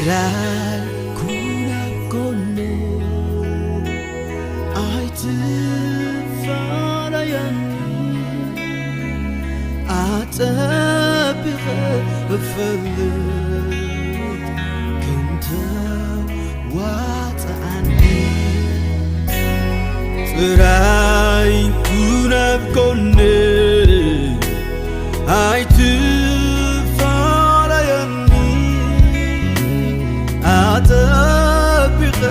ራይ ኩን ኣብ ጎነይ ኣይትፋለየኒ፣ ኣጸቢቐ እፈልጥ ክንተ ዋጽኣኒ። ጥራይ ኩን ኣብ ጎነይ ኣይትፋለየኒ፣ ኣጸቢቐ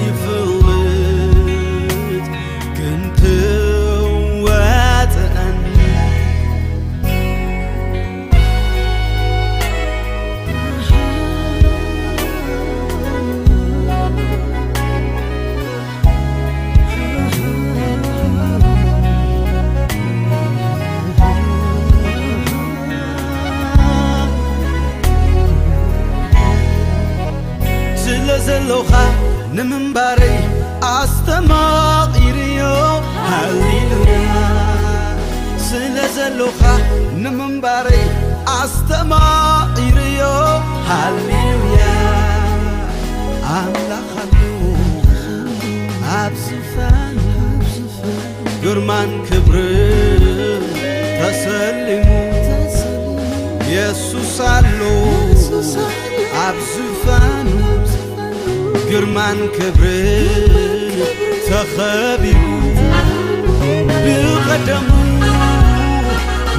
ይፈልጥ ክንተ ዋጽኣኒ። ስለ ዘሎኻ ንምንባረይ ኣስተማቒርዮ። ሃሌሉያ። ስለ ዘሎኻ ንምንባረይ ኣስተማቒርዮ። ሃሌሉያ። ኣምላኽ ኣሎ ኣብ ዝፋን፣ ግርማን ክብርን ተሰሊሙ። የሱስ ኣሎ ኣብ ዝፋኑ፣ ግርማን ክብርን ተኸቢቡ። ብቐደሙ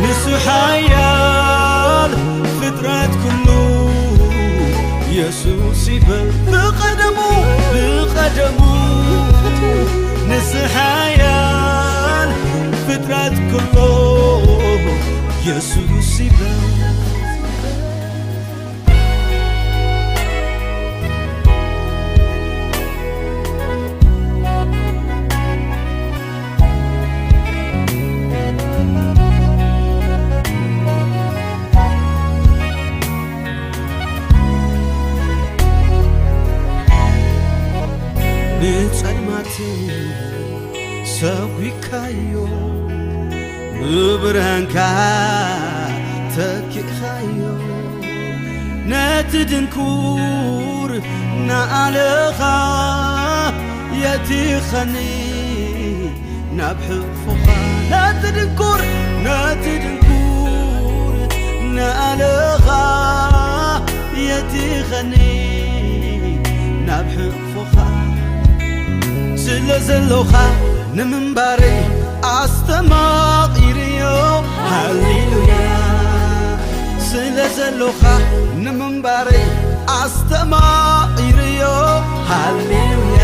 ንሱ ሓያል፣ ፍጥረት ኩሉ የሱስ ይበል። ብቐደሙ፣ ብቐደሙ ንሱ ሓያል፣ ፍጥረት ኩሉ የሱስ ይበል። ንጸልማት ሰጒግካዮ፣ ብብርሃንካ ተኪእኻዮ። ነቲ ድንኩር ንኣለኻ የቲኸኒ ናብ ሕቕፎኻ። ነቲ ድንኩር፣ ነቲ ድንኩር ንኣለኻ የቲኸኒ ናብ ሕቕፎኻ። ስለ ዘሎኻ ንምንባረይ ኣስተማቒርዮ። ሃሌሉያ። ስለ ዘሎኻ ንምንባረይ ኣስተማቒርዮ። ሃሌሉያ።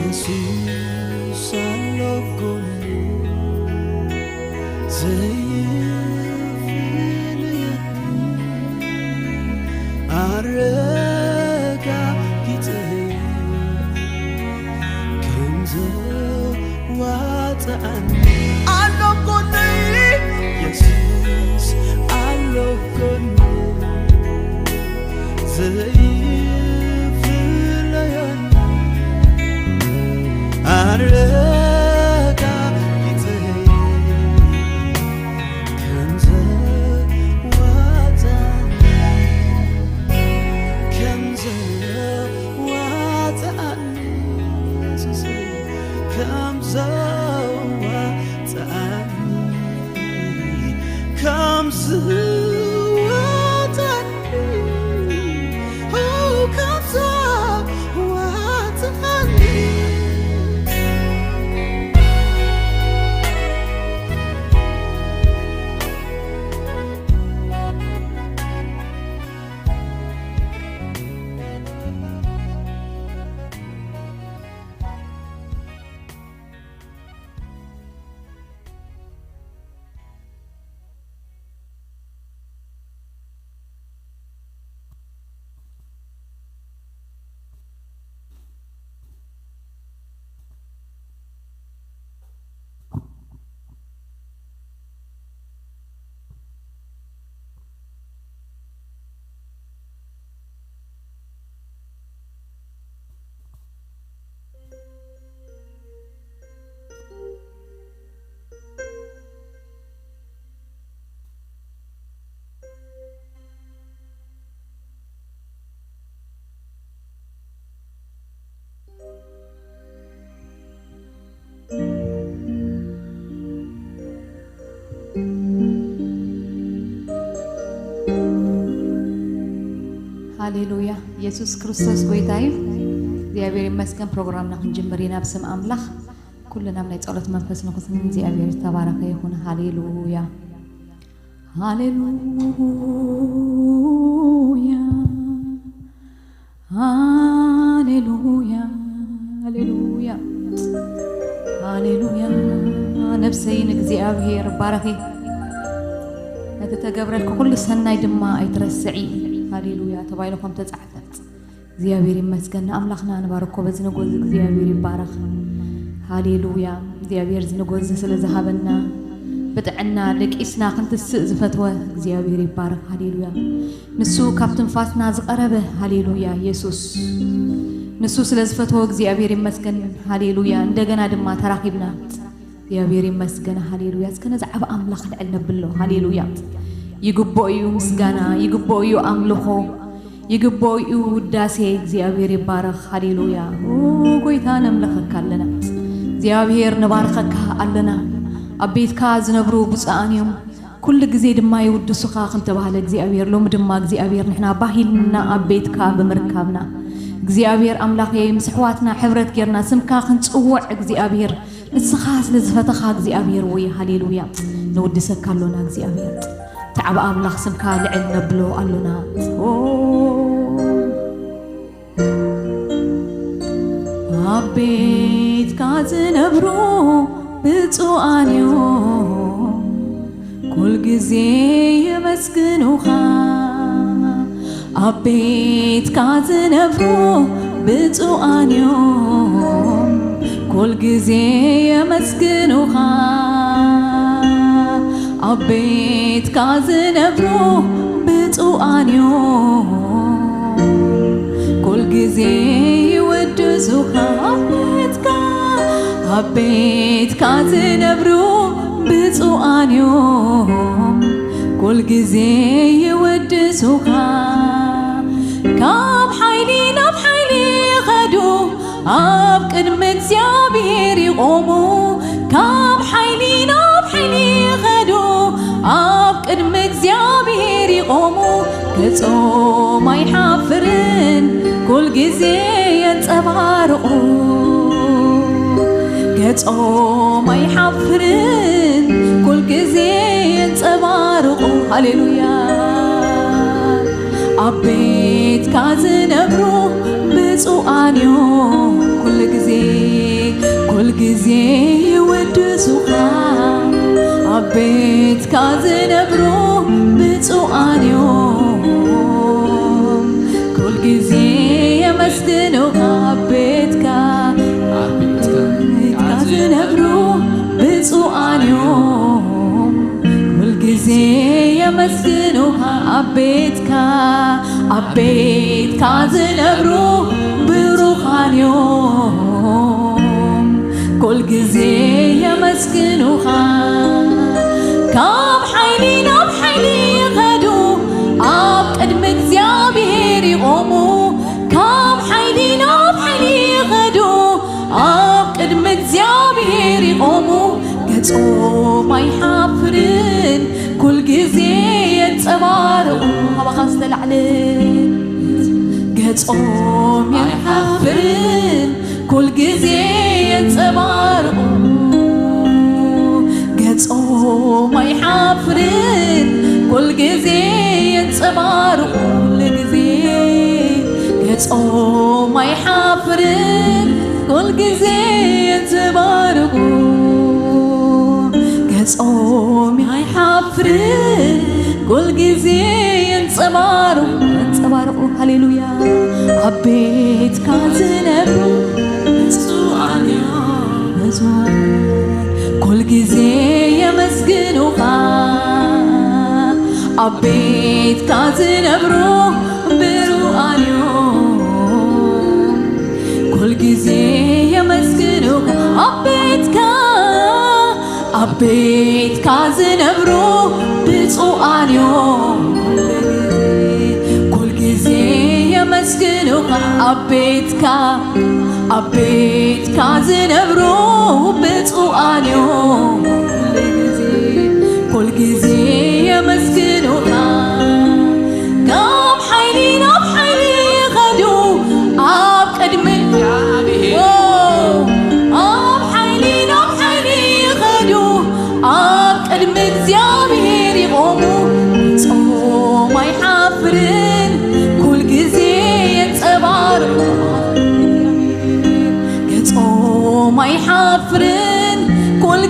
የሱስ ኣሎ ጎነይ፣ ዘይፍለየኒ፣ ኣረጋጊጸዮ ከም ዘዋጽኣኒ። ኣሎ ጎነይ፣ የሱስ ኣሎ ጎነይ፣ ዘይፍለየኒ፣ ኣረጋጊጸዮ ከም ዘዋጽኣኒ፣ ከም ዘዋጽኣኒ፣ የሱሰይ፣ ከም ዘዋጽኣኒ፣ ከም ዘዋጽኣኒ፣ ኦ፣ ከም ዘዋጽኣኒ። ሃሌሉያ። ኢየሱስ ክርስቶስ ጎይታ እዩ። እግዚኣብሔር ይመስገን። ፕሮግራምና ክንጅምር ኢና ብስም ኣምላኽ። ኩልና ኣብ ናይ ጸሎት መንፈስ ንኹን። እግዚኣብሔር ዝተባረኸ ይኹን። ሃሌሉያ። ሃሌሉያ። ሃሌሉያ። ሃሌሉያ። ሃሌሉያ። ነብሰይ ንእግዚኣብሔር ባረኺ። ነቲ ተገብረልኪ ኩሉ ሰናይ ድማ ኣይትረስዒ። ሃሌሉያ ተባሂሉ ከም ተጻሕፈ። እግዚኣብሔር ይመስገን። ንኣምላኽና ንባርኮ በዚ ንጎዚ እግዚኣብሔር ይባረኽ። ሃሌሉያ። እግዚኣብሔር እዚ ንጎዚ ስለ ዝሃበና፣ ብጥዕና ደቂስና ክንትስእ ዝፈትወ እግዚኣብሔር ይባረኽ። ሃሌሉያ። ንሱ ካብ ትንፋስና ዝቐረበ፣ ሃሌሉያ፣ ኢየሱስ። ንሱ ስለ ዝፈትወ እግዚኣብሔር ይመስገን። ሃሌሉያ። እንደገና ድማ ተራኺብና። እግዚኣብሔር ይመስገን። ሃሌሉያ። እስከ ነዚ ዓቢ ኣምላኽ ልዕል ነብሎ። ሃሌሉያ። ይግብኦ እዩ ምስጋና፣ ይግብኦ እዩ ኣምልኾ፣ ይግብኦ እዩ ውዳሴ። እግዚኣብሔር ይባረኽ። ሃሌሉያ። ኦ ጎይታ ነምልኸካ ኣለና። እግዚኣብሔር ንባርኸካ ኣለና። ኣብ ቤትካ ዝነብሩ ብፁዓን እዮም፣ ኩሉ ግዜ ድማ ይውድሱኻ ከም ተባህለ እግዚኣብሔር፣ ሎሚ ድማ እግዚኣብሔር ንሕና ባሂልና ኣብ ቤትካ ብምርካብና እግዚኣብሔር ኣምላኸይ ምስ ኣሕዋትና ሕብረት ጌርና ስምካ ክንጽውዕ እግዚኣብሔር ንስኻ ስለ ዝፈተኻ እግዚኣብሔር ወይ ሃሌሉያ ነውድሰካ ኣሎና እግዚኣብሔር። ተዓብ ኣምላኽ ስምካ ልዕል ነብሎ ኣሎና። ኦ ኣብ ቤትካ ዝነብሩ ብፁዓን እዮም፣ ኩል ግዜ የመስግኑኻ። ኣብ ቤትካ ዝነብሩ ብፁዓን እዮም፣ ኩል ግዜ የመስግኑኻ። ኣብ ቤትካ ዝነብሩ ብፁዓን እዮም፣ ኩል ግዜ ይውድሱኻ። ኣብ ቤትካ፣ ኣብ ቤትካ ዝነብሩ ብፁዓን እዮም፣ ኩል ግዜ ይውድሱኻ። ካብ ሓይሊ ናብ ሓይሊ ይኸዱ፣ ኣብ ቅድሚ እግዚኣብሔር ይቖሙ። ካብ ሓይሊ ናብ ሓይሊ ይኸዱ፣ ኣብ ቅድሚ እግዚኣብሔር ይቖሙ። ገጾም ኣይሓፍርን፣ ኩል ግዜ የንጸባርቑ። ገጾም ኣይሓፍርን፣ ኩል ግዜ የንጸባርቑ። ሃሌሉያ። ኣብ ቤትካ ዝነብሩ ብፁዓን እዮም፣ ኩል ግዜ፣ ኩል ግዜ ይውድሱኻ። ኣብ ቤትካ ዝነብሩ ብፁዓን እዮም፣ ኩል ግዜ የመስግኑኻ። ኣብ ቤትካ፣ ኣብ ቤትካ ዝነብሩ ብፁዓን እዮም፣ ኩል ግዜ የመስግኑኻ። ኣብ ቤትካ፣ ኣብ ቤትካ ዝነብሩ ብሩኻን እዮም፣ ኩል ግዜ የመስግኑኻ። ካብ ሓይሊ ናብ ሓይሊ ይኸዱ፣ ኣብ ቅድሚ እግዚኣብሔር ይቖሙ። ካብ ሓይሊ ናብ ሓይሊ ይኸዱ፣ ኣብ ቅድሚ እግዚኣብሔር ይቖሙ። ገጾም ኣይሓፍርን፣ ኩል ግዜ የንጸባርቑ። ካባኻ ዝተላዕለ ገጾም ኣይሓፍርን፣ ኩል ግዜ የንጸባርቑ። ገጾም ኣይሓፍርን፣ ኩል ግዜ የንጸባርቑ። ኩል ግዜ ገጾም ኣይሓፍርን፣ ኩል ግዜ የንጸባርቑ። ገጾም ኣይሓፍርን፣ ኩል ግዜ የንጸባርቑ፣ የንጸባርቑ። ሃሌሉያ። ኣብ ቤትካ ዝነብሩ ብፁዓን እዮም፣ ኩል ግዜ የመስግኑኻ። ኣብ ቤትካ ዝነብሩ ብሩኻን እዮም፣ ኩል ግዜ የመስግኑኻ። ኣብ ቤትካ፣ ኣብ ቤትካ ዝነብሩ ብፁዓን እዮም፣ ኩል ግዜ የመስግኑኻ። ኣብ ቤትካ፣ ኣብ ቤትካ ዝነብሩ ብፁዓን እዮም፣ ኩል ግዜ የመስግኑኻ። ካብ ሓይሊ ናብ ሓይሊ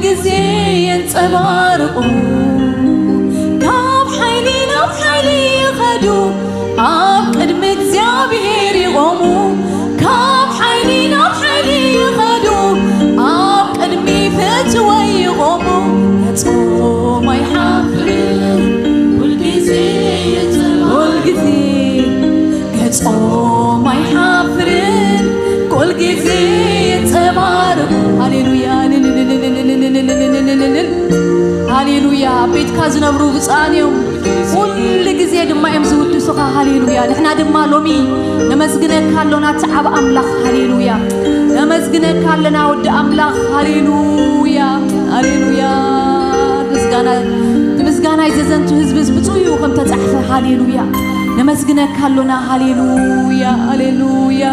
ግዜ የንጸባርቑ፣ ካብ ሓይሊ ናብ ሓይሊ ይኸዱ፣ ኣብ ቅድሚ እግዚኣብሔር ይቖሙ፣ ካብ ሓይሊ ናብ ሓይሊ ይኸዱ፣ ኣብ ቅድሚ ፍትወይ ይቖሙ፣ ገጾም ኣይሓፍርን፣ ኩልግዜ የንጸባርቑ። ኩልግዜ ገጾም ኣይሓፍርን፣ ኩልግዜ የንጸባርቑ። ሃሌሉያ። ሃሌሉያ። ኣብ ቤትካ ዝነብሩ ብፁዓን እዮም፣ ኩሉ ግዜ ድማ እዮም ዝውድሱኻ። ሃሌሉያ። ንሕና ድማ ሎሚ ነመስግነካ ኣሎና፣ እቲ ዓብ ኣምላኽ። ሃሌሉያ። ነመስግነካ ኣለና፣ ወዲ ኣምላኽ። ሃሌሉያ። ሃሌሉያ። ምስጋና፣ እቲ ምስጋናይ ዘዘንቱ ህዝብስ ብፁዕ እዩ ከም ተጻሕፈ። ሃሌሉያ። ነመስግነካ ኣሎና። ሃሌሉያ። ሃሌሉያ።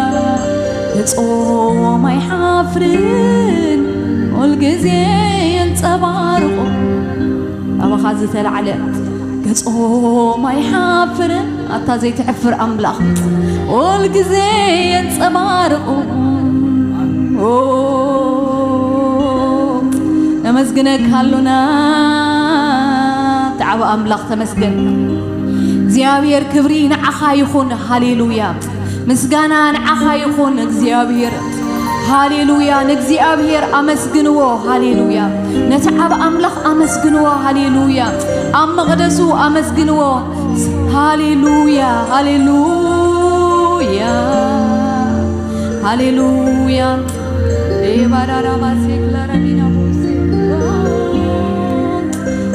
ገጾም ኣይሓፍርን፣ ኩልግዜ የንጸባርቑ። ኣባኻ ዝተላዕለ ገጾም ኣይሓፍርን፣ ኣታ ዘይትሕፍር ኣምላኽ፣ ኩልግዜ የንጸባርቑ። ኦ፣ ነመስግነካ ኣሎና፣ ተዓብ ኣምላኽ ተመስገን። እግዚኣብሔር ክብሪ ንዓኻ ይኹን። ሃሌሉያ። ምስጋና ንዓኻ ይኹን እግዚኣብሔር። ሃሌሉያ። ንእግዚኣብሔር ኣመስግንዎ። ሃሌሉያ። ነቲ ዓብ ኣምላኽ ኣመስግንዎ። ሃሌሉያ። ኣብ መቕደሱ ኣመስግንዎ። ሃሌሉያ። ሃሌሉያ። ሃሌሉያ። ኤባራራባሴ ክላራዲና ቦሴ።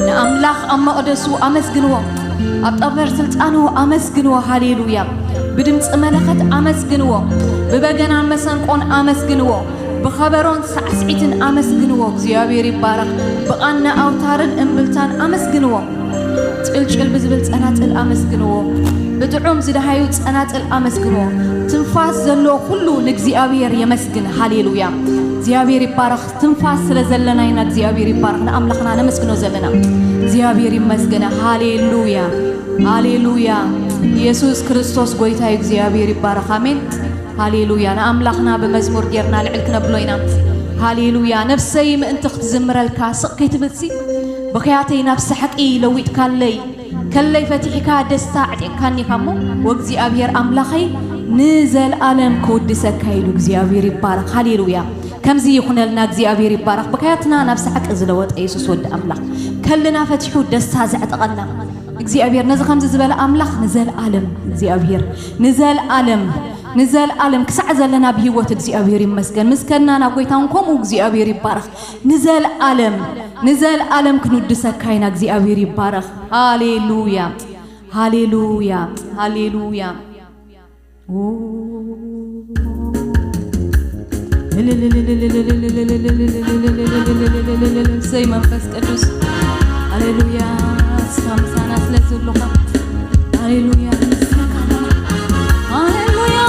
ንኣምላኽ ኣብ መቕደሱ ኣመስግንዎ። ኣብ ጠፈር ስልጣኑ ኣመስግንዎ። ሃሌሉያ። ብድምፂ መለኸት ኣመስግንዎ። ብበገናን መሰንቆን ኣመስግንዎ። ብኸበሮን ሳዕስዒትን ኣመስግንዎ። እግዚኣብሔር ይባረኽ። ብቓና ኣውታርን እምብልታን ኣመስግንዎ። ጭልጭል ብዝብል ጸናጽል ኣመስግንዎ። ብጥዑም ዝደሃዩ ጸናጽል ኣመስግንዎ። ትንፋስ ዘለዎ ኩሉ ንእግዚኣብሔር የመስግን። ሃሌሉያ። እግዚኣብሔር ይባረኽ። ትንፋስ ስለ ዘለና ኢና እግዚኣብሔር ይባረኽ ንኣምላኽና ነመስግኖ ዘለና። እግዚኣብሔር ይመስገን። ሃሌሉያ። ሃሌሉያ። ኢየሱስ ክርስቶስ ጎይታ እዩ። እግዚኣብሔር ይባረኽ። ኣሜን። ሃሌሉያ። ንኣምላኽና ብመዝሙር ጌርና ልዕል ክነብሎ ኢና። ሃሌሉያ። ነፍሰይ ምእንቲ ክትዝምረልካ ስቕ ከይትብልሲ፣ ብኽያተይ ናብ ሳሕቂ ለዊጥካለይ፣ ከለይ ፈቲሕካ ደስታ ኣዕጢቕካኒ ኢኻ እሞ፣ ወእግዚኣብሔር ኣምላኸይ ንዘልኣለም ክውድሰካ ኢሉ እግዚኣብሔር ይባረኽ። ሃሌሉያ። ከምዚ ይኹነልና። እግዚኣብሔር ይባረኽ። ብኽያትና ናብ ሳሕቂ ዝለወጠ የሱስ ወዲ ኣምላኽ፣ ከልና ፈቲሑ ደስታ ዘዕጠቐና እግዚኣብሔር፣ ነዚ ከምዚ ዝበለ ኣምላኽ ንዘልኣለም እግዚኣብሔር ንዘልኣለም ንዘልኣለም ክሳዕ ዘለና ብህይወት እግዚኣብሔር ይመስገን። ምስ ከድና ናብ ጎይታ እውን ከምኡ እግዚኣብሔር ይባረኽ። ንዘልኣለም ንዘልኣለም ክንውድሰካ ኢና። እግዚኣብሔር ይባረኽ። ሃሌሉያ። ሃሌሉያ። ሃሌሉያ። እሰይ መንፈስ ቅዱስ። ሃሌሉያ። እስካ ምሳና ስለ ዘለኻ። ሃሌሉያ። ሃሌሉያ።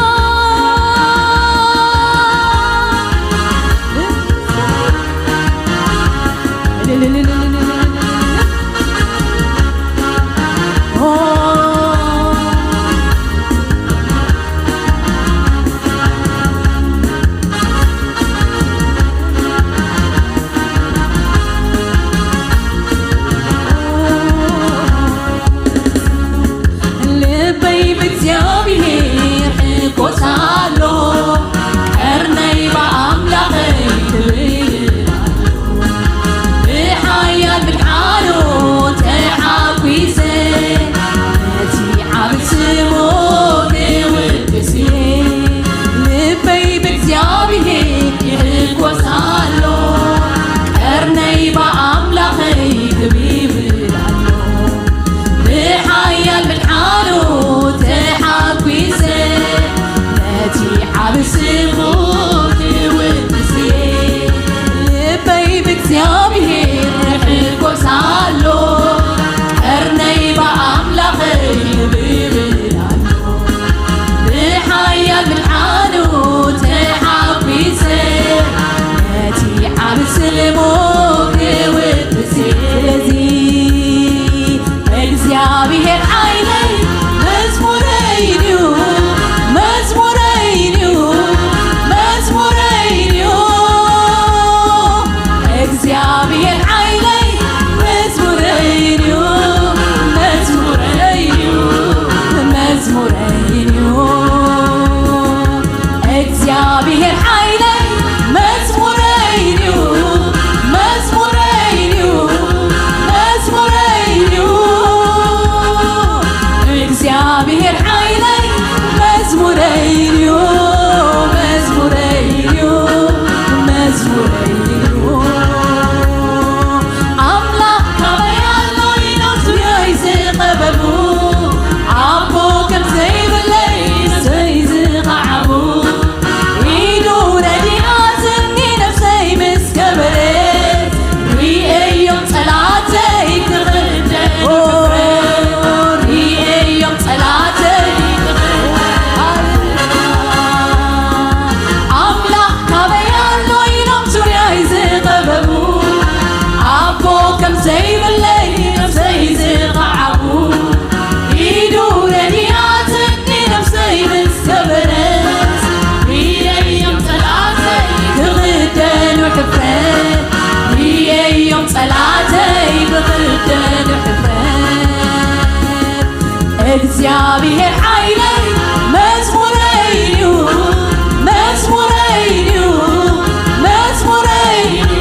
እግዚኣብሔር ሓይለይ መዝሙረይ እዩ፣ መዝሙረይ እዩ፣ መዝሙረይ እዩ። እግዚኣብሔር ሓይለይ መዝሙረይ እዩ፣ መዝሙረይ እዩ፣ መዝሙረይ እዩ። ኣምላኽ ካበይ ኣሎ ኢሎም ዙርያይ ዝኸበቡ፣ ኣቦ ከም ዘይብለይ ነፍሰይ ዝኸዓቡ፣ ኢዱ ረዲኣትኒ ነፍሰይ ምስ ከበረት፣ ርእየዮም ጸላተይ ክኽደኑ ሕፍረት፣ ርእየዮም ጸላተይ ክኽደኑ። ኣምላኽ ካበይ ኣሎ ኢሎም ዙርያይ ዝኸበቡ፣ ኣቦ ከም ዘይብለይ ነፍሰይ ዝኸዓቡ፣ ኢዱ ረዲኣትኒ ነፍሰይ ምስ ከበረት፣ ርእየዮም ጸላተይ ክኽደኑ ሕፍረት፣ ርእየዮም ጸላተይ ክኽደኑ ሕፍረት። እግዚኣብሔር ሓይለይ መዝሙረይ እዩ፣ መዝሙረይ እዩ፣ መዝሙረይ እዩ።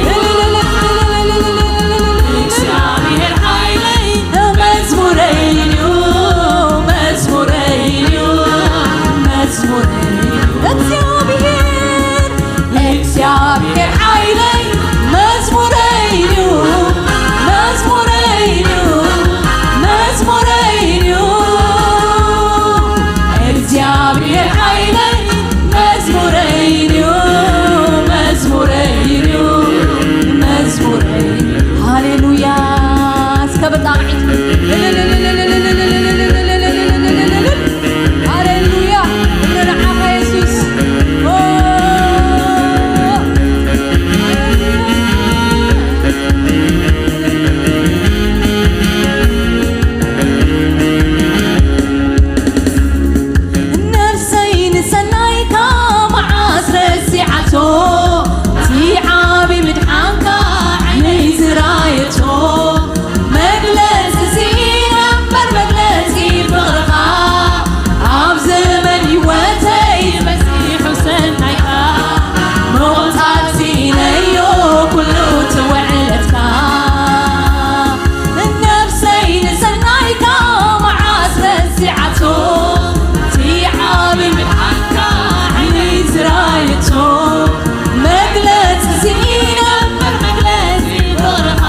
እግዚኣብሔር ሓይለይ መዝሙረይ እዩ፣ መዝሙረይ እዩ፣ መዝሙረይ እዩ። እግዚኣብሔር፣ እግዚኣብሔር ሓይለይ መዝሙረይ እዩ፣ መዝሙረይ እዩ፣ መዝሙረይ እዩ። እግዚኣብሔር ሓይለይ መዝሙረይ እዩ፣ መዝሙረይ እዩ፣ መዝሙረይ እዩ። ሃሌሉያ። እስከ ብጣዕሚ ሃሌሉያ። ክብሪ ንዓኻ የሱስ። ኦ። ነፍሰይ ንሰናይካ መዓስ ረሲዓቶ፣ እቲ ዓቢ ምድሓንካ ዓይነይ ዝራየቶ። መግለጺ ስኢነ እምበር መግለጺ ፍቕርኻ፣ ኣብ ዘመን ህይወተይ በዚሑ ሰናይካ። ምቑጻር ስኢነዮ ኩሉ እቲ ውዕለትካ። ነፍሰይ ንሰናይካ መዓስ ረሲዓቶ፣ እቲ ዓቢ ምድሓንካ ዓይነይ ዝራየቶ። መግለጺ ስኢነ እምበር መግለጺ ፍቕርኻ፣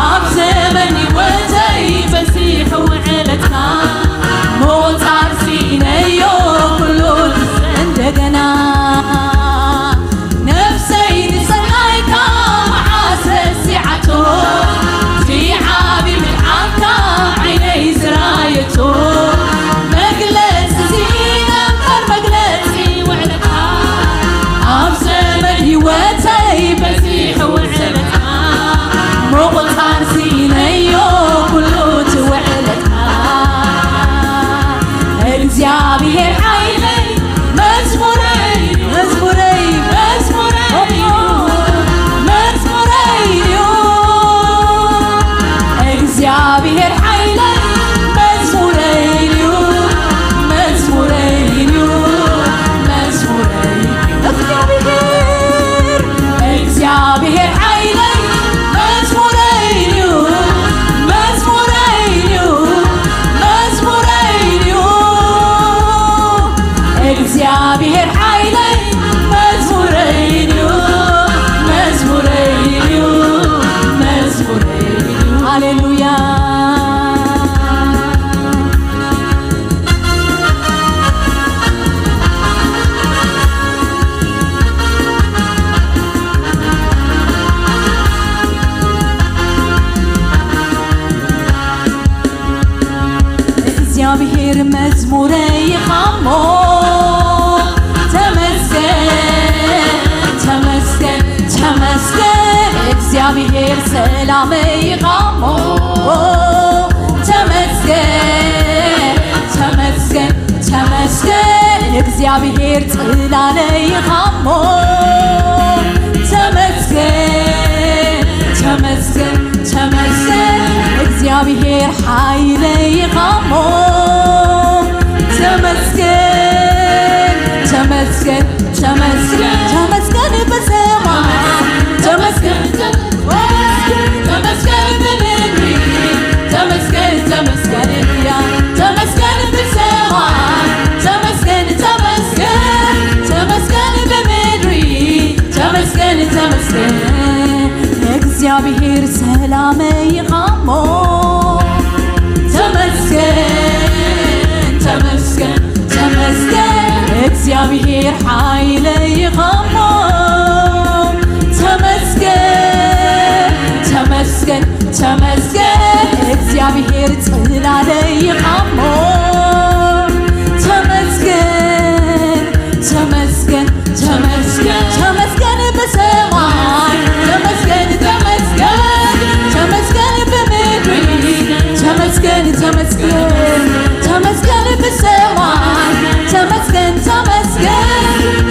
ኣብ ዘመን ህይወተይ በዚሑ ውዕለትካ። ምቑጻር ስኢነዮ ኩሉ እንደገና። ነፍሰይ ንሰናይካ መዓስ ረሲዓቶ፣ እቲ ዓቢ ምድሓንካ ዓይነይ ዝራየቶ። መግለጺ ስኢነ እምበር መግለጺ ውዕለትካ፣ ኣብ ዘመን ህይወተይ በዚሑ ውዕለትካ። ምቑጻር ስኢነዮ ኩሉ እቲ ውዕለትካ። እግዚኣብሔር ሓይለይ መዝሙረይ፣ መዝሙረይ፣ መዝሙረይ እዩ፣ መዝሙረይ እዩ። እግዚኣብሔር ሓይለይ መዝሙረይ እዩ፣ መዝሙረይ እዩ፣ መዝሙረይ። እግዚኣብሔር፣ እግዚኣብሔር ሓይለይ መዝሙረይ እዩ፣ መዝሙረይ እዩ፣ መዝሙረይ እዩ። እግዚኣብሔር ሓይለይ መዝሙረይ እዩ፣ መዝሙረይ እዩ፣ መዝሙረይ እዩ። ሃሌሉያ። እግዚኣብሔር መዝሙረይ ኢኻ እሞ፣ ተመስገን፣ ተመስገን፣ ተመስገን። እግዚኣብሔር ሰላመይ ኢኻ እሞ፣ ተመስገን፣ ተመስገን፣ ተመስገን። እግዚኣብሔር ጽላለይ ኢኻ እሞ፣ ተመስገን፣ ተመስገን፣ ተመስገን። እግዚኣብሔር ሓይለይ ኢኻ እሞ፣ ተመስገን፣ ተመስገን፣ እግዚኣብሔር ሰላመይ ኢኻ እሞ፣ ተመስገን፣ ተመስገን፣ ተመስገን። እግዚኣብሔር ሓይለይ ኢኻ እሞ፣ ተመስገን፣ ተመስገን፣ ተመስገን። እግዚኣብሔር ጽላለይ ኢኻ እሞ፣ ተመስገን፣ ተመስገን፣ ተመስገን፣ ተመስገን ብሰማይ፣ ተመስገን፣ ተመስገን፣ ተመስገን ብምድሪ፣ ተመስገን፣ ተመስገን፣ ተመስገን ብሰማይ፣ ተመስገን፣ ተመስገን፣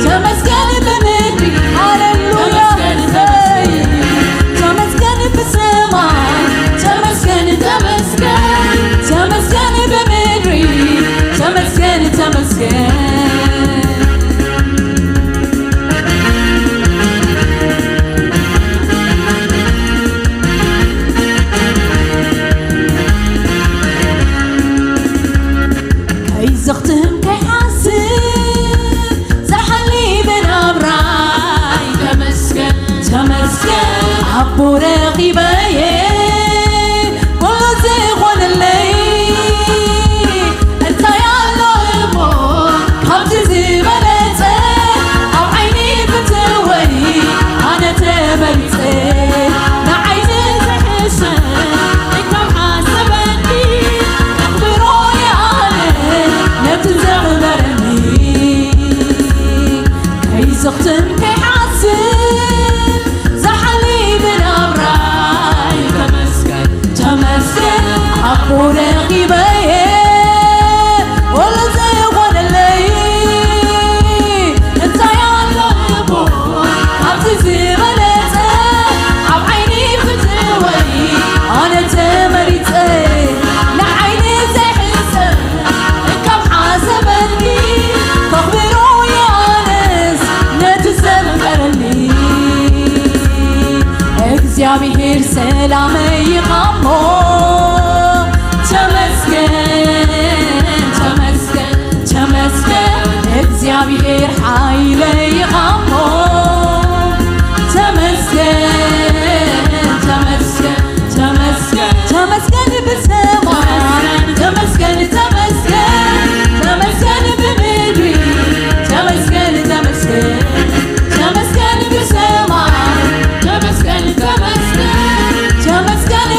ተመስገን ብምድሪ፣ ሃሌሉያ፣ ተመስገን፣ ተመስገን ብሰማይ፣ ተመስገን፣ ተመስገን፣ ተመስገን ብምድሪ፣ ተመስገን፣ ተመስገን። ከይዘኽትም ከይሓስብ ዝሓሊ ብናብራይ ተመስገን፣ ተመስገን ኣቦ ረኺበየ ኩሉ ዝኾነለይ እንታይ ኣሎ እሞ ካብዚ ዝበለጸ ኣብ ዓይኒ ፍትወይ ኣነ ተመሪጸ ንዓይ ዝሕሸ ካብ ሓሰበኒ ኣኽብሮ ኣነ ነቲ ዘኽበረኒ ከይዘኽትም ከይሓስብ ዝሓሊ ብናብራይ ተመስገን፣ ተመስገን ኣቦ ረኺበየ ኩሉ ዝኾነለይ እንታይ ኣሎ እሞ ካብዚ ዝበለጸ ኣብ ዓይኒ ፍትወይ ኣነ ተመሪጸ ንዓይኒ ዘይሕሰብ ካብ ሓሰበኒ ከኽብሮ ኣነስ ነቲ ዘፍቀረኒ እግዚኣብሔር ሰላመይ ኢኻ እሞ ተመስገን፣ ተመስገን፣ ተመስገን እግዚኣብሔር ሓይለይ ኢኻ እሞ ተመስገን፣ ተመስገን፣ ተመስገን፣ ተመስገን ብሰማይ፣ ተመስገን፣ ተመስገን፣ ተመስገን ብምድሪ፣ ተመስገን፣ ተመስገን፣ ተመስገን ብሰማይ፣ ተመስገን፣ ተመስገን፣ ተመስገን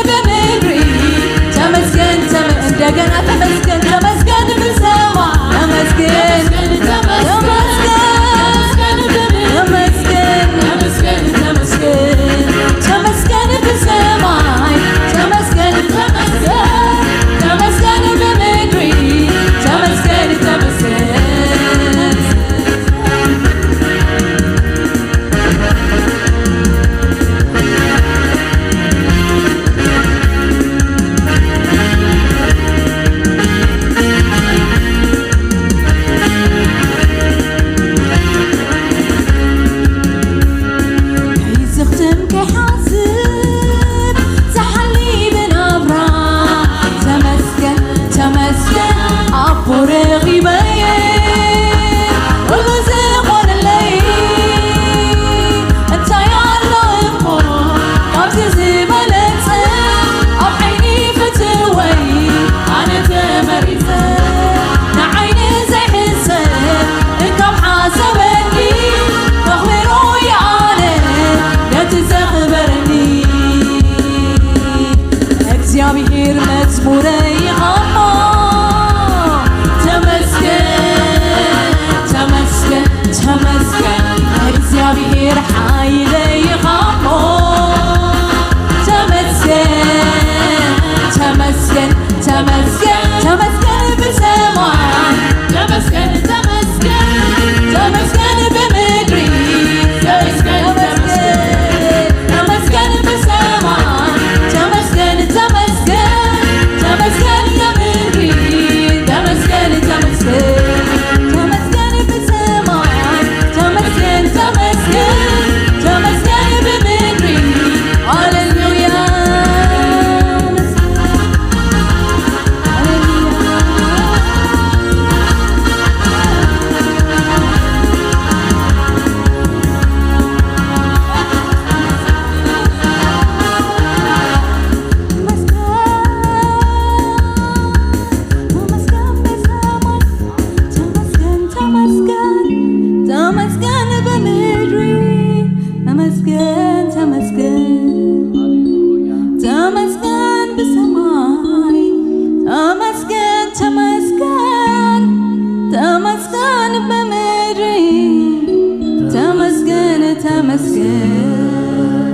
ተመስገን፣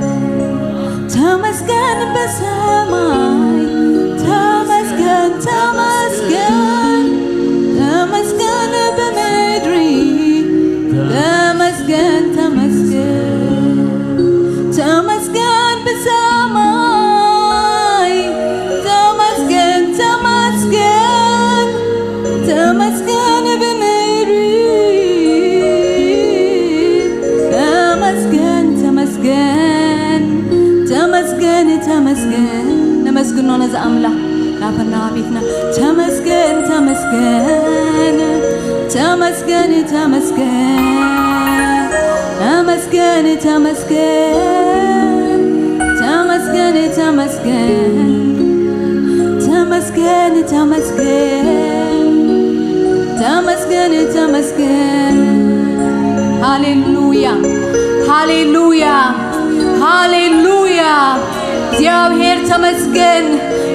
ተመስገን በሰማይ፣ ተመስገን፣ ተመስገን፣ ተመስገን በምድሪ፣ ተመስገን፣ ተመስገን፣ ተመስገን በሰማይ፣ ተመስገን፣ ተመስገን፣ ተመስገን ብምድሪ፣ ተመስገን፣ ተመስገን፣ ተመስገን፣ ተመስገን። ነመስግኖ ነዚ ኣምላኽ ናፈና ቤትና። ተመስገን፣ ተመስገን፣ ተመስገን፣ ተመስገን፣ ተመስገን፣ ተመስገን፣ ተመስገን፣ ተመስገን፣ ተመስገን፣ ተመስገን፣ ተመስገን፣ ተመስገን። ሃሌሉያ፣ ሃሌሉያ፣ ሃሌሉያ። እግዚኣብሔር ተመስገን።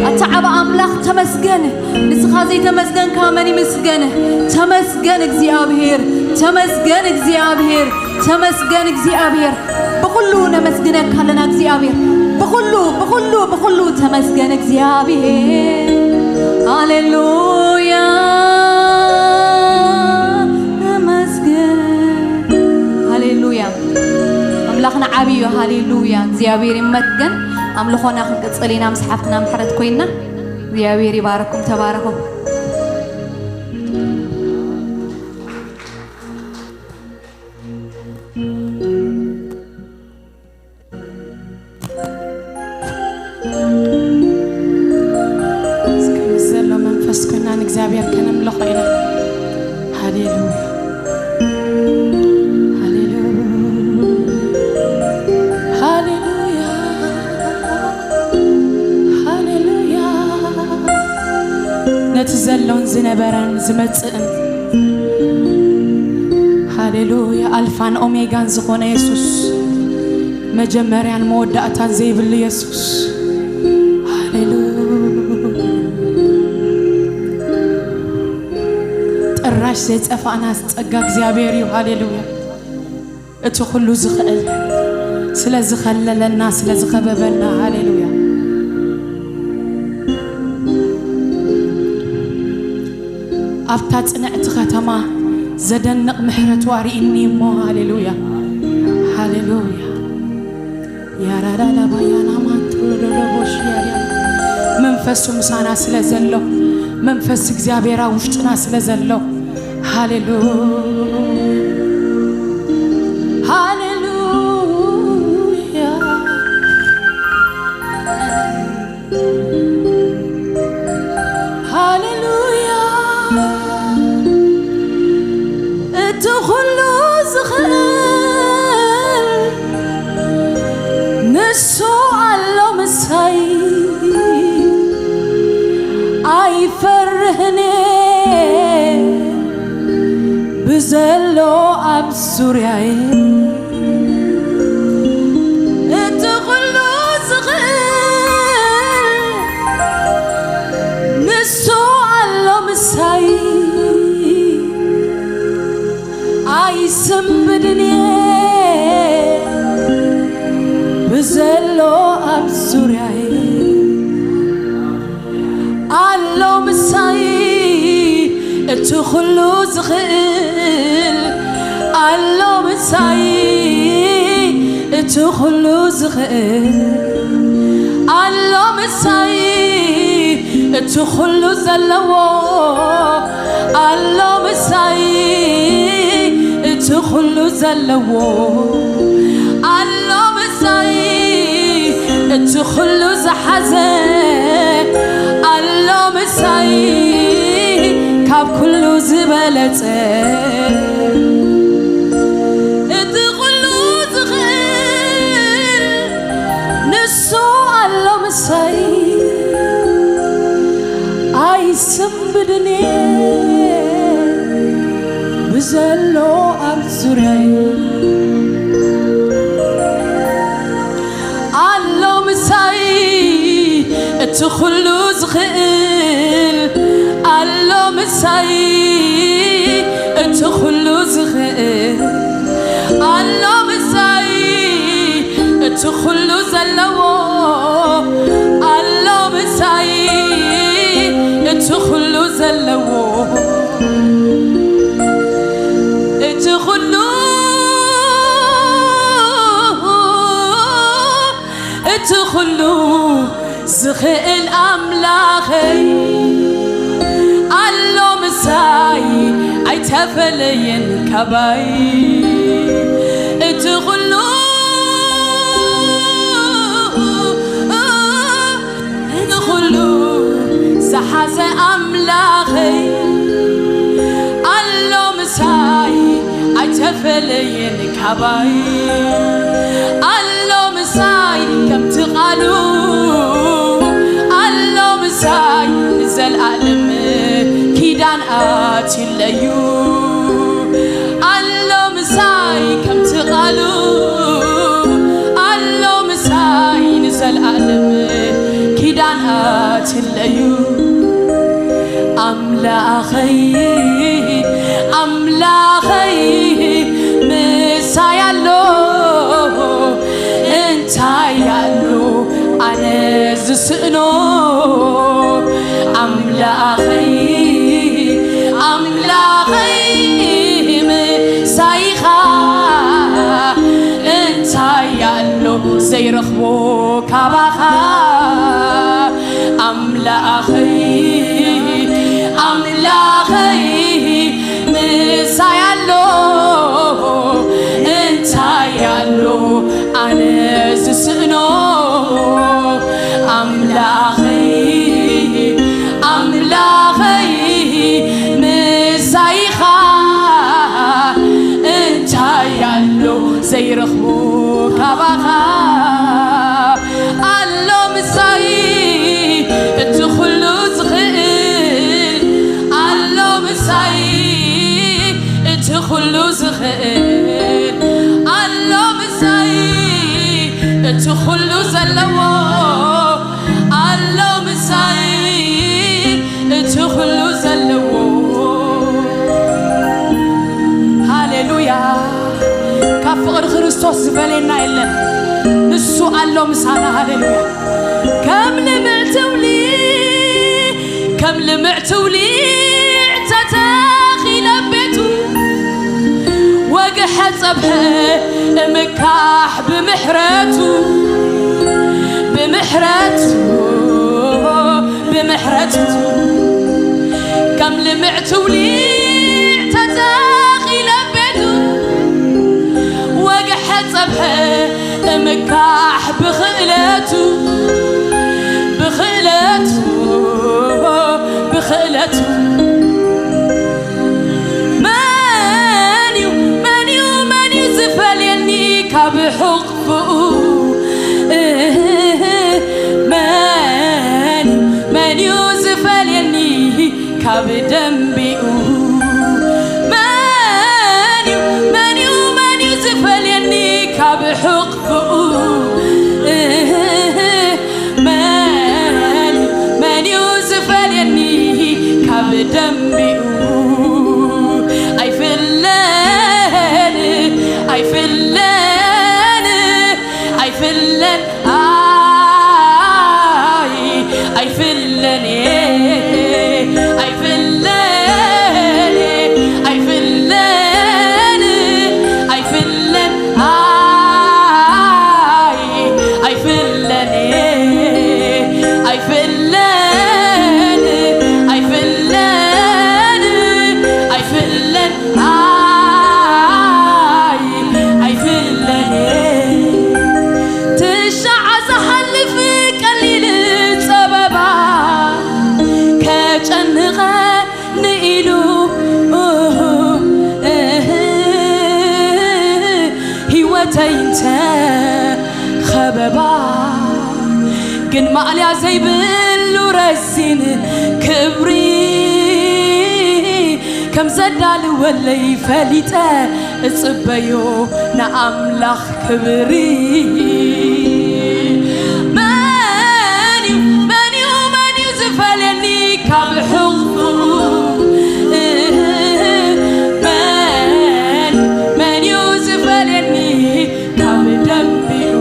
ኣታ ዓቢ ኣምላኽ ተመስገን። ንስኻ ዘይተመስገንካ መን ይምስገን? ተመስገን እግዚኣብሔር፣ ተመስገን እግዚኣብሔር፣ ተመስገን እግዚኣብሔር። ብኹሉ ነመስግነካ ኣለና እግዚኣብሔር። ብኹሉ፣ ብኹሉ፣ ብኹሉ ተመስገን እግዚኣብሔር። ሃሌሉያ፣ ተመስገን። ሃሌሉያ። ኣምላኽና ዓብዪ እዩ። ሃሌሉያ። እግዚኣብሔር ይመስገን። ኣምልኾና ክንቅጽል ኢና ምስ ሓፍትና ምሕረት ኮይና። እግዚኣብሔር ይባርኩም። ተባረኹ። እስኪ ምስ ዘሎ መንፈስ ኮይና ንእግዚኣብሔር ከነምልኾ ኢና። ሃሌሉያ፣ ሃሌሉያ፣ ሃሌሉያ፣ ሃሌሉያ። ነቲ ዘሎን ዝነበረን ዝመጽእን፣ ሃሌሉያ፣ ኣልፋን ኦሜጋን ዝኾነ የሱስ፣ መጀመርያን መወዳእታን ዘይብሉ የሱስ። ሃሌሉያ። ጥራሽ ዘይጸፋእና ጸጋ እግዚኣብሔር እዩ። ሃሌሉያ። እቲ ኩሉ ዝኽእል ስለ ዝኸለለና፣ ስለ ዝኸበበና። ሃሌሉያ። ኣብታ ጽንዕቲ ከተማ ዘደንቕ ምሕረቱ ኣርእኒ እሞ። ሃሌሉያ፣ ሃሌሉያ። ያራዳዳ ባያና ማንቶ ዶዶቦሽ ያሪያ። መንፈሱ ምሳና ስለ ዘሎ፣ መንፈስ እግዚኣብሔር ኣብ ውሽጥና ስለ ዘሎ። ሃሌሉያ፣ ሃሌሉያ። ሃሌሉያ። እቲ ኩሉ ዝኽእል ንሱ ኣሎ ምሳይ፣ ኣይፈርህን እየ ብዘሎ ኣብ ዙርያይ። እቲ ኩሉ ዝኽእል ንሱ ኣሎ ምሳይ፣ ኣይስንብድን እየ ብዘሎ ኣብ ዙርያይ። ኣሎ ምሳይ እቲ ኩሉ ዝኽእል፣ ኣሎ ምሳይ እቲ ኩሉ ዝኽእል፣ ኣሎ ምሳይ እቲ ኩሉ ዘለዎ፣ ኣሎ ምሳይ እቲ ኩሉ ዘለዎ፣ ኣሎ ምሳይ እቲ ኩሉ ዝሓዘ፣ ኣሎ ምሳይ ካብ ኩሉ ዝበለጸ። እቲ ኩሉ ዝኽእል ንሱ ኣሎ ምሳይ፣ ኣይስንብድን እየ ብዘሎ ኣብ ዙርያይ። ኣሎ ምሳይ እቲ ኩሉ ዝኽእል፣ ኣሎ ምሳይ እቲ ኩሉ ዝኽእል፣ ኣሎ ምሳይ ዘለዎ ኣሎ ምሳይ፣ እቲ ኩሉ ዘለዎ፣ እቲ ኩሉ፣ እቲ ኩሉ ዝኽእል ኣምላኸይ ኣሎ ምሳይ፣ ኣይተፈለየን ካባይ። እቲ ኩሉ፣ እቲ ኩሉ ዝሓዘ ኣምላኸይ ኣሎ ምሳይ፣ ኣይተፈለየን ካባይ። ኣሎ ምሳይ ከምቲ ቃሉ፣ ኣሎ ምሳይ ንዘልኣለም ኪዳን ኣትዩለዩ። ኣሎ ምሳይ ከምቲ ቃሉ፣ ኣሎ ምሳይ ንዘልኣለም ኪዳን ኣትዩለዩ። ኣምላኸይ፣ ኣምላኸይ ምሳይ ኣሎ፣ እንታይ ኣሎ ኣነ ዝስእኖ? ኣምላኸይ፣ ኣምላኸይ ምሳይኻ እንታይ ኣሎ ዘይረኽቦ ካባኻ? ኣምላኸይ፣ ኣምላኸይ ምሳይ ኣሎ፣ እንታይ ኣሎ ኣነ ዝስእኖ? ኣምላኸይ፣ ኣምላኸይ ምሳይኻ እንታይ ኣሎ ዘይረኽቦ ካባኻ? ኣሎ ምሳይ እቲ ኩሉ ዝኽእል፣ ኣሎ ምሳይ እቲ ኩሉ ዝኽእል፣ ኣሎ ምሳይ እቲ ኩሉ ዘለዎ፣ ኣሎ ምሳይ እቲ ኩሉ ዘለዎ። ሃሌሉያ። ካብ ፍቕሪ ክርስቶስ ዝበለየና የለን። ንሱ ኣሎ ምሳና። ሃሌሉያ። ከም ልምዕ ትውሊ፣ ከም ልምዕ ትውሊዕ ተተኺለ ቤቱ፣ ወግሐ ጸብሐ እምካሕ ብምሕረቱ፣ ብምሕረቱ፣ ብምሕረቱ። ከም ልምዕ ትውሊዕ ተተኺለ ቤቱ፣ ወግሐ ጸብሐ እምካሕ ብኽእለቱ፣ ብኽእለቱ፣ ብኽእለቱ። መን እዩ፣ መን እዩ፣ መን እዩ ዝፈልየኒ ካብ ሕቑፍኡ? እህ፣ መን እዩ፣ መን እዩ ዝፈልየኒ ካብ ደምቢኡ? መን እዩ፣ መን እዩ፣ መን እዩ ዝፈልየኒ ካብ ሕቑፍኡ? እህ፣ መን፣ መን እዩ ዝፈልየኒ ካብ ደምቢኡ? ኣይፍለን፣ ኣይፍለን፣ ኣይፍለን፣ ኣይ፣ ኣይፍለን፣ ኣይፍለን፣ ኣይፍለን፣ ኣይፍለን፣ ኣይ፣ ኣይፍለን፣ ኣይፍለን፣ ኣይፍለን፣ ኣይፍለን፣ ኣይ፣ ኣይፍለን። ትሽዓ ዝሓልፍ ቀሊል ጸበባ ከጨንቐ ንኢሉ፣ እህ፣ ህይወተይ እንተ ኸበባ፣ ግን ማእልያ ዘይብሉ ረዚን ክብሪ ከም ዘዳልወለይ ፈሊጠ እጽበዮ ንኣምላኽ ክብሪ። መን እዩ፣ መን እዩ፣ መን እዩ ዝፈልየኒ ካብ ሕቑፍኡ? መን፣ መን እዩ ዝፈልየኒ ካብ ደምቢኡ?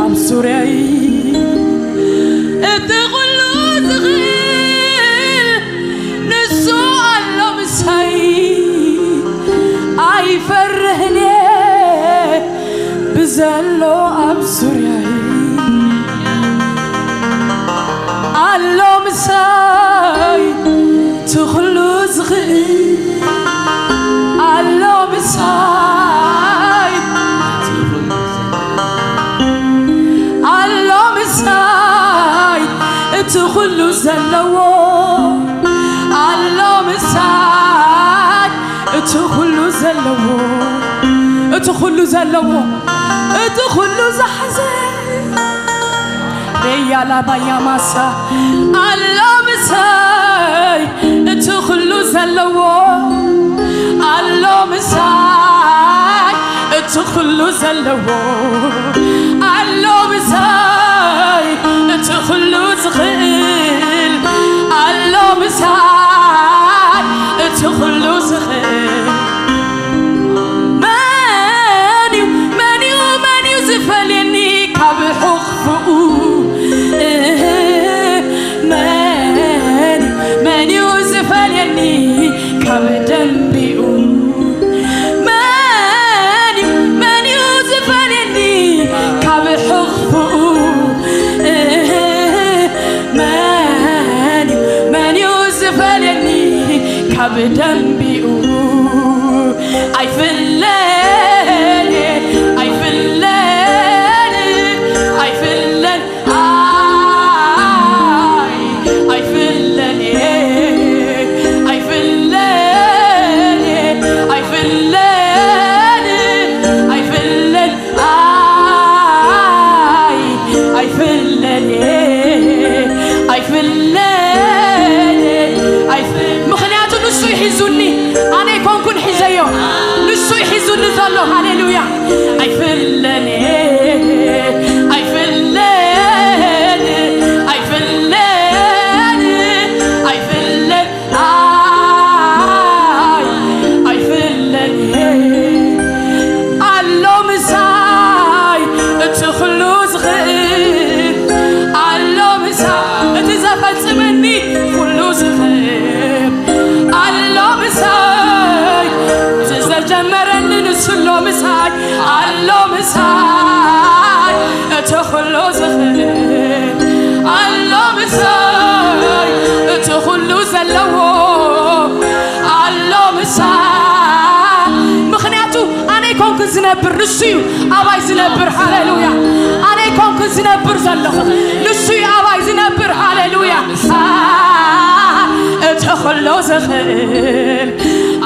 ኣብ ዙርያይ እቲ ኩሉ ዝኽእል ንሱ ኣሎ ምሳይ። ኣይፈርህን እየ ብዘሎ ኣብ ዙርያይ ኣሎ ምሳይ። እቲ ኩሉ ዝኽእል ኣሎ ምሳይ። ኣሎ ምሳይ። እቲ ኩሉ ዘለዎ ኣሎ ምሳይ። እቲ ኩሉ ዘለዎ፣ እቲ ኩሉ ዘለዎ፣ እቲ ኩሉ ዝሓዘ ሬያላ ባያማሳ ኣሎ ምሳይ። እቲ ኩሉ ዘለዎ ኣሎ ምሳይ። እቲ ኩሉ ዘለዎ ኣሎ ምሳይ። እቲ ኩሉ ዝኽእል ኣሎ ምሳይ። እቲ ኩሉ ዝኽእል መን እዩ፣ መን እዩ፣ መን እዩ ዝፈልየኒ ካብ ሕቕፍኡ? እህ፣ መን እዩ፣ መን እዩ ዝፈልየኒ ካብ ደንቢኡ? መን እዩ፣ መን እዩ ዝፈልየኒ ካብ ሕቕፍኡ? እህ፣ መን እዩ፣ መን እዩ ዝፈልየኒ ካብ ደንቢኡ? ኣይፍለኒ፣ ኣይፍለኒ፣ ኣይፍለኒ፣ ኣይ፣ ኣይፍለኒ፣ ኣይፍለኒ፣ ኣይፍለኒ፣ ኣይፍለኒ፣ ኣይ፣ ኣይፍለኒ፣ ኣይፍለኒ፣ ኣይፍ-፣ ምኽንያቱ ንሱ እዩ ሒዙኒ፣ ኣነ ኣይኮንኩን ሒዘዮ፣ ንሱ እዩ ሒዙኒ ዘሎ። ሃሌሉያ። ኣይፍለኒ፣ ኣይፍለኒ፣ ኣይፍለኒ፣ ኣይፍለኒ፣ ኣይ፣ ኣይፍለኒ፣ ኣሎ ምሳይ እቲ ኩሉ ዝኽእል፣ ኣሎ ምሳይ እቲ ዘፈጽመኒ ኩሉ ዝኽእል፣ ኣሎ ምሳይ እቲ ዘጀመረኒ ንሱ ኣሎ ምሳይ፣ ኣሎ ምሳይ እቲ ኩሉ ዝኽእል፣ ኣሎ ምሳይ እቲ ኩሉ ዘለዎ፣ ኣሎ ምሳይ። ምኽንያቱ ኣነ ኣይኮንኩን ዝነብር፣ ንሱ እዩ ኣባይ ዝነብር። ሃሌሉያ። ኣነ ኣይኮንኩን ዝነብር ዘለኹ፣ ንሱ እዩ ኣባይ ዝነብር። ሃሌሉያ። እቲ ኩሉ ዝኽእል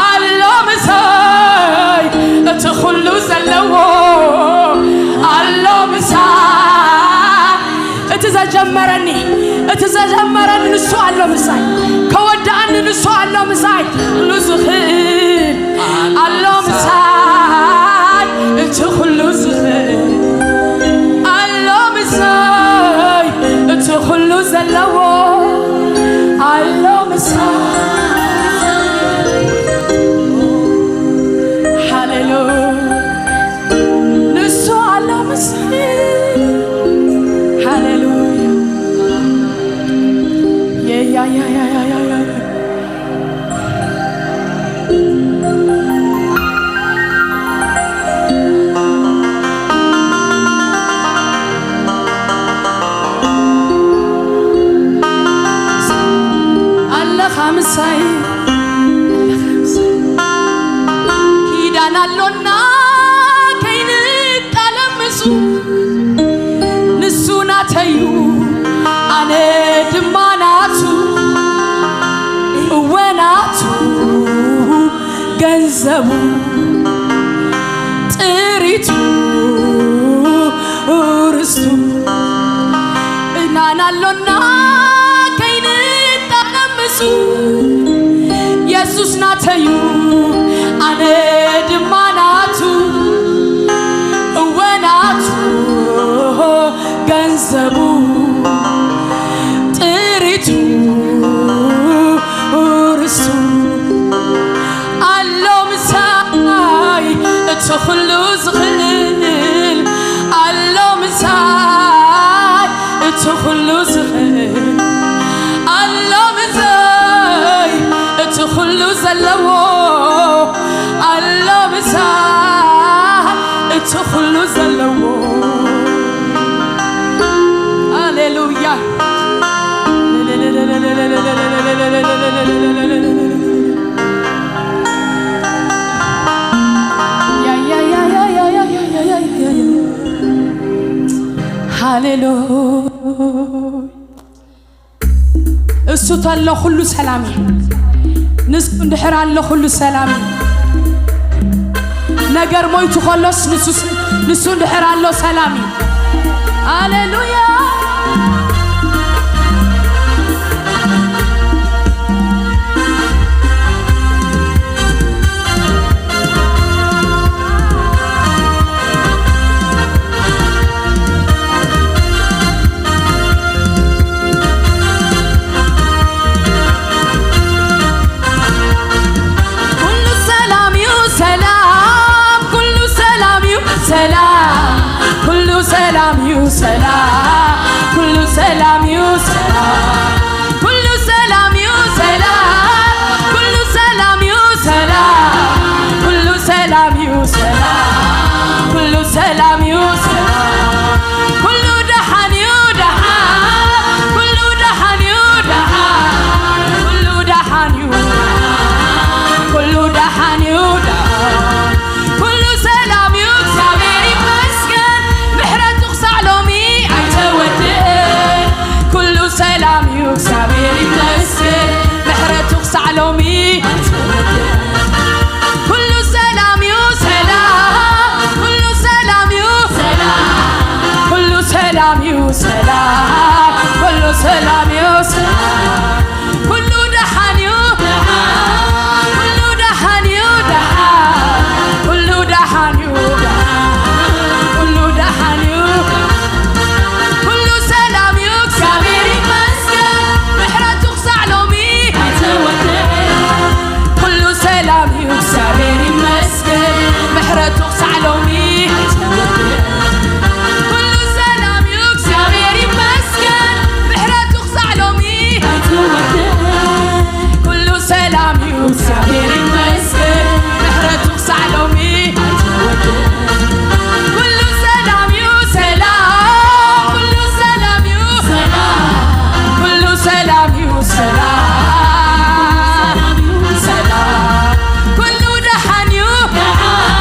ኣሎ ምሳይ፣ እቲ ኩሉ ዘለዎ ኣሎ ምሳይ። እቲ ዘጀመረኒ፣ እቲ ዘጀመረኒ ንሱ ኣሎ ምሳይ፣ ከወድኣኒ ንሱ ኣሎ ምሳይ። ኩሉ ዝኽእል ኣሎ ምሳይ፣ እቲ ኩሉ ዝኽእል ኣሎ ምሳይ፣ እቲ ኩሉ ዘለዎ ኣሎ ምሳይ። ሃሌሉያ። ንሱ ኣሎ ምሳይ። ሃሌሉያ። የያያያያያያ። ኣለኻ ምሳይ፣ ኣለኻ ምሳይ። ኪዳን ኣሎና ከይንጣለም ምስኡ፣ ንሱ ናተዩ ኣነ ድማ ናቱ፣ እወ ናቱ ገንዘቡ ጥሪቱ ርስቱ። ኪዳን ኣሎና ከይንጣለም ምስኡ፣ የሱስ ናተዩ ኣነ ድማ ናቱ፣ እወ ናቱ ገንዘቡ ጥሪቱ ርስቱ። ኣሎ ምሳይ እቲ ኩሉ ዝኽእል ኣሎ ምሳይ። ሃሌሉያ። እሱ ተሎ ኩሉ ሰላም እዩ። ንሱ እንድሕር ኣሎ ኩሉ ሰላም እዩ። ነገር ሞይቱ ከሎስ ንሱ፣ ንሱ እንድሕር ኣሎ ሰላም እዩ። ሃሌሉያ። ኩሉ ሰላም እዩ ሰላም፣ ኩሉ ሰላም እዩ ሰላም፣ ኩሉ ሰላም እዩ ሰላም፣ ኩሉ ሰላም እዩ ሰላም፣ ኩሉ ሰላም እዩ ሰላም፣ ኩሉ ሰላም እዩ ሰላም፣ ኩሉ ሰላም እዩ ሰላም፣ ኩሉ ሰላም እዩ ሰላም፣ ኩሉ ደሓን እዩ ደሓን፣ ኩሉ ደሓን እዩ ደሓን፣ ኩሉ ደሓን እዩ ደሓን፣ ኩሉ ደሓን እዩ ደሓን፣ ኩሉ ሰላም እዩ እግዚኣብሔር ይመስገን፣ ምሕረቱ ክሳዕ ሎሚ ኣይተወድእን፣ ኩሉ ሰላም እዩ እግዚኣብሔር ይመስገን፣ ምሕረቱ ክሳዕ ሎሚ ኣይተወድእን፣ ኩሉ ሰላም እዩ ሰላም፣ ኩሉ ሰላም እዩ ሰላም፣ ኩሉ ሰላም እዩ ሰላም፣ ኩሉ ሰላም እዩ ሰላም፣ ኩሉ ደሓን እዩ ደሓን፣ ኩሉ ደሓን እዩ ደሓን፣ ኩሉ ደሓን እዩ ደሓን፣ ኩሉ ደሓን እዩ ደሓን፣ ኩሉ ሰላም እዩ እግዚኣብሔር ይመስገን፣ ምሕረቱ ክሳዕ ሎሚ ኣይተወደአን፣ ኩሉ ሰላም እዩ እግዚኣብሔር ይመስገን፣ ምሕረቱ ክሳዕ ሎሚ ኣይተወደአን፣ ኩሉ ሰላም እዩ እግዚኣብሔር ይመስገን፣ ምሕረቱ ክሳዕ ሎሚ ኣይተወደአን፣ ኩሉ ሰላም እዩ እግዚኣብሔር ይመስገን፣ ምሕረቱ ክሳዕ ሎሚ ኣይተወደአን፣ ኩሉ ሰላም እዩ ሰላም፣ ኩሉ ሰላም እዩ ሰላም፣ ኩሉ ሰላም እዩ ሰላም፣ ሰላም፣ ኩሉ ደሓን እዩ ደሓን፣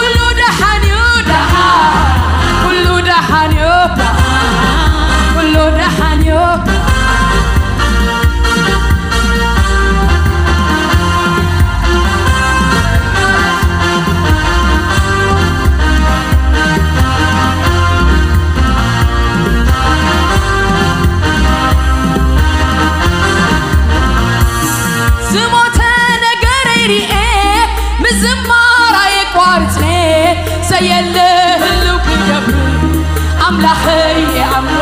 ኩሉ ደሓን እዩ ደሓን፣ ኩሉ ደሓን እዩ ደሓን፣ ኩሉ ደሓን እዩ። ዝሞተ ነገረይ ሪኤ ምዝማር ኣየቋርጽ ዘየለ ህልው ክገብር ኣምላኸይ የኣምኖ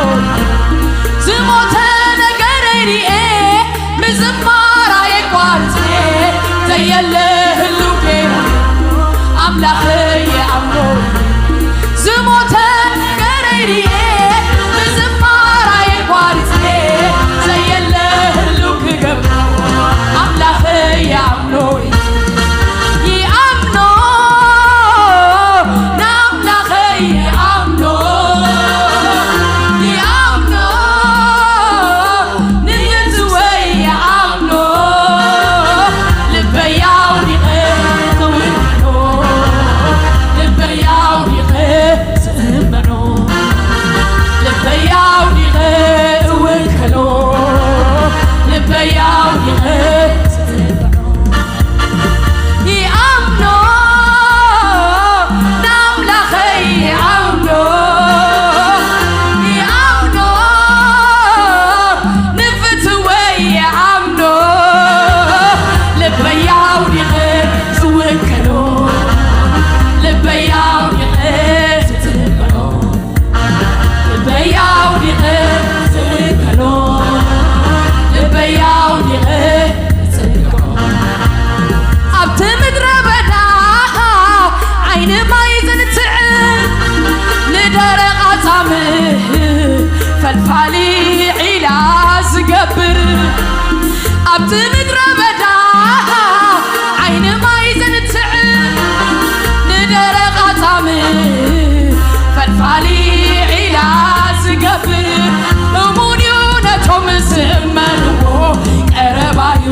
ዝሞተ ነገረይ ሪኤ ምዝማር ኣየቋርጽ ዘየለ ህልው ገይሩ ኣምላኸይ የኣምኖ ዝሞተ ነገረይ ሪኤ ምዝማር ኣየቋርጽ ዘየለ ህልው ክገብር ኣምላኸይ የኣምኖ ይኣምኖ ንኣምላኸይ ይኣምኖ ይኣምኖ ንየሱሰይ ይኣምኖ ልበይ ኣውዲቐ ክውክሎ ልበይ ኣውዲቐ ዝእመኖ ልበይ ኣውዲቐ እውከሎ ልበይ ኣውዲቐ ዝእመኖ ይኣምኖ ንኣምላኸይ ይኣምኖ ይኣምኖ ንፍትወይ ይኣምኖ ልበይ ኣውዲቐ ዝውከሎ ልበይ ኣውዲቐ ዝትበሎ ልበይ ኣውዲቐ ዝእከሎ ልበይ ኣውዲቐ ዝጽንዕኦ ኣብቲ ምድረ በዳ ዓይኒ ማይ ዘንትዕ ንደረቕ ኣጻምእ ፈልፋሊ ዒላ ዝገብር ኣብቲ ምድረ በዳ ዓይኒ ማይ ዘንትዕ ንደረቕ ኣጻምእ ፈልፋሊ ዒላ ዝገብር እሙን እዩ ነቶም ዝእመንዎ ቀረባዩ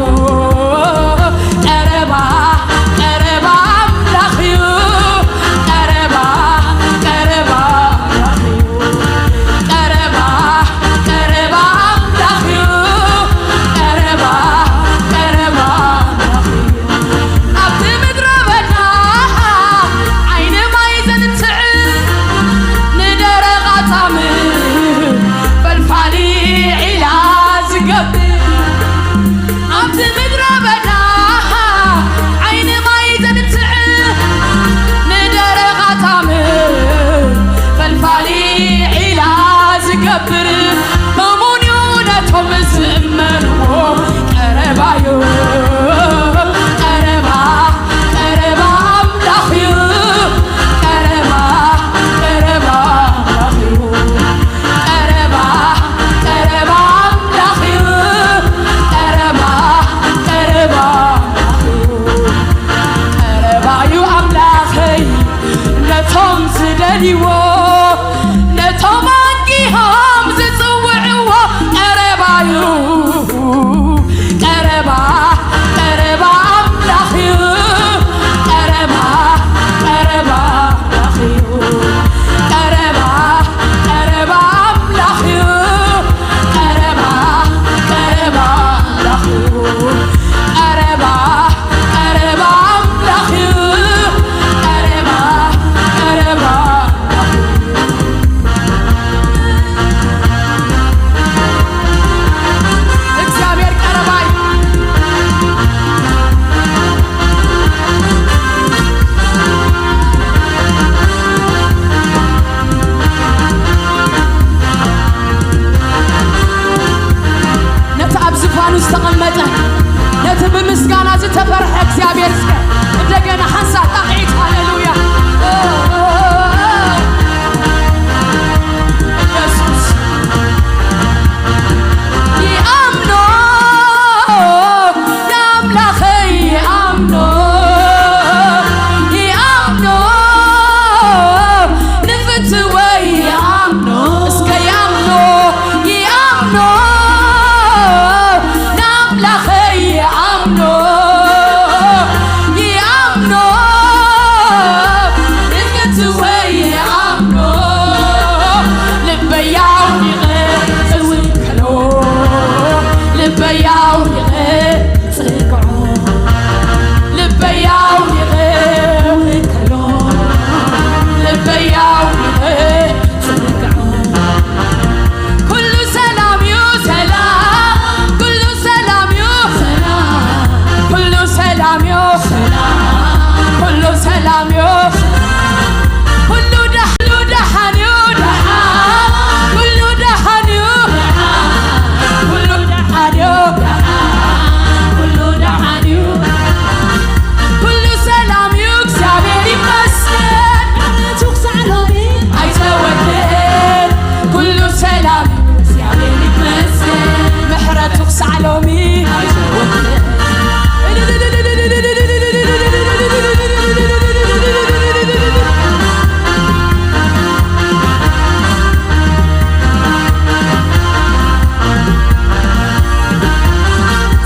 እሙን እዩ ነቶም ዝእመንዎ። ቀረባ እዩ፣ ቀረባ፣ ቀረባ ኣምላኽ እዩ። ቀረባ፣ ቀረባ ኣምላኽ እዩ። ቀረባ፣ ቀረባ ኣምላኽ እዩ። ቀረባ፣ ቀረባ ኣምላኽ እዩ። ቀረባ እዩ ኣምላኸይ ነቶም ዝደልይዎ፣ ነቶም ኣንጊሆም ዝጽውዕዎ። ቀረባ እዩ፣ ቀረባ፣ ቀረባ ኣምላኽ እዩ። ቀረባ፣ ቀረባ ኣምላኽ እዩ። ቀረባ፣ ቀረባ ኣምላኽ እዩ። ቀረባ፣ ቀረባ ኣምላኽ እዩ። ቀረባ፣ ቀረባ ኣምላኽ እዩ። ቀረባ፣ ቀረባ ኣምላኽ እዩ። እግዚኣብሔር ቀረባ እዩ። ነቲ ኣብ ዝፋኑ ዝተቐመጠ፣ ነቲ ብምስጋና ዝተፈርሐ እግዚኣብሔር እስከ እንደገና ሓንሳብ ጣቕዒት፣ ሃሌሉያ። ኢየሱስ። ይኣምኖ፣ ንኣምላኸይ ይኣምኖ፣ ይኣምኖ፣ ንፍትወይ ይኣምኖ፣ እስከ ይኣምኖ፣ ይኣምኖ፣ ንኣምላኸይ ይኣምኖ፣ ይኣምኖ፣ ንፍትወይ ይኣምኖ፣ ልበይ ኣውዲቐ እውከሎ፣ ልበይ ኣውዲቐ ጽግዖ፣ ልበይ ኣውዲቐ እውከሎ፣ ልበይ ኣውዲቐ ጽግዖ። ኩሉ ሰላም እዩ ሰላም፣ ኩሉ ሰላም እዩ ሰላም፣ ኩሉ ሰላም እዩ ሰላም፣ ኩሉ ሰላም እዩ። ኩሉ ደሕ-፣ ኩሉ ደሓን እዩ ደሓን፣ ኩሉ ደሓን እዩ ደሓን፣ ኩሉ ደሓን እዩ ደሓን፣ ኩሉ ደሓን እዩ። ኩሉ ሰላም እዩ፣ እግዚኣብሔር ይመስገን። ምሕረቱ ክሳዕ ሎሚ ኣይተወደን። ኩሉ ሰላም እዩ፣ እግዚኣብሔር ይመስገን። ምሕረቱ ክሳዕ ሎሚ ኣይተወደን።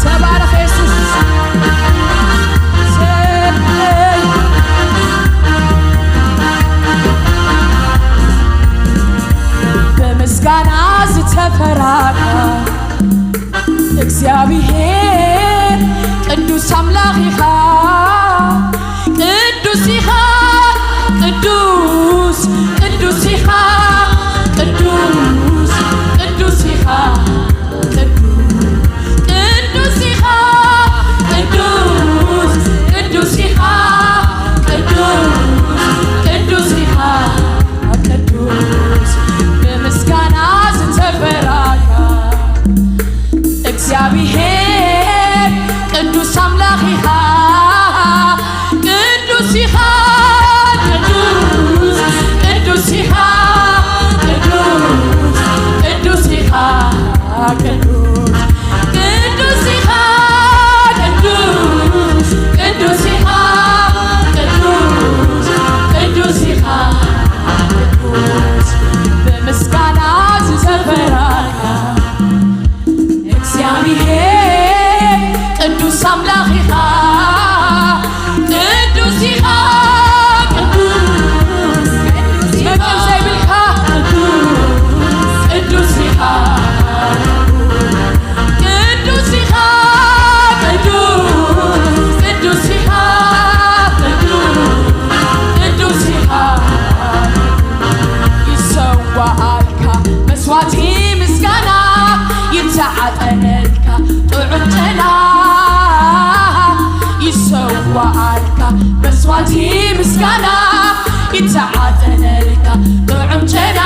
ተባረኽ የሱስ። ሰይ። ብምስጋና ዝተፈራካ እግዚኣብሔር ቅዱስ ኣምላኽ ኢኻ። ቅዱስ ኢኻ፣ ቅዱስ፣ ቅዱስ ኢኻ፣ ቅዱስ፣ ቅዱስ ኢኻ፣ ቅዱስ፣ ቅዱስ ኢኻ፣ ቅዱስ፣ ቅዱስ ኢኻ፣ ቅዱስ፣ ቅዱስ ኢኻ፣ ቅዱስ፣ ብምስጋና ዝተፈራካ እግዚኣብሔር ቅዱስ ኣምላኽ ኢኻ። ቅዱስ ኢኻ፣ ቅዱስ፣ ቅዱስ ኢኻ፣ ቅዱስ፣ ቅዱስ ኢኻ፣ ቅዱስ፣ ቅዱስ ኢኻ፣ ቅዱስ፣ ቅዱስ ኢኻ፣ ቅዱስ፣ ቅዱስ ኢኻ፣ ቅዱስ፣ ብምስጋና ዝተፈራካ እግዚኣብሔር ቅዱስ ኣምላኽ ኢኻ። ቅዱስ ኢኻ፣ ቅዱስ፣ ቅዱስ ኢኻ፣ መግብ ዘይብልካ፣ ቅዱስ፣ ቅዱስ ኢኻ፣ ቅዱስ ኢኻ፣ ቅዱስ፣ ቅዱስ ኢኻ፣ ቅዱስ፣ ቅዱስ ኢኻ። ይሰዋኣልካ መስዋዕቲ ምስጋና፣ ይተዓጠነልካ ጥዑም ጨና። ይሰዋኣልካ መስዋዕቲ ምስጋና፣ ይተዓጠነልካ ጥዑም ጨና።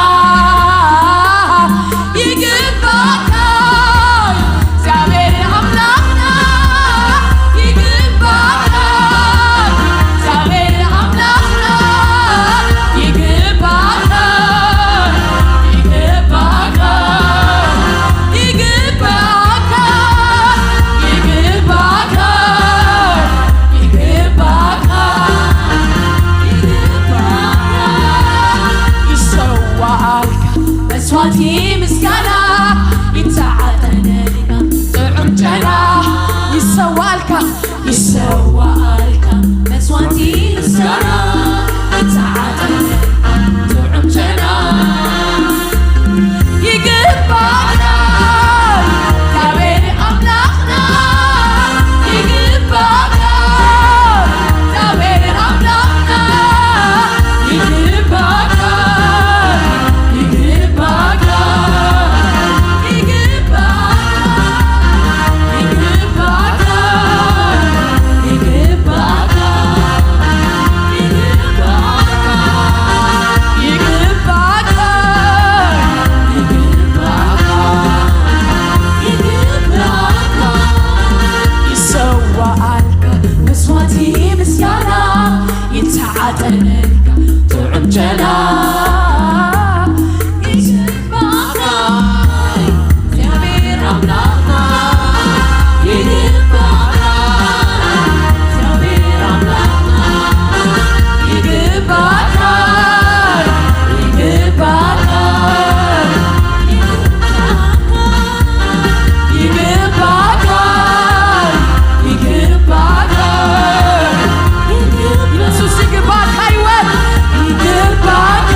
ምስጋና ይተዓጠነልካ፣ ጥዑም ጨና ይሰዋልካ፣ ይሰዋልካ መስዋዕቲ ምስጋና ይተዓጠነልካ፣ ጥዑም ጨና ይግባና፣ እግዚኣብሔር ኣምላኽና ይግባና፣ እግዚኣብሔር ኣምላኽና ይግባና፣ ይግባና፣ ይግባና፣ ይግባና፣ ይግባና፣ ይግባና፣ ይግባና፣ ይግባና፣ ይግባና። ይሰዋኣልካ መስዋዕቲ ምስጋና፣ ይተዓጠነልካ ጥዑም ጨና። ይግባና፣ እግዚኣብሔር ኣምላኽና፣ ይግባና፣ እግዚኣብሔር ኣምላኽና፣ ይግባና፣ ይግባና፣ ይግባና፣ ይግባና። ኢየሱስ ይግባካ ህይወት፣ ይግባካ፣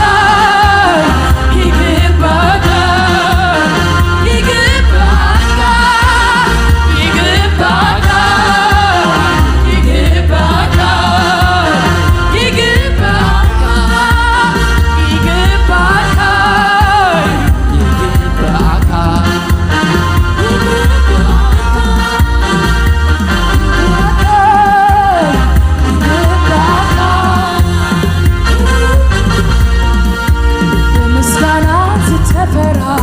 ይግባካ፣ ይግባካ፣ ይግባካ፣ ይግባካ፣ ይግባካ፣ ይግባካ። ብምስጋና ዝተፈራካ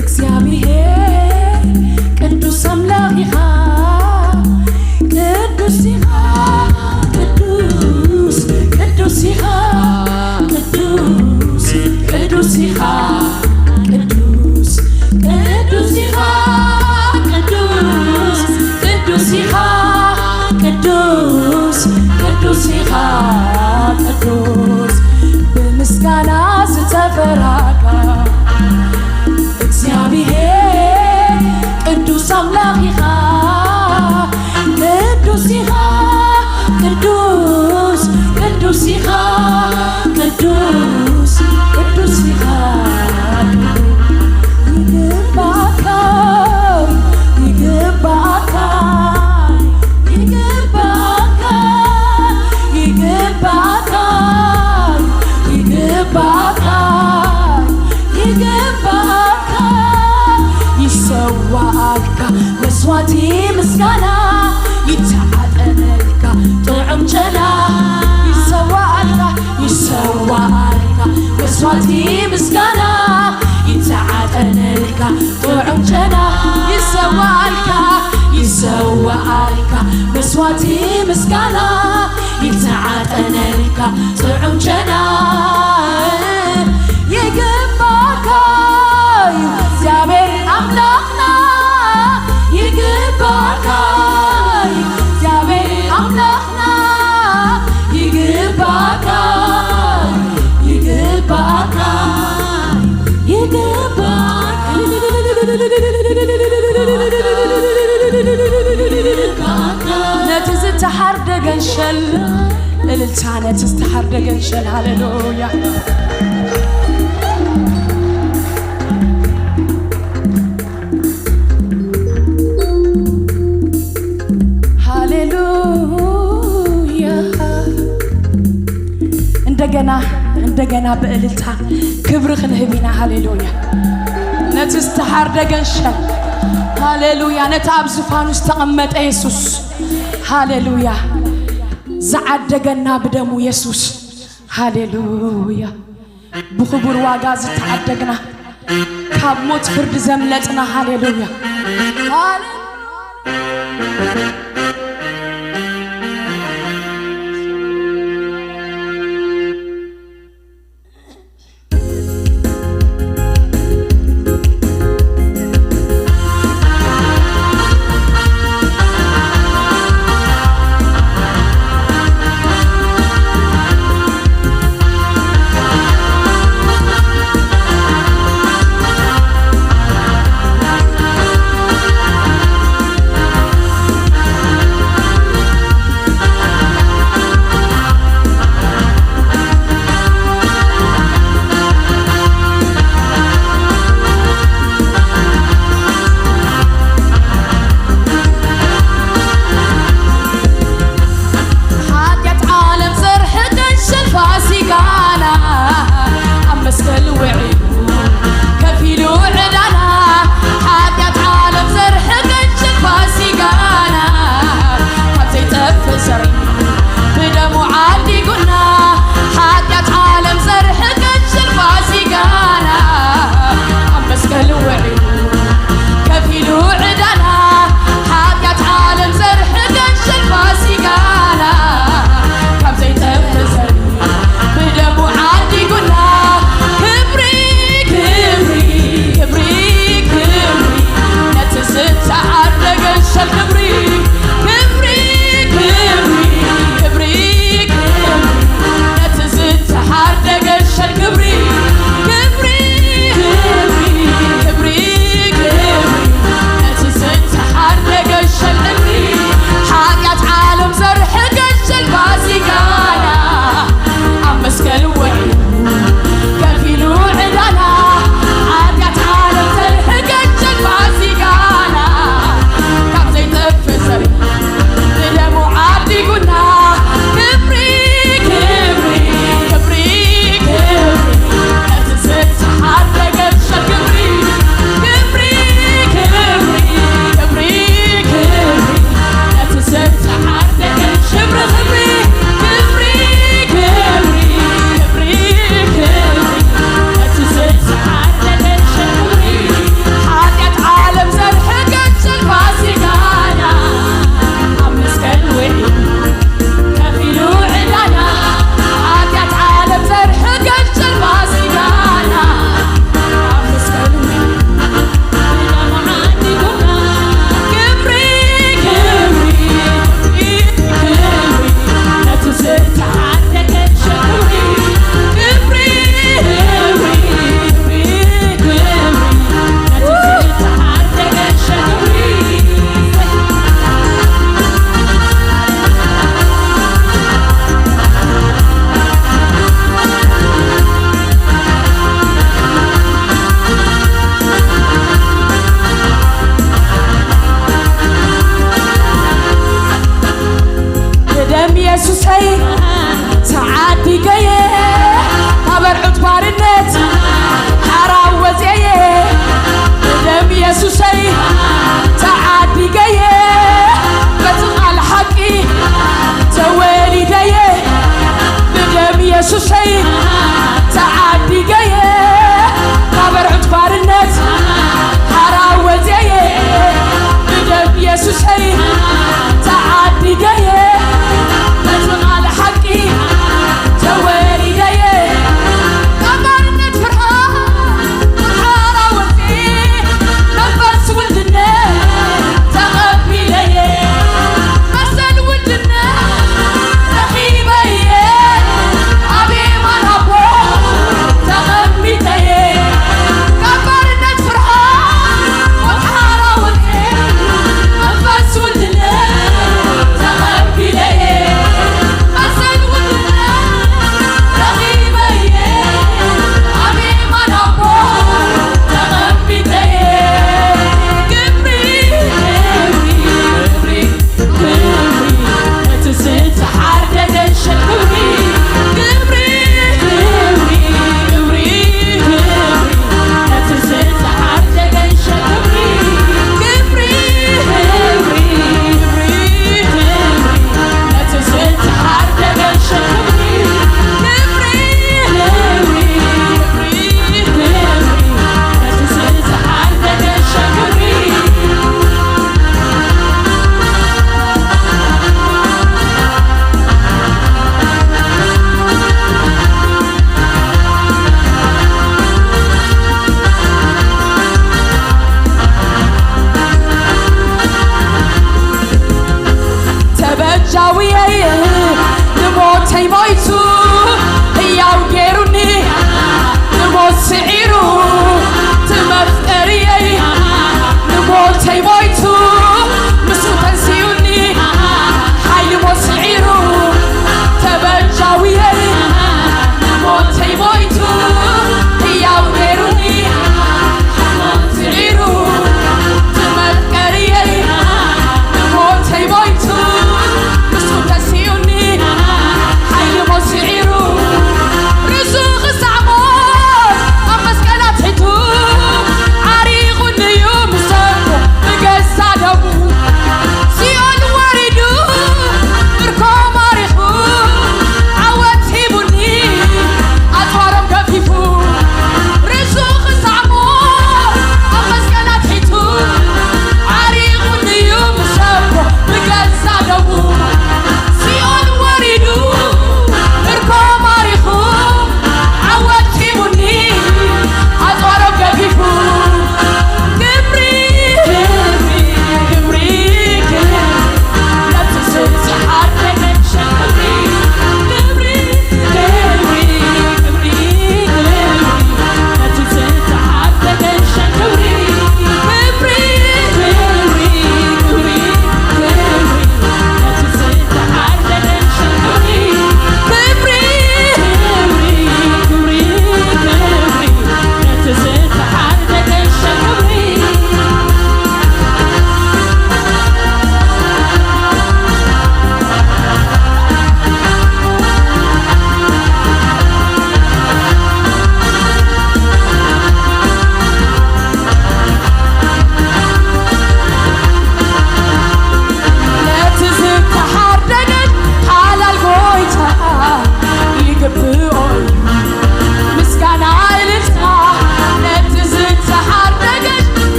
እግዚኣብሔር ቅዱስ ኣምላኽ ኢኻ፣ ቅዱስ ኢኻ፣ ቅዱስ፣ ቅዱስ ኢኻ፣ ቅዱስ፣ ቅዱስ ኢኻ፣ ቅዱስ፣ ቅዱስ ኢኻ፣ ቅዱስ፣ ቅዱስ ኢኻ፣ ቅዱስ፣ ቅዱስ ኢኻ፣ ቅዱስ፣ ብምስጋና ዝተፈራካ እግዚኣብሔር ቅዱስ ኣምላኽ ኢኻ፣ ቅዱስ ኢኻ፣ ቅዱስ፣ ቅዱስ ኢኻ፣ ቅዱስ፣ ቅዱስ ኢኻ። ይግባካ፣ ይግባካ፣ ይግባካ፣ ይግባካ፣ ይግባካ፣ ይግባካ። ይሰዋኣልካ መስዋዕቲ ምስጋና፣ ይተዓጠነልካ ጥዑም ጨና። ይሰዋኣልካ፣ ይሰዋኣልካ መስዋዕቲ ምስጋና፣ ይተዓጠነልካ ጥዑም ጨና። ይሰዋኣልካ፣ ይሰዋኣልካ መስዋዕቲ ምስጋና፣ ይተዓጠነልካ ጥዑም ጨና። ይግባካ እዩ እግዚኣብሔር ኣምላኽና፣ ይግባካ እዩ እግዚኣብሔር ኣምላኽና፣ ይግባካ፣ ይግባካ፣ ይግባካ። ነቲ ዝተሓርደ ገንሸል እልልታ፣ ነቲ ዝተሓርደ ገንሸል። ሃሌሉያ። ሃሌሉያ። እንደገና፣ እንደገና ብእልልታ ክብሪ ክንህብ ኢና። ሃሌሉያ። ነቲ ዝተሓርደ ገንሸል። ሃሌሉያ። ነቲ ኣብ ዝፋኑ ዝተቐመጠ የሱስ። ሃሌሉያ። ዝዓደገና ብደሙ የሱስ። ሃሌሉያ። ብኽቡር ዋጋ ዝተዓደግና፣ ካብ ሞት ፍርዲ ዘምለጥና። ሃሌሉያ። ሃሌሉያ።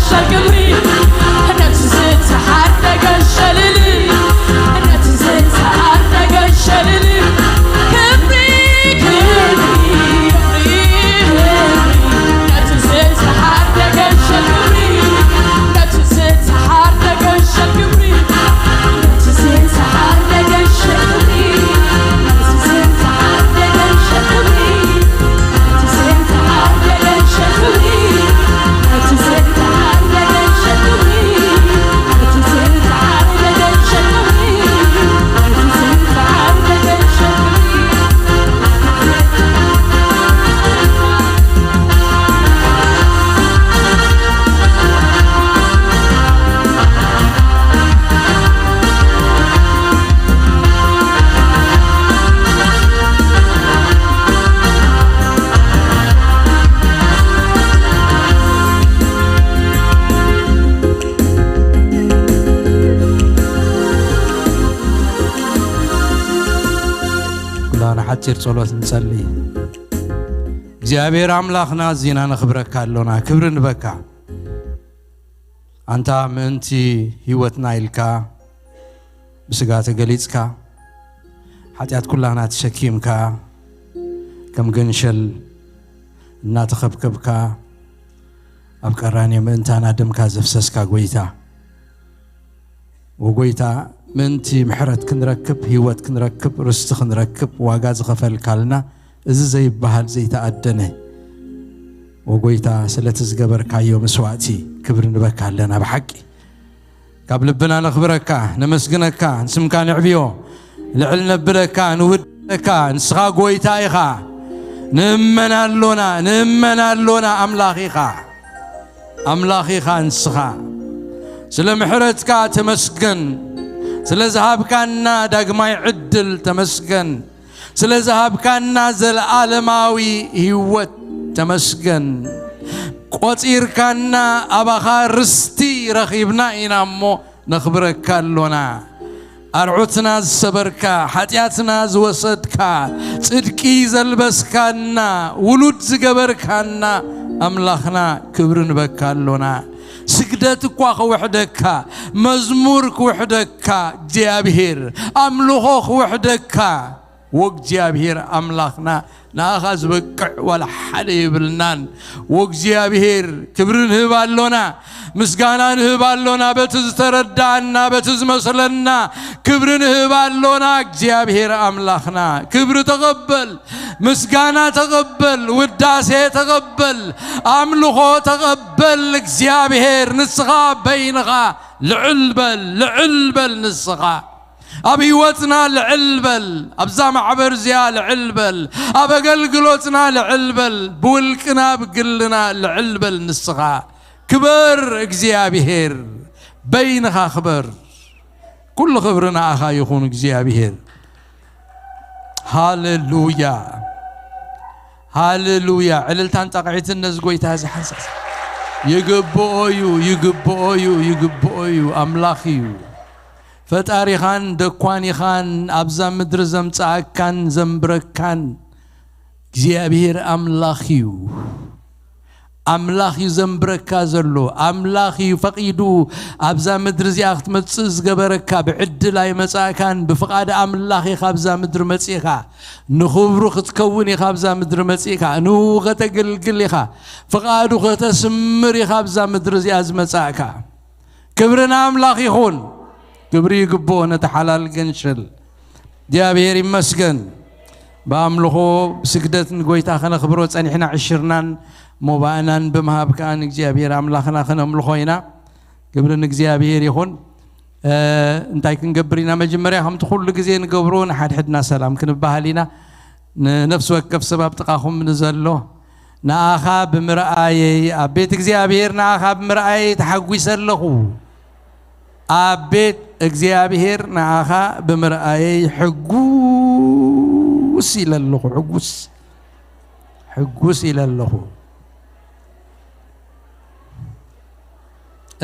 ክብሪ ነቲ ዝተሓርደ ገንሸልል፣ ነቲ ዝተሓርደ ገንሸልል፣ ክብሪ፣ ክብሪ፣ ክብሪ፣ ክብሪ፣ ነቲ ዝተሓርደ ገንሸል ክብሪ፣ ነቲ ዝተሓርደ ገንሸል ክብሪ፣ ነቲ ዝተሓርደ ገንሸል ክብሪ፣ ነቲ ዝተሓርደ ገንሸል ክብሪ። ኩላና ሓጺር ጸሎት ንጸሊ። እግዚኣብሔር ኣምላኽና፣ እዚና ነኽብረካ ኣሎና፣ ክብሪ ንበካ። ኣንታ ምእንቲ ህይወትና ኢልካ ብስጋ ተገሊጽካ፣ ሓጢኣት ኩላና ተሸኪምካ፣ ከም ገንሸል እናተኸብከብካ፣ ኣብ ቀራንዮ ምእንታና ደምካ ዘፍሰስካ ጎይታ፣ ወጎይታ፣ ምእንቲ ምሕረት ክንረክብ፣ ህይወት ክንረክብ፣ ርስቲ ክንረክብ ዋጋ ዝኸፈልካልና፣ እዚ ዘይበሃል ዘይተኣደነ፣ ወጎይታ፣ ስለቲ ዝገበርካዮ መስዋእቲ ክብሪ ንበካ ኣለና። ብሓቂ ካብ ልብና ነኽብረካ፣ ነመስግነካ፣ ንስምካ ነዕብዮ፣ ልዕል ነብለካ፣ ንውደካ። ንስኻ ጎይታ ኢኻ። ንእመን ኣሎና፣ ንእመን ኣሎና። ኣምላኽ ኢኻ፣ ኣምላኽ ኢኻ ንስኻ። ስለ ምሕረትካ ተመስገን። ስለ ዝሃብካና ዳግማይ ዕድል ተመስገን። ስለ ዝሃብካና ዘለኣለማዊ ህይወት ተመስገን። ቆጺርካና፣ ኣባኻ ርስቲ ረኺብና ኢና እሞ ነኽብረካ ኣሎና። ኣርዑትና ዝሰበርካ፣ ሓጢኣትና ዝወሰድካ፣ ጽድቂ ዘልበስካና፣ ውሉድ ዝገበርካና ኣምላኽና ክብሪ ንበካ ኣሎና። ስግደት እኳ ክውሕደካ፣ መዝሙር ክውሕደካ፣ እግዚኣብሔር ኣምልኾ ክውሕደካ፣ ወእግዚኣብሔር ኣምላኽና፣ ንኣኻ ዝበቅዕ ዋላ ሓደ የብልናን። ወእግዚኣብሔር ክብሪ ንህብ ኣሎና፣ ምስጋና ንህብ ኣሎና። በቲ ዝተረዳኣና፣ በቲ ዝመስለና ክብሪ ንህብ ኣሎና። እግዚኣብሔር ኣምላኽና፣ ክብሪ ተቐበል፣ ምስጋና ተቐበል፣ ውዳሴ ተቐበል፣ ኣምልኾ ተቐበል። እግዚኣብሔር ንስኻ በይንኻ ልዕል በል፣ ልዕል በል ንስኻ። ኣብ ህይወትና ልዕል በል፣ ኣብዛ ማሕበር እዚኣ ልዕል በል፣ ኣብ ኣገልግሎትና ልዕል በል፣ ብውልቅና ብግልና ልዕል በል ንስኻ። ክበር እግዚኣብሔር፣ በይንኻ ክበር። ኩሉ ክብሪ ንኣኻ ይኹን እግዚኣብሔር። ሃሌሉያ፣ ሃሌሉያ። ዕልልታን ጣቕዒትን ነዚ ጎይታ እዚ ሓንሳስ። ይግብኦ እዩ፣ ይግብኦ እዩ፣ ይግብኦ እዩ። ኣምላኽ እዩ። ፈጣሪኻን ደኳኒኻን ኣብዛ ምድሪ ዘምጽኣካን ዘንብረካን እግዚኣብሔር ኣምላኽ እዩ። ኣምላኽ እዩ ዘንብረካ ዘሎ። ኣምላኽ እዩ ፈቒዱ ኣብዛ ምድሪ እዚኣ ክትመጽእ ዝገበረካ። ብዕድል ኣይመጻእካን። ብፍቓድ ኣምላኽ ኢኻ ኣብዛ ምድሪ መጺእካ። ንኽብሩ ክትከውን ኢኻ ኣብዛ ምድሪ መጺእካ። ንኡ ከተገልግል ኢኻ። ፍቓዱ ከተስምር ኢኻ ኣብዛ ምድሪ እዚኣ ዝመጻእካ። ክብሪ ንኣምላኽ ይኹን። ክብሪ ይግብኦ ነቲ ሓላል ገንሸል። እግዚኣብሔር ይመስገን። ብኣምልኾ ብስግደት ንጎይታ ከነኽብሮ ጸኒሕና፣ ዕሽርናን ሞባእናን ብምሃብ ከኣ ንእግዚኣብሔር ኣምላኽና ከነምልኾ ኢና። ክብሪ ንእግዚኣብሔር ይኹን። እ፣ እንታይ ክንገብር ኢና? መጀመርያ ከምቲ ኩሉ ግዜ ንገብሮ ንሓድሕድና ሰላም ክንበሃል ኢና። ንነፍሲ ወከፍ ሰብ ኣብ ጥቓኹም ንዘሎ ንኣኻ ብምርኣየይ፣ ኣብ ቤት እግዚኣብሔር ንኣኻ ብምርኣየይ ተሓጒሰ ኣለኹ። ኣብ ቤት እግዚኣብሔር ንኣኻ ብምርኣየይ ሕጉስ ኢለ ኣለኹ። ሕጉስ፣ ሕጉስ ኢለ ኣለኹ።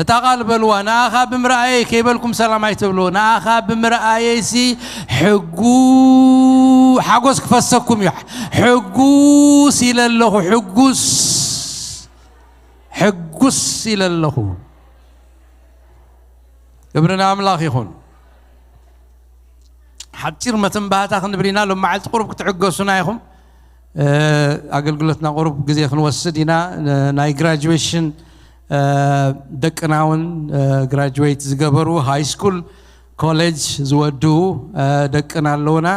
እታ ቃል በልዋ፣ ንኣኻ ብምርኣየይ ከይበልኩም ሰላም ኣይትብሉ። ንኣኻ ብምርኣየይሲ ሕጉ-፣ ሓጎስ ክፈሰኩም እዩ። ሕጉስ ኢለ ኣለኹ፣ ሕጉስ። ሕጉስ ውስ ኢለ ኣለኹ። ክብሪ ንኣምላኽ ይኹን። ሓፂር መተንባህታ ክንብል ኢና። ሎም መዓልቲ ቁሩብ ክትዕገሱና ኢኹም። ኣገልግሎትና ቁሩብ ግዜ ክንወስድ ኢና። ናይ ግራጁዌሽን ደቅና እውን ግራጁዌት ዝገበሩ፣ ሃይ ስኩል፣ ኮሌጅ ዝወድኡ ደቅና ኣለውና።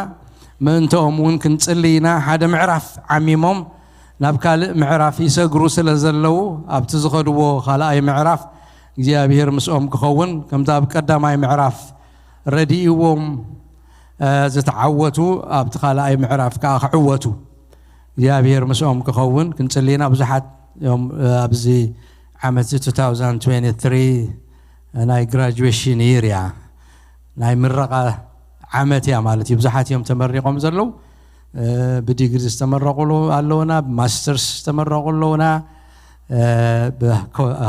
ምእንተኦም እውን ክንጽሊ ኢና። ሓደ ምዕራፍ ዓሚሞም ናብ ካልእ ምዕራፍ ይሰግሩ ስለ ዘለዉ፣ ኣብቲ ዝኸድዎ ካልኣይ ምዕራፍ እግዚኣብሔር ምስኦም ክኸውን፣ ከምቲ ኣብ ቀዳማይ ምዕራፍ ረዲእዎም ዝተዓወቱ፣ ኣብቲ ካልኣይ ምዕራፍ ከኣ ክዕወቱ እግዚኣብሔር ምስኦም ክኸውን ክንጽሊ ኢና። ብዙሓት እዮም ኣብዚ ዓመት two thousand twenty-three ናይ ግራጁዌሽን ይር እያ፣ ናይ ምረቓ ዓመት እያ ማለት እዩ። ብዙሓት እዮም ተመሪቖም ዘለዉ። ብዲግሪ ዝተመረቑ ኣለውና፣ ብማስተርስ ዝተመረቑ ኣለውና፣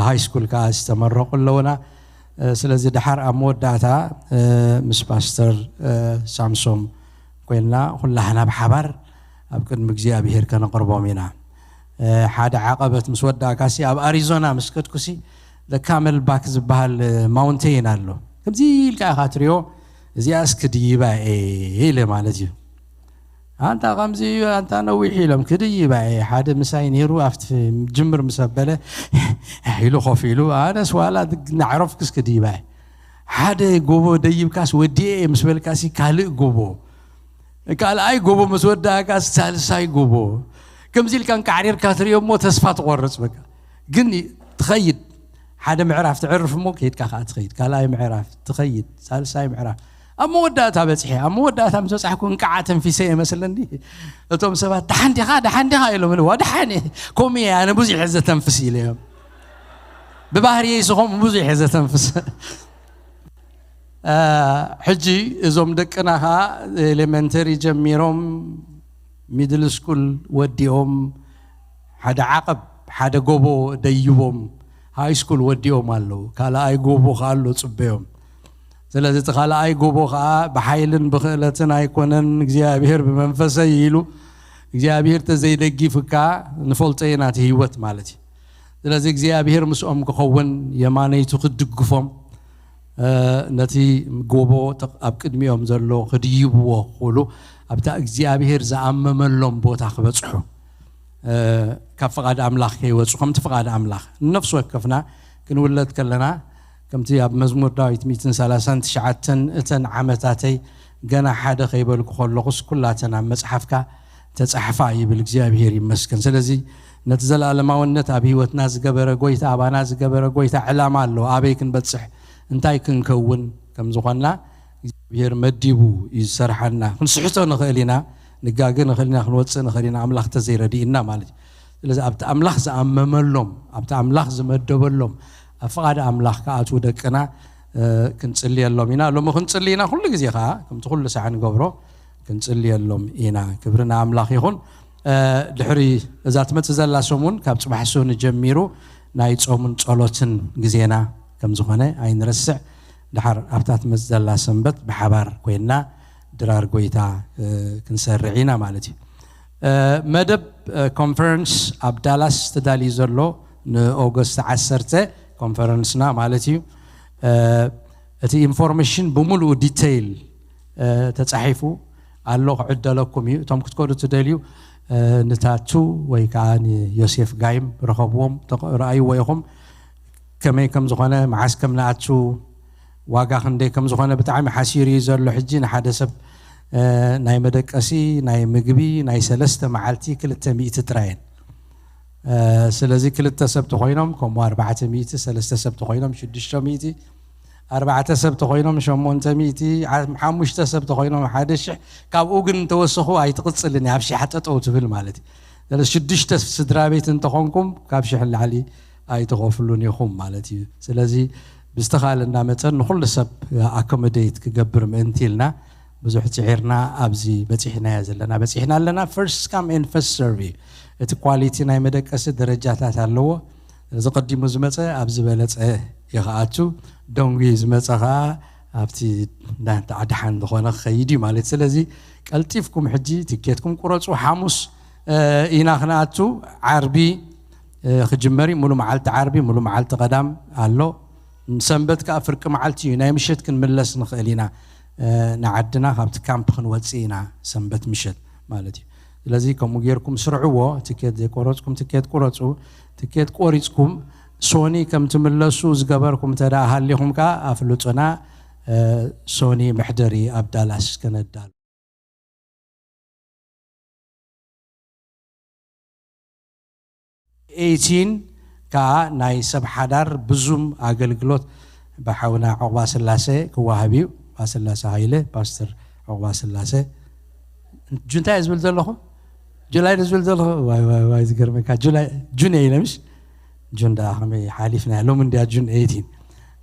ሃይ ስኩል ከዓ ዝተመረቑ ኣለውና። ስለዚ ደሓር ኣብ መወዳእታ ምስ ፓስተር ሳምሶም ኮይንና ኩላህና ብሓባር ኣብ ቅድሚ እግዚኣብሔር ከነቕርቦም ኢና። ሓደ ዓቐበት ምስ ወዳእካሲ ኣብ ኣሪዞና ምስ ከድኩሲ ካመል ባክ ዝበሃል ማውንቴን ኣሎ። ከምዚ ኢልካ ኢኻ ትሪኦ፣ እዚኣስ ክድይባ እየ ኢለ ማለት እዩ። ኣንታ ከምዚ እዩ፣ ኣንታ ነዊሕ ኢሎም ክድይባ እየ። ሓደ ምሳይ ነይሩ፣ ኣብቲ ጅምር ምስ ኣበለ ኢሉ ኮፍ ኢሉ፣ ኣነስ ዋላ ናዕረፍኩስ ክድይባ እየ። ሓደ ጎቦ ደይብካስ ወዲኤ ምስ በልካሲ ካልእ ጎቦ፣ ካልኣይ ጎቦ ምስ ወዳእካስ ሳልሳይ ጎቦ። ከምዚ ኢልካ እንቃዕሪርካ ትሪኦ እሞ ተስፋ ትቆርጽ በቃ። ግን ትኸይድ፣ ሓደ ምዕራፍ ትዕርፍ እሞ ከይድካ ከዓ ትኸይድ፣ ካልኣይ ምዕራፍ ትኸይድ፣ ሳልሳይ ምዕራፍ። ኣብ መወዳእታ በፂሐ፣ ኣብ መወዳእታ ምስ በፃሕኩ እንቃዓ ተንፊሰ እየ መስለኒ። እቶም ሰባት ደሓን ዲኻ፣ ደሓን ዲኻ ኢሎም፣ ዋ ደሓን እየ፣ ከምኡ እየ ኣነ ብዙሕ እየ ዘተንፍስ ኢለ እዮም። ብባህርየይ ስኸም ብዙሕ እየ ዘተንፍስ። ሕጂ እዞም ደቅና ከዓ ኤሌመንተሪ ጀሚሮም ሚድል ስኩል ወዲኦም ሓደ ዓቐብ ሓደ ጎቦ ደይቦም ሃይ ስኩል ወዲኦም ኣለዉ። ካልኣይ ጎቦ ከዓ ኣሎ ፅበዮም። ስለዚ እቲ ካልኣይ ጎቦ ከዓ ብሓይልን ብኽእለትን ኣይኮነን፣ እግዚኣብሔር ብመንፈሰይ ኢሉ እግዚኣብሔር ተዘይደጊፍካ ንፈልጦ ኢና እቲ ህይወት ማለት እዩ። ስለዚ እግዚኣብሔር ምስኦም ክኸውን የማነይቱ ክትድግፎም ነቲ ጎቦ ኣብ ቅድሚኦም ዘሎ ክድይብዎ ክኽእሉ ኣብታ እግዚኣብሔር ዝኣመመሎም ቦታ ክበጽሑ ካብ ፍቓድ ኣምላኽ ከይወጹ ከምቲ ፍቓድ ኣምላኽ ንነፍሲ ወከፍና ክንውለድ ከለና ከምቲ ኣብ መዝሙር ዳዊት ሚእትን ሰላሳን ትሽዓተን እተን ዓመታተይ ገና ሓደ ከይበልኩ ከለኹስ ኩላተን ኣብ መጽሓፍካ ተጻሕፋ ይብል እግዚኣብሔር ይመስገን። ስለዚ ነቲ ዘለኣለማውነት ኣብ ህይወትና ዝገበረ ጎይታ ኣባና ዝገበረ ጎይታ ዕላማ ኣለዎ። ኣበይ ክንበጽሕ እንታይ ክንከውን ከም ዝኾንና እግዚኣብሔር መዲቡ እዩ ዝሰርሓና። ክንስሕቶ ንኽእል ኢና፣ ንጋገ ንኽእል ኢና፣ ክንወጽእ ንኽእል ኢና፣ ኣምላኽ ተዘይረድእና ማለት እዩ። ስለዚ ኣብቲ ኣምላኽ ዝኣመመሎም ኣብቲ ኣምላኽ ዝመደበሎም ኣብ ፍቓድ ኣምላኽ ክኣትዉ ደቅና ክንጽልየሎም ኢና። ሎሚ ክንጽሊ ኢና፣ ኩሉ ግዜ ከዓ ከምቲ ኩሉ ሳዕ ንገብሮ ክንጽልየሎም ኢና። ክብሪ ንኣምላኽ ይኹን። ድሕሪ እዛ ትመጽእ ዘላ ሰሙን ካብ ጽባሕ ሶኒ ጀሚሩ ናይ ጾምን ጸሎትን ግዜና ከም ዝኾነ ኣይንረስዕ። ድሓር ኣብታ ትመጽእ ዘላ ሰንበት ብሓባር ኮይንና ድራር ጎይታ ክንሰርዕ ኢና ማለት እዩ። መደብ ኮንፈረንስ ኣብ ዳላስ ተዳልዩ ዘሎ ንኦገስት ዓሰርተ ኮንፈረንስና ማለት እዩ። እቲ ኢንፎርሜሽን ብምሉኡ ዲተይል ተጻሒፉ ኣሎ፣ ክዕደለኩም እዩ። እቶም ክትከዱ ትደልዩ ንታቱ ወይ ከዓ ንዮሴፍ ጋይም ረኸብዎም፣ ረኣይዎ ኢኹም። ከመይ ከም ዝኾነ፣ መዓስ ከም ንኣቱ፣ ዋጋ ክንደይ ከም ዝኾነ ብጣዕሚ ሓሲሩ እዩ ዘሎ። ሕጂ ንሓደ ሰብ ናይ መደቀሲ ናይ ምግቢ ናይ ሰለስተ መዓልቲ ክልተ ሚእቲ ጥራየን። ስለዚ ክልተ ሰብ ተኾይኖም ከምኡ ኣርባዕተ ሚእቲ፣ ሰለስተ ሰብ ተኾይኖም ሽዱሽተ ሚእቲ፣ ኣርባዕተ ሰብ ተኾይኖም ሸሞንተ ሚእቲ፣ ሓሙሽተ ሰብ ተኾይኖም ሓደ ሽሕ። ካብኡ ግን እንተወሰኹ ኣይትቕጽልን እያ፣ ኣብ ሽሕ ጠጠው ትብል ማለት እዩ። ስለዚ ሽዱሽተ ስድራ ቤት እንተኾንኩም ካብ ሽሕ ንላዕሊ ኣይትኸፍሉን ኢኹም ማለት እዩ። ስለዚ ብዝተኻለና መጠን ንኹሉ ሰብ ኣኮሞዴት ክገብር ምእንቲ ኢልና ብዙሕ ጽዒርና ኣብዚ በጺሕናዮ ዘለና በጺሕና ኣለና። ፈርስት ካም ኤንድ ፈርስት ሰርቭ እዩ። እቲ ኳሊቲ ናይ መደቀሲ ደረጃታት ኣለዎ። እዚ ቀዲሙ ዝመጸ ኣብ ዝበለጸ ይኽኣቱ፣ ደንጉዩ ዝመጸ ኸኣ ኣብቲ ደሓን ዝኾነ ክኸይድ እዩ ማለት። ስለዚ ቀልጢፍኩም ሕጂ ትኬትኩም ቁረጹ። ሓሙስ ኢና ክንኣቱ፣ ዓርቢ ክጅመር እዩ። ሙሉ መዓልቲ ዓርቢ፣ ሙሉ መዓልቲ ቀዳም ኣሎ። ሰንበት ከኣ ፍርቂ መዓልቲ እዩ። ናይ ምሸት ክንምለስ ንኽእል ኢና። ንዓድና ካብቲ ካምፕ ክንወፅእ ኢና ሰንበት ምሸት ማለት እዩ። ስለዚ ከምኡ ጌርኩም ስርዕዎ። ትኬት ዘይቆረፅኩም ትኬት ቁረፁ። ትኬት ቆሪፅኩም ሶኒ ከም ትምለሱ ዝገበርኩም እንተ ደኣ ሃሊኹም ከኣ ኣፍልጡና። ሶኒ መሕደሪ ኣብ ዳላስ ከነዳሉ። ኤይቲን ከኣ ናይ ሰብ ሓዳር ብዙም ኣገልግሎት ብሓውና ዕቑባ ስላሴ ክወሃብ እዩ። ዕቑባ ስላሴ ሃይለ፣ ፓስተር ዕቑባ ስላሴ። ጁንታ እየ ዝብል ዘለኹ? ጁላይ ዝብል ዘለኹ? ዋይ፣ ዋይ፣ ዋይ፣ ዝገርመካ። ጁላይ፣ ጁን እየ ኢለ ምሽ? ጁን ደኣ ከመይ ሓሊፍና? ሎም እንድያ ጁን ኤይቲን።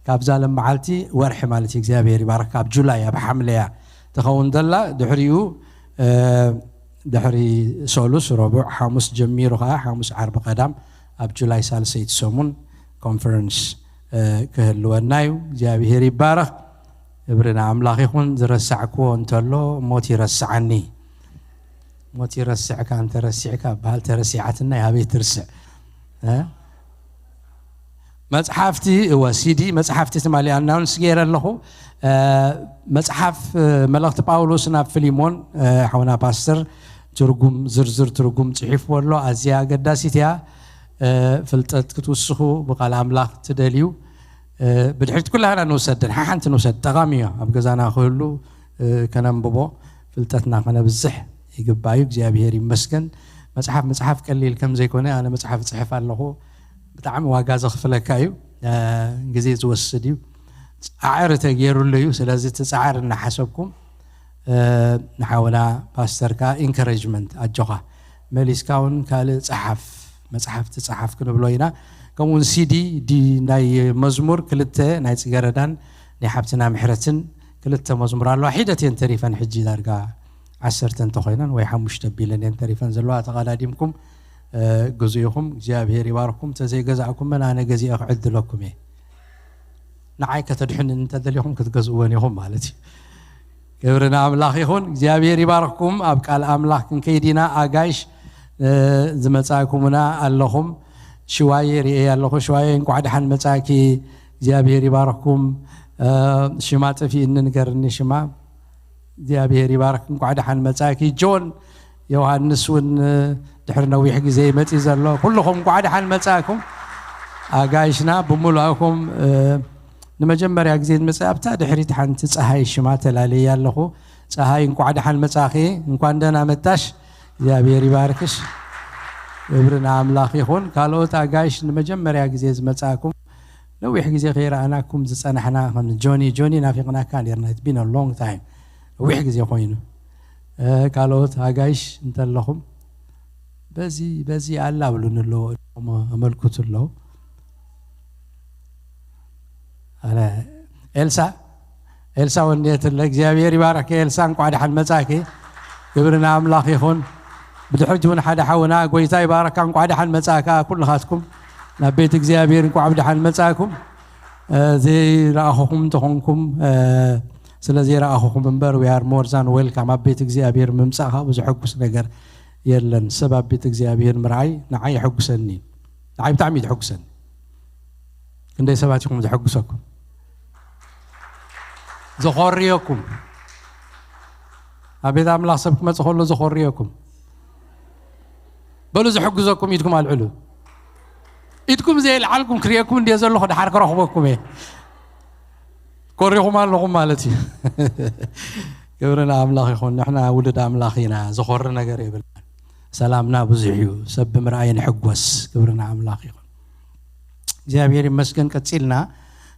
ካብዛ ለም መዓልቲ ወርሒ ማለት እዩ። እግዚኣብሔር ይባርክ። ካብ ጁላይ ኣብ ሓምለያ ትኸውን ዘላ። ድሕሪኡ፣ እ፣ ድሕሪ ሰሉስ፣ ረቡዕ፣ ሓሙስ ጀሚሩ ኸዓ ሓሙስ፣ ዓርቢ፣ ቀዳም ኣብ ጁላይ ሳልሰይቲ ሰሙን ኮንፈረንስ፣ እ፣ ክህልወና እዩ። እግዚኣብሔር ይባረኽ። ክብሪ ንኣምላኽ ይኹን። ዝረሳዕክዎ እንተሎ ሞት ይረስዓኒ። ሞት ይረስዕካ፣ እንተ ረሲዕካ በሃል፣ ተረሲዓትና ሃበይ ትርስዕ? እ? መጽሓፍቲ፣ እወ፣ ሲዲ መጽሓፍቲ ትማሊ ኣናውንስ ገይረ ኣለኹ። እ፣ መጽሓፍ፣ እ፣ መልእኽቲ ጳውሎስ ናብ ፊልሞን፣ እ፣ ሓውና ፓስተር ትርጉም፣ ዝርዝር ትርጉም ጽሒፍዎ ኣሎ። ኣዝያ ኣገዳሲት እያ። እ፣ ፍልጠት ክትውስኹ ብቃል ኣምላኽ ትደልዩ፣ እ፣ ብድሕሪት ኩላህና ንውሰደን፣ ሓሓንቲ ንውሰድ፣ ጠቓሚ እዮ። ኣብ ገዛና ክህሉ፣ እ፣ ከነንብቦ፣ ፍልጠትና ከነብዝሕ ይግባእ እዩ። እግዚኣብሔር ይመስገን። መጽሓፍ ምጽሓፍ ቀሊል ከም ዘይኮነ፣ ኣነ መጽሓፍ እጽሕፍ ኣለኹ። ብጣዕሚ ዋጋ ዘኽፍለካ እዩ። እ፣ ግዜ ዝወስድ እዩ። ጻዕሪ ተገይሩሉ እዩ። ስለዚ እቲ ጻዕሪ እናሓሰብኩም፣ እ፣ ንሓውና ፓስተር ከኣ ኢንከሬጅመንት፣ ኣጆኻ፣ መሊስካ እውን ካልእ ጸሓፍ፣ መጽሓፍቲ ጸሓፍ ክንብሎ ኢና። ከምኡውን ሲዲ፣ ዲ፣ ናይ መዝሙር ክልተ፣ ናይ ጽገረዳን ናይ ሓብትና ምሕረትን ክልተ መዝሙር ኣለዋ። ሒደት እየን ተሪፈን፣ ሕጂ ዳርጋ ዓሰርተ እንተኾይነን ወይ ሓሙሽተ ቢለን እየን ተሪፈን ዘለዋ። ተቐዳዲምኩም፣ እ፣ ግዙ ኢኹም። እግዚኣብሔር ይባርኩም። ተዘይገዛእኩመን ኣነ ገዚአ ክዕድለኩም እየ። ንዓይ ከተድሕኑኒ እንተደሊኹም ክትገዝእወን ኢኹም ማለት እዩ። ክብሪ ንኣምላኽ ይኹን። እግዚኣብሔር ይባርኽኩም። ኣብ ቃል ኣምላኽ ክንከይድ ኢና። ኣጋይሽ፣ እ፣ ዝመጻእኩምና ኣለኹም። ሽዋየ ርእየ ኣለኹ። ሽዋየ እንቋዕ ደሓን መጻእኪ። እግዚኣብሔር ይባርኽኩም። እ፣ ሽማ ጠፊእኒ ንገርኒ ሽማ። እግዚኣብሔር ይባርክ። እንቋዕ ደሓን መጻእኪ። ጆን ዮሃንስ እውን፣ እ፣ ድሕሪ ነዊሕ ግዜ ይመጽእ ዘሎ። ኩልኹም እንቋዕ ደሓን መጻእኩም። ኣጋይሽና ብምሉእኩም፣ እ፣ ንመጀመርያ ግዜ ዝመጽእ ኣብታ ድሕሪት ሓንቲ ጸሃይ ሽማ ተላለየ ኣለኹ። ጸሃይ እንቋዕ ደሓን መጻኺ፣ እንኳን ደህና መጣሽ። እግዚኣብሔር ይባርክሽ። ክብሪ ንኣምላኽ ይኹን። ካልኦት ኣጋይሽ ንመጀመርያ ግዜ ዝመጻእኩም፣ ነዊሕ ግዜ ከይረኣናኩም ዝጸናሕና፣ ከም ጆኒ፣ ጆኒ ናፊቕናካ ኔርና። It's been a long time። ነዊሕ ግዜ ኮይኑ። እ፣ ካልኦት ኣጋይሽ እንተለኹም፣ በዚ፣ በዚ ኣላ ብሉኒ ኣለዉ፣ እሞ ኣመልክቱ ኣለዉ። ኣነ፣ ኤልሳ፣ ኤልሳ ወንድየትለ፣ እግዚኣብሔር ይባረክ ኤልሳ፣ እንቋዕ ደሓን መጻእኪ። ክብሪ ንኣምላኽ ይኹን። ብድሕሪት እውን ሓደ ሓውና፣ ጎይታ ይባረካ፣ እንቋዕ ደሓን መጻእካ፣ ኩልኻትኩም ናብ ቤት እግዚኣብሔር እንቋዕ ብደሓን መጻእኩም። እ፣ ዘይረኣኹኹም እንተኾንኩም፣ እ፣ ስለ ዘይረኣኹኹም እምበር፣ we are more than welcome። ኣብ ቤት እግዚኣብሔር ምምጻእኻ ብዙሕ ሕጉስ ነገር የለን። ሰብ ኣብ ቤት እግዚኣብሔር ምርኣይ ንዓይ የሐጉሰኒ። ንዓይ ብጣዕሚ እዩ ዘሐጉሰኒ። ክንደይ ሰባት ኢኹም ዘሐጉሰኩም? ዘኾርየኩም? ኣብ ቤት ኣምላኽ ሰብ ክመጽእ ከሎ ዘኾርየኩም? በሉ ዘሐጉዘኩም ኢድኩም ኣልዕሉ። ኢድኩም ዘየልዓልኩም ክርእየኩም እንድየ ዘለኹ፣ ደሓር ክረኽበኩም እየ። ኮሪኹም ኣለኹም ማለት እዩ። ክብሪ ንኣምላኽ ይኹን። ንሕና ውሉድ ኣምላኽ ኢና። ዘኾሪ ነገር የብልና። ሰላምና ብዙሕ እዩ። ሰብ ብምርኣይ ንሕጎስ። ክብሪ ንኣምላኽ ይኹን። እግዚኣብሔር ይመስገን። ቀጺልና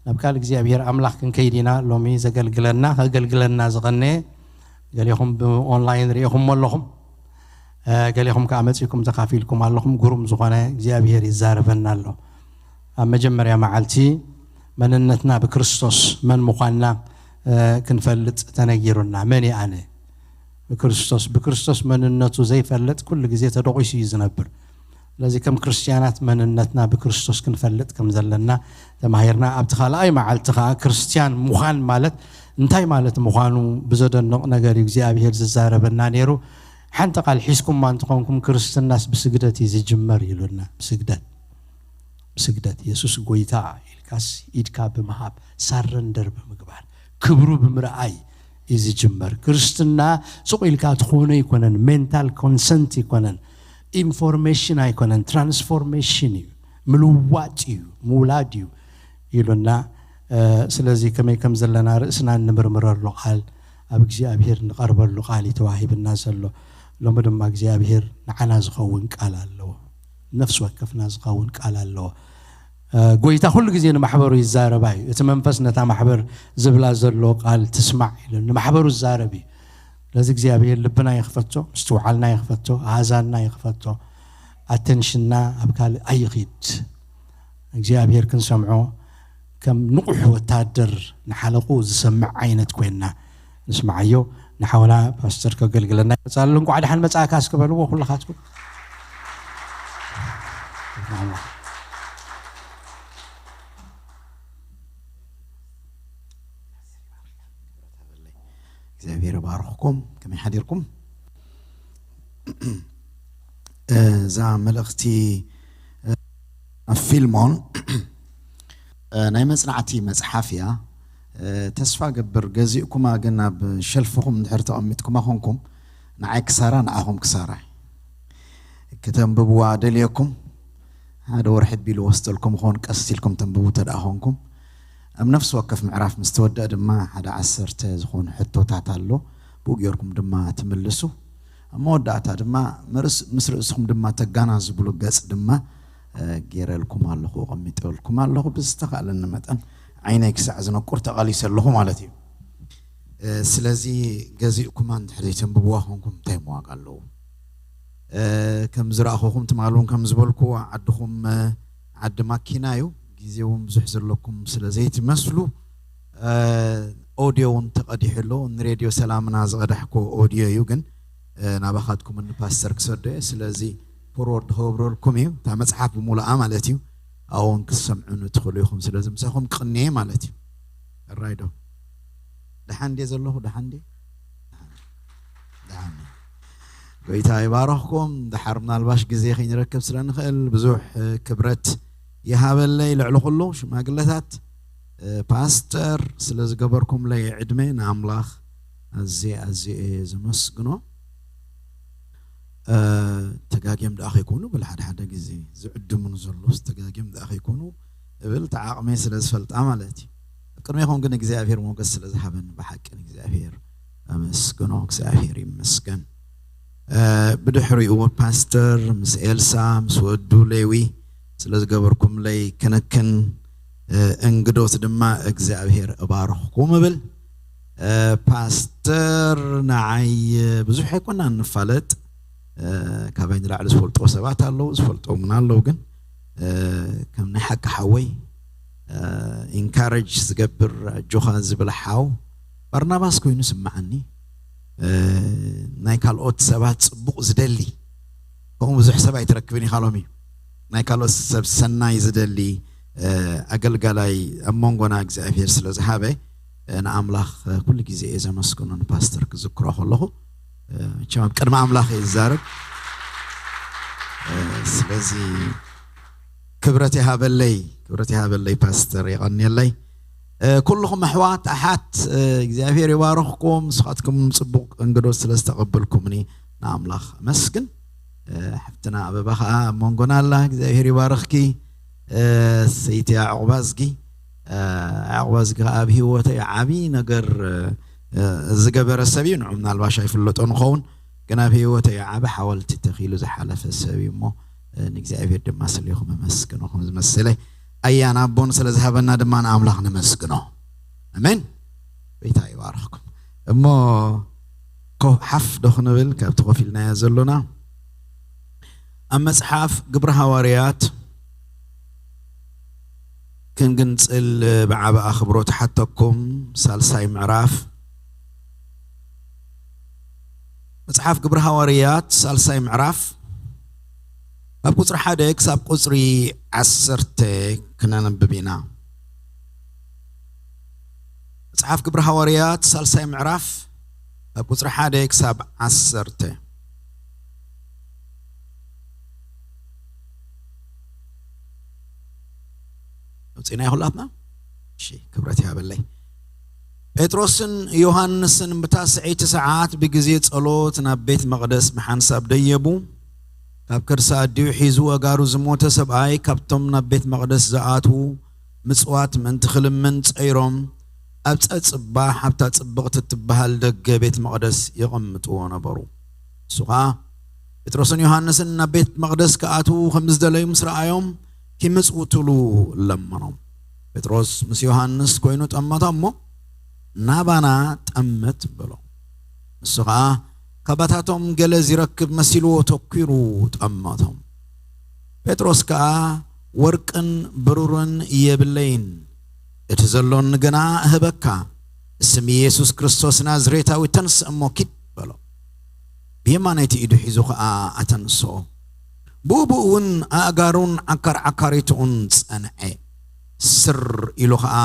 ናብ ቃል እግዚኣብሔር ኣምላኽ ክንከይድ ኢና። ሎሚ ዘገልግለና፣ ከገልግለና ዝቐነየ፣ ገሌኹም ብኦንላይን ርኢኹም ኣለኹም። እ፣ ገሌኹም ከኣ መጺእኩም ተኻፊልኩም ኣለኹም። ግሩም ዝኾነ እግዚኣብሔር ይዛረበና ኣሎ። ኣብ መጀመርያ መዓልቲ መንነትና ብክርስቶስ መን ምዃንና፣ እ፣ ክንፈልጥ ተነጊሩና። መን እየ ኣነ? ብክርስቶስ፣ ብክርስቶስ መንነቱ ዘይፈልጥ ኩሉ ግዜ ተደቂሱ እዩ ዝነብር። ስለዚ ከም ክርስትያናት መንነትና ብክርስቶስ ክንፈልጥ ከም ዘለና ተማሂርና። ኣብቲ ካልኣይ መዓልቲ ከኣ ክርስትያን ምዃን ማለት እንታይ ማለት ምዃኑ ብዘደንቕ ነገር እዩ እግዚኣብሔር ዝዛረበና ነይሩ። ሓንቲ ቃል ሒዝኩማ እንተኾንኩም፣ ክርስትናስ ብስግደት እዩ ዝጅመር ኢሉና። ብስግደት። ስግደት፣ የሱስ ጎይታ ኢልካስ ኢድካ ብምሃብ፣ ሳረንደር ብምግባር፣ ክብሩ ብምርኣይ እዩ ዝጅመር። ክርስትና ጽቕ ኢልካ ትኾኖ ኣይኮነን፣ ሜንታል ኮንሰንት ኣይኮነን፣ ኢንፎርሜሽን ኣይኮነን፣ ትራንስፎርሜሽን እዩ፣ ምልዋጥ እዩ፣ ምውላድ እዩ ኢሉና። ስለዚ ከመይ ከም ዘለና ርእስና እንምርምረሉ ቃል፣ ኣብ እግዚኣብሔር ንቐርበሉ ቃል እዩ ተዋሂብና ዘሎ። ሎሚ ድማ እግዚኣብሔር ንዓና ዝኸውን ቃል ኣለዎ፣ ነፍሲ ወከፍና ዝኸውን ቃል ኣለዎ። ጎይታ ኩሉ ግዜ ንማሕበሩ ይዛረባ እዩ። እቲ መንፈስ ነታ ማሕበር ዝብላ ዘሎ ቃል ትስማዕ ኢሉ ንማሕበሩ ዝዛረብ እዩ። ስለዚ እግዚኣብሔር ልብና ይኽፈቶ፣ ምስትውዓልና ይኽፈቶ፣ ኣእዛንና ይኽፈቶ፣ ኣተንሽንና ኣብ ካልእ ኣይኺድ። እግዚኣብሔር ክንሰምዖ ከም ንቑሕ ወታደር ንሓለቑ ዝሰምዕ ዓይነት ኮይንና ንስምዓዮ። ንሓውና ፓስተር ከገልግለና ይመጽእ ኣሎ። እንቋዕ ደሓን መጻእካ እስኪ በልዎ ኩልኻትኩም። እግዚኣብሔር ይባርኽኩም። ከመይ ሓዲርኩም? እዛ መልእኽቲ ኣብ ፊልሞን ናይ መጽናዕቲ መጽሓፍ እያ። ተስፋ ገብር ገዚእኩማ፣ ግን ኣብ ሸልፍኹም እንድሕር ተቐሚጥኩማ ኾንኩም ንዓይ ክሳራ፣ ንዓኹም ክሳራ። ክተንብብዋ ደልየኩም ሓደ ወርሒ ቢሉ ወስደልኩም ኾን ቀስ ኢልኩም ተንብቡ ተደኣ ኾንኩም። ኣብ ነፍሲ ወከፍ ምዕራፍ ምስ ተወደአ ድማ ሓደ ዓሰርተ ዝኾኑ ሕቶታት ኣሎ። ብኡ ጌርኩም ድማ ትምልሱ። ኣብ መወዳእታ ድማ ምስ ርእስኹም ድማ ተጋናዝብሉ ገጽ ድማ ጌረልኩም ኣለኹ፣ ቀሚጠልኩም ኣለኹ። ብዝተኻእለኒ መጠን ዓይነይ ክሳዕ ዝነቁር ተቓሊሰ ኣለኹ ማለት እዩ። ስለዚ ገዚእኩማ እንድሕር ዘይተንብብዋ ኾንኩም እንታይ ዋጋ ኣለዎ? ከም ዝረኣኹኹም ትማል እውን ከም ዝበልኩ ዓድኹም ዓዲ ማኪና እዩ። ግዜ እውን ብዙሕ ዘለኩም ስለ ዘይትመስሉ ኦድዮ እውን ተቐዲሑ ኣሎ። ንሬድዮ ሰላምና ዝቐዳሕኮ ኦድዮ እዩ፣ ግን ናባኻትኩም ንፓስተር ክሰዶ እየ። ስለዚ ፎርወርድ ክገብረልኩም እዩ፣ እታ መፅሓፍ ብምሉኣ ማለት እዩ። ኣብኡ እውን ክትሰምዑ ትኽእሉ ኢኹም። ስለዚ ምሳኹም ክቕንየ ማለት እዩ። ራይዶ ደሓን ድየ ዘለኹ? ደሓን ድየ? ደሓን። ጎይታ ይባረኽኩም። ደሓር ምናልባሽ ግዜ ከይንረክብ ስለ ንኽእል ብዙሕ ክብረት ይሃበለይ። ልዕሊ ኩሉ ሽማግለታት፣ ፓስተር፣ ስለ ዝገበርኩምለይ ዕድመ ንኣምላኽ ኣዝየ ኣዝየ እየ ዘመስግኖ። ተጋግዮም ደኣ ከይኮኑ ብል ሓደ ሓደ ግዜ ዝዕድሙን ዘሎስ ተጋግዮም ደኣ ከይኮኑ እብል፣ ተዓቕመይ ስለ ዝፈልጣ ማለት እዩ። ኣብ ቅድሜኹም ግን እግዚኣብሔር ሞገስ ስለ ዝሃበኒ ብሓቂ ንእግዚኣብሔር ኣመስግኖ። እግዚኣብሔር ይመስገን። ብድሕሪኡ ፓስተር ምስ ኤልሳ ምስ ወዱ ሌዊ ስለ ዝገበርኩምለይ ክንክን፣ እንግዶት ድማ እግዚኣብሔር እባርኽኩም እብል። ፓስተር ንዓይ ብዙሕ ኣይኮና እንፋለጥ፣ ካባይ ንላዕሊ ዝፈልጥዎ ሰባት ኣለዉ፣ ዝፈልጥዎ እውን ኣለዉ። ግን ከም ናይ ሓቂ ሓወይ ኢንካረጅ ዝገብር ኣጆኻ ዝብል ሓው ባርናባስ ኮይኑ ስምዓኒ። ናይ ካልኦት ሰባት ጽቡቕ ዝደሊ ከምኡ ብዙሕ ሰብ ኣይትረክብን ኢኻ ሎሚ። ናይ ካልኦት ሰብ ሰናይ ዝደሊ ኣገልጋላይ ኣብ መንጎና እግዚኣብሔር ስለ ዝሃበ ንኣምላኽ ኩሉ ግዜ እየ ዘመስግኖ። ንፓስተር ክዝክሮ ከለኹ መቸም ኣብ ቅድሚ ኣምላኽ እየ ዝዛረብ። ስለዚ ክብረት ይሃበለይ፣ ክብረት ይሃበለይ ፓስተር፣ የቐንየለይ። ኩልኹም ኣሕዋት ኣሓት እግዚኣብሔር ይባርኽኩም። ንስኻትኩም ጽቡቕ እንግዶት ስለ ዝተቐበልኩምኒ ንኣምላኽ ኣመስግን። ሓፍትና ኣበባ ኸዓ ኣብ መንጎና ኣላ። እግዚኣብሔር ይባርኽኪ። ሰይቲ ኣዕቑባዝጊ፣ ኣዕቑባዝጊ ኸዓ ኣብ ህይወተይ ዓብዪ ነገር ዝገበረ ሰብ እዩ። ንዑ ምናልባሽ ኣይፍለጦ ንኸውን፣ ግን ኣብ ህይወተይ ዓቢ ሓወልቲ ተኺሉ ዝሓለፈ ሰብ እዩ እሞ ንእግዚኣብሔር ድማ ስሌኹም ኣመስግኖ። ከም ዝመሰለ ኣያን ኣቦን ስለ ዝሃበና ድማ ንኣምላኽ ነመስግኖ። ኣሜን። ጎይታ ይባርኽኩም። እሞ ኮፍ ሓፍ ዶ ክንብል ካብቲ ኮፍ ኢልናዮ ዘሎና ኣብ መጽሓፍ ግብሪ ሃዋርያት ክንግንጽል ብዓቢ ኣኽብሮት ሓተኩም። ሳልሳይ ምዕራፍ መጽሓፍ ግብሪ ሃዋርያት ሳልሳይ ምዕራፍ ካብ ቁጽሪ ሓደ ክሳብ ቁጽሪ ዓሰርተ ክነንብብ ኢና። መጽሓፍ ግብሪ ሃዋርያት ሳልሳይ ምዕራፍ ካብ ቁጽሪ ሓደ ክሳብ ዓሰርተ። ጽና ይኹላትና። እሺ፣ ክብረት ይሃበለይ። ጴጥሮስን ዮሃንስን ብታ ሰዐይቲ ሰዓት ብግዜ ጸሎት ናብ ቤት መቕደስ ብሓንሳብ ደየቡ። ካብ ከርሲ ኣዲኡ ሒዙ ኣጋሩ ዝሞተ ሰብኣይ ካብቶም ናብ ቤት መቕደስ ዝኣትዉ ምጽዋት ምእንቲ ክልምን ጸይሮም ኣብ ጸጽባሕ ኣብታ ጽብቕቲ እትበሃል ደገ ቤት መቕደስ የቐምጥዎ ነበሩ። እሱ ኸኣ ጴጥሮስን ዮሃንስን ናብ ቤት መቕደስ ክኣትዉ ከም ዝደለዩ ምስ ረኣዮም፣ ኪምጽውትሉ ለመኖም። ጴጥሮስ ምስ ዮሃንስ ኮይኑ ጠመቶም እሞ፣ "ናባና ጠምት" በሎ። ንሱ ኸኣ ካባታቶም ገለ ዚረክብ መሲልዎ ተኲሩ ጠመቶም። ጴጥሮስ ከኣ፣ "ወርቅን ብሩርን የብለይን፣ እቲ ዘሎኒ ግና እህበካ። ብስም ኢየሱስ ክርስቶስ ናዝሬታዊ ተንስእ እሞ ኪድ" በሎ። ብየማነይቲ ኢዱ ሒዙ ኸኣ ኣተንስኦ። ብኡ ብኡ እውን ኣእጋሩን ዓካር ዓካሪትኡን ጸንዐ። ስር ኢሉ ኸኣ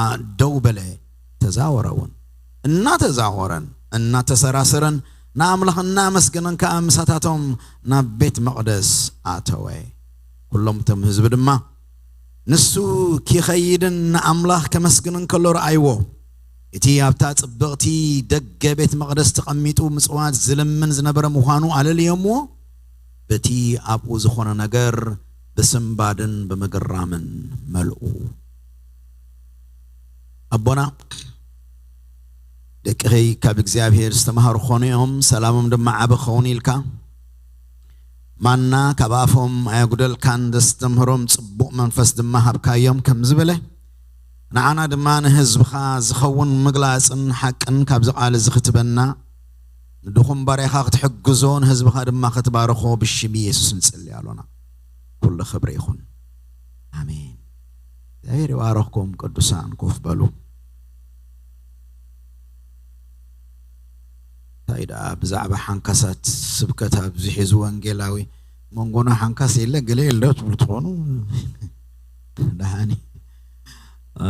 ደው በለ፣ ተዛወረ እውን። እናተዛወረን እናተሰራሰረን ንኣምላኽ እናመስገነን ከኣ ምሳታቶም ናብ ቤት መቕደስ ኣተወ። ኩሎም እቶም ህዝቢ ድማ ንሱ ኪኸይድን ንኣምላኽ ከመስግንን ከሎ ረኣይዎ። እቲ ኣብታ ጽብቕቲ ደገ ቤት መቕደስ ተቐሚጡ ምጽዋት ዝልምን ዝነበረ ምዃኑ ኣለልዮምዎ። በቲ ኣብኡ ዝኾነ ነገር ብስንባድን ብምግራምን መልኡ። ኣቦና፣ ደቅኺ ካብ እግዚኣብሔር ዝተማሃሩ ኾኑ እዮም፣ ሰላሞም ድማ ዓቢ ክኸውን ኢልካ፣ ማና ካብ ኣፎም ኣየጉደልካን፣ ዘስተምህሮም ጽቡቕ መንፈስ ድማ ሃብካዮም ከም ዝበለ፣ ንዓና ድማ ንህዝብኻ ዝኸውን ምግላጽን ሓቅን ካብዚ ቃል እዚ ክትበና፣ ንድኹም ባርያኻ ክትሕግዞ፣ ንህዝብኻ ድማ ክትባርኾ ብሽም ኢየሱስ ንጽሊ ኣሎና። ኩሉ ክብሪ ይኹን። ኣሜን። እግዚኣብሔር ይባረኽኩም ቅዱሳን። ኮፍ በሉ። እንታይ ደኣ ብዛዕባ ሓንካሳት ስብከት ኣብዚሑ እዚ ወንጌላዊ፣ መንጎና ሓንካስ የለ ገለ የለ ዶ ትብሉ ትኾኑ? ደሓኒ። እ፣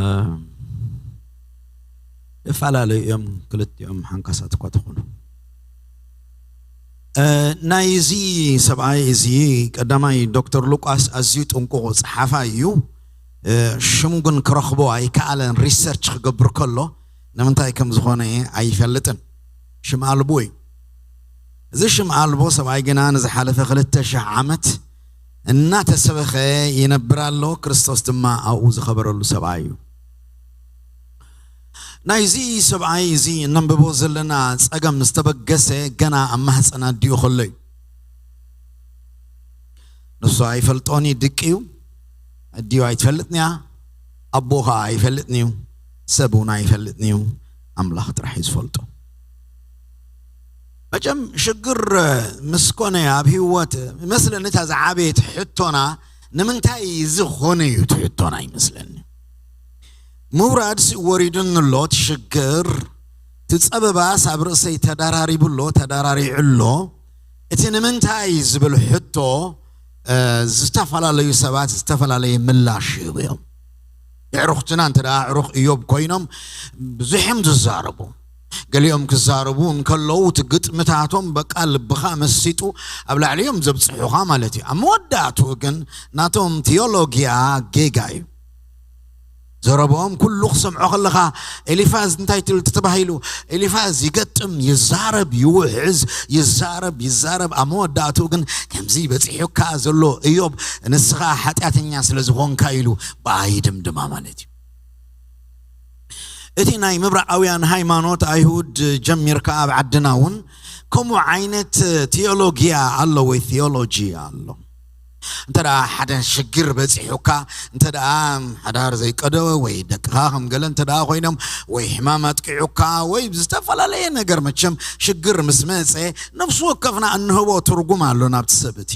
ይፈላለዩ እዮም፣ ክልቲኦም ሓንካሳት እኳ ተኾኑ። እ፣ ናይዚ ሰብኣይ እዚ ቀዳማይ ዶክተር ሉቃስ ኣዝዩ ጥንቁቕ ጸሓፋይ እዩ። እ፣ ሽሙ ግን ክረኽቦ ኣይከኣለን። ሪሰርች ክገብር ከሎ ንምንታይ ከም ዝኾነ ኣይፈልጥን። ሽም ኣልቦ እዩ። እዚ ሽም ኣልቦ ሰብኣይ ግና ንዝሓለፈ ክልተ ሽሕ ዓመት እናተሰበኸ ይነብር ኣሎ። ክርስቶስ ድማ ኣብኡ ዝኸበረሉ ሰብኣይ እዩ። ናይዚ ሰብኣይ እዚ እነንብቦ ዘለና ጸገም ዝተበገሰ ገና ኣብ ማህጸን ኣዲኡ ከሎ እዩ። ንሱ ኣይፈልጦን እዩ፣ ድቂ እዩ። ኣዲኡ ኣይትፈልጥን እያ፣ ኣቦኡ ኸዓ ኣይፈልጥን እዩ፣ ሰብ እውን ኣይፈልጥን እዩ፣ ኣምላኽ ጥራሕ እዩ ዝፈልጦ። መቸም ሽግር ምስ ኮነ ኣብ ህይወት ይመስለኒ እታ ዝዓበየት ሕቶና ንምንታይ እዚ ኾነ እዩ እቲ ሕቶና ይመስለኒ። ምውራድ ሲ ወሪዱኒ ኣሎ እቲ ሽግር፣ እቲ ጸበባስ ኣብ ርእሰይ ተደራሪቡ ኣሎ፣ ተደራሪዑ ኣሎ። እቲ ንምንታይ ዝብል ሕቶ፣ እ፣ ዝተፈላለዩ ሰባት ዝተፈላለየ ምላሽ ይህቡ እዮም። የዕሩኽትና እንተ ደኣ ኣዕሩኽ እዮብ ኮይኖም ብዙሕ እዮም ዝዛረቡ። ገሊኦም ክዛረቡ እንከለዉ እቲ ግጥምታቶም በቃ ልብኻ መሲጡ ኣብ ላዕሊ እዮም ዘብጽሑኻ ማለት እዩ። ኣብ መወዳእትኡ ግን ናቶም ቲዮሎጊያ ጌጋ እዩ። ዘረብኦም ኩሉ ክሰምዖ ከለኻ፣ ኤሊፋዝ እንታይ ትብል ተባሂሉ? ኤሊፋዝ ይገጥም፣ ይዛረብ፣ ይውሕዝ፣ ይዛረብ፣ ይዛረብ። ኣብ መወዳእትኡ ግን ከምዚ በጺሑካ ዘሎ እዮብ፣ ንስኻ ሓጢኣተኛ ስለ ዝኾንካ ኢሉ ብኣ ይድምድማ ማለት እዩ። እቲ ናይ ምብራቓውያን ሃይማኖት ኣይሁድ ጀሚርካ ኣብ ዓድና እውን ከምኡ ዓይነት ቲዮሎጊያ ኣሎ ወይ ቲዮሎጂ ኣሎ። እንተ ደኣ ሓደ ሽግር በጺሑካ፣ እንተ ደኣ ሓዳር ዘይቀደወ ወይ ደቅኻ ከም ገለ እንተ ደኣ ኮይኖም፣ ወይ ሕማም ኣጥቂዑካ፣ ወይ ዝተፈላለየ ነገር፣ መቸም ሽግር ምስ መጸ፣ ነፍሲ ወከፍና እንህቦ ትርጉም ኣሎ ናብቲ ሰብ እቲ።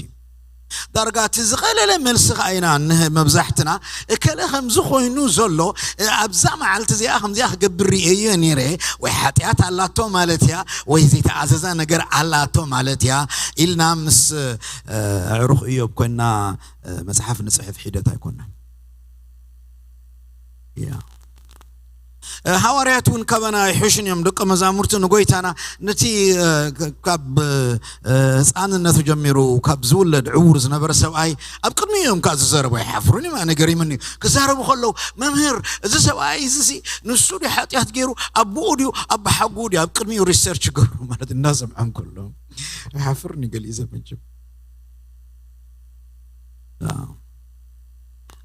ዳርጋ እቲ ዝቐለለ መልሲ ከኣ ኢና እንህብ መብዛሕትና፣ እከለ ከምዚ ኮይኑ ዘሎ፣ እ፣ ኣብዛ መዓልቲ እዚኣ ከምዚኣ ክገብር ርእየዮ ነይረ፣ ወይ ሓጢኣት ኣላቶ ማለት እያ፣ ወይ ዘይተኣዘዛ ነገር ኣላቶ ማለት እያ ኢልና ምስ፣ እ፣ ኣዕሩኽ እዮብ ኮይንና፣ እ፣ መጽሓፍ ንጽሕፍ ሒደት ኣይኮንናን። ያ። ሃዋርያት እውን ካባና ኣይሕሹን እዮም። ደቀ መዛሙርቲ ንጎይታና ነቲ ካብ ህፃንነቱ ጀሚሩ ካብ ዝውለድ ዕውር ዝነበረ ሰብኣይ ኣብ ቅድሚ እዮም ካብ ዝዘረቡ ኣይሓፍሩን እዮም። ኣነ ገሪምኒ እዩ። ክዛረቡ ከለዉ፣ መምህር፣ እዚ ሰብኣይ እዚ ንሱ ድዩ ሓጢኣት ገይሩ፣ ኣቦኡ ድዩ ኣባሓጉኡ ድዩ ኣብ ቅድሚኡ ሪሰርች ገብሩ ማለት እናሰምዖም ከሎ ይሓፍር ንገሊእ ዘመጅብ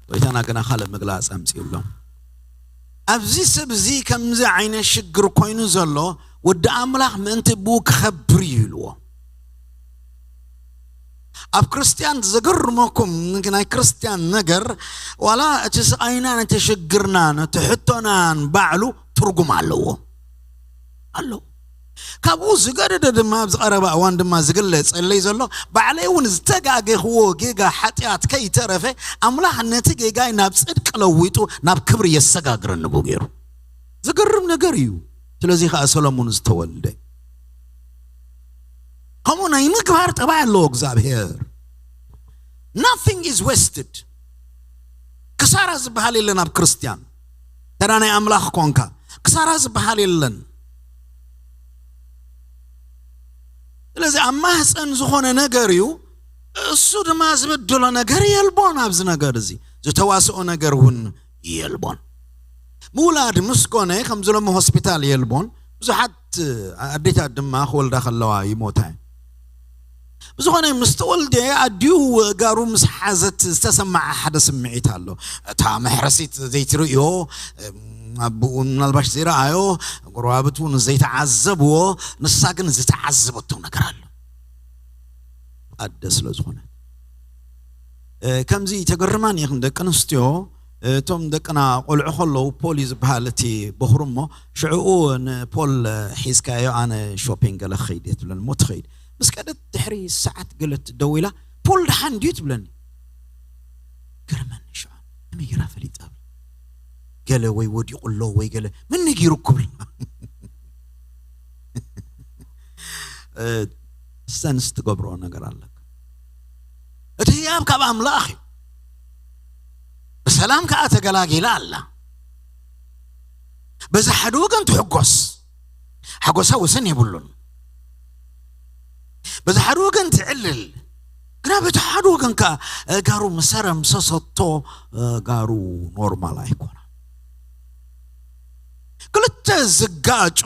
ወይታና ግና ካልእ ምግላፅ ኣምፅኡሎም። ኣብዚ ሰብ እዚ ከምዚ ዓይነት ሽግር ኮይኑ ዘሎ ወዲ ኣምላኽ ምእንቲ ብኡ ክኸብር እዩ ኢልዎ። ኣብ ክርስትያን ዘገርመኩም ናይ ክርስትያን ነገር ዋላ እቲ ስቓይና ነቲ ሽግርና ነቲ ሕቶናን ባዕሉ ትርጉም ኣለዎ ኣለዉ። ካብኡ ዝገደደ ድማ ኣብዚ ቀረባ እዋን ድማ ዝግለጸለይ ዘሎ ባዕለይ እውን ዝተጋገኽዎ ጌጋ ሓጢኣት ከይተረፈ ኣምላኽ ነቲ ጌጋይ ናብ ጽድቂ ለዊጡ ናብ ክብሪ የሰጋግረኒ ብኡ ገይሩ። ዝገርም ነገር እዩ። ስለዚ ከዓ ሰሎሞን ዝተወልደ ከምኡ ናይ ምግባር ጠባይ ኣለዎ እግዚኣብሔር። Nothing is wasted። ክሳራ ዝበሃል የለን ኣብ ክርስትያን። ተራ ናይ ኣምላኽ ኮንካ ክሳራ ዝበሃል የለን። ስለዚ ኣብ ማህፀን ዝኾነ ነገር እዩ። እሱ ድማ ዝበደሎ ነገር የልቦን። ኣብዚ ነገር እዚ ዝተዋስኦ ነገር እውን የልቦን። ምውላድ ምስ ኮነ ከምዚ ሎሚ ሆስፒታል የልቦን። ብዙሓት ኣዴታት ድማ ክወልዳ ከለዋ ይሞታ እየን። ብዝኾነ ምስ ተወልደ ኣዲኡ ጋሩ ምስ ሓዘት ዝተሰማዓ ሓደ ስምዒት ኣሎ። እታ መሕረሲት ዘይትርእዮ፣ ኣቦኡ ምናልባሽ ዘይረኣዮ፣ ጎረባብቱ እውን ዘይተዓዘብዎ፣ ንሳ ግን ዝተዓዘበቶ ነገር ኣሎ። ኣደ ስለ ዝኾነት ከምዚ ተገርማን እየን ደቂ ኣንስትዮ። እቶም ደቅና ቆልዑ ከለዉ ፖል እዩ ዝበሃል እቲ በኹሩ እሞ ሽዕኡ ንፖል ሒዝካዮ ኣነ ሾፒንግ ገለ ክኸይድ እየ ትብለኒ እሞ ትኸይድ። ምስ ከደት ድሕሪ ሰዓት ገለት ደዊላ ፖል ደሓን ድዩ ትብለኒ። ገርመኒ ሽዑ ከመይ ገይራ ፈሊጣ ገለ ወይ ወዲቑ ኣሎ ወይ ገለ መን ነጊሩ ክብል ሰንስ ትገብሮ ነገር ኣለካ። እቲ ህያብ ካብ ኣምላኽ እዩ። ብሰላም ከዓ ተገላጊላ ኣላ። በዚ ሓደ ወገን ትሕጎስ፣ ሓጎሳ ወሰን የብሉን። በዚ ሓደ ወገን ትዕልል፣ ግና በቲ ሓደ ወገን ከዓ ጋሩ ምሰረ ምሰሰቶ ጋሩ ኖርማል ኣይኮነ። ክልተ ዝጋጮ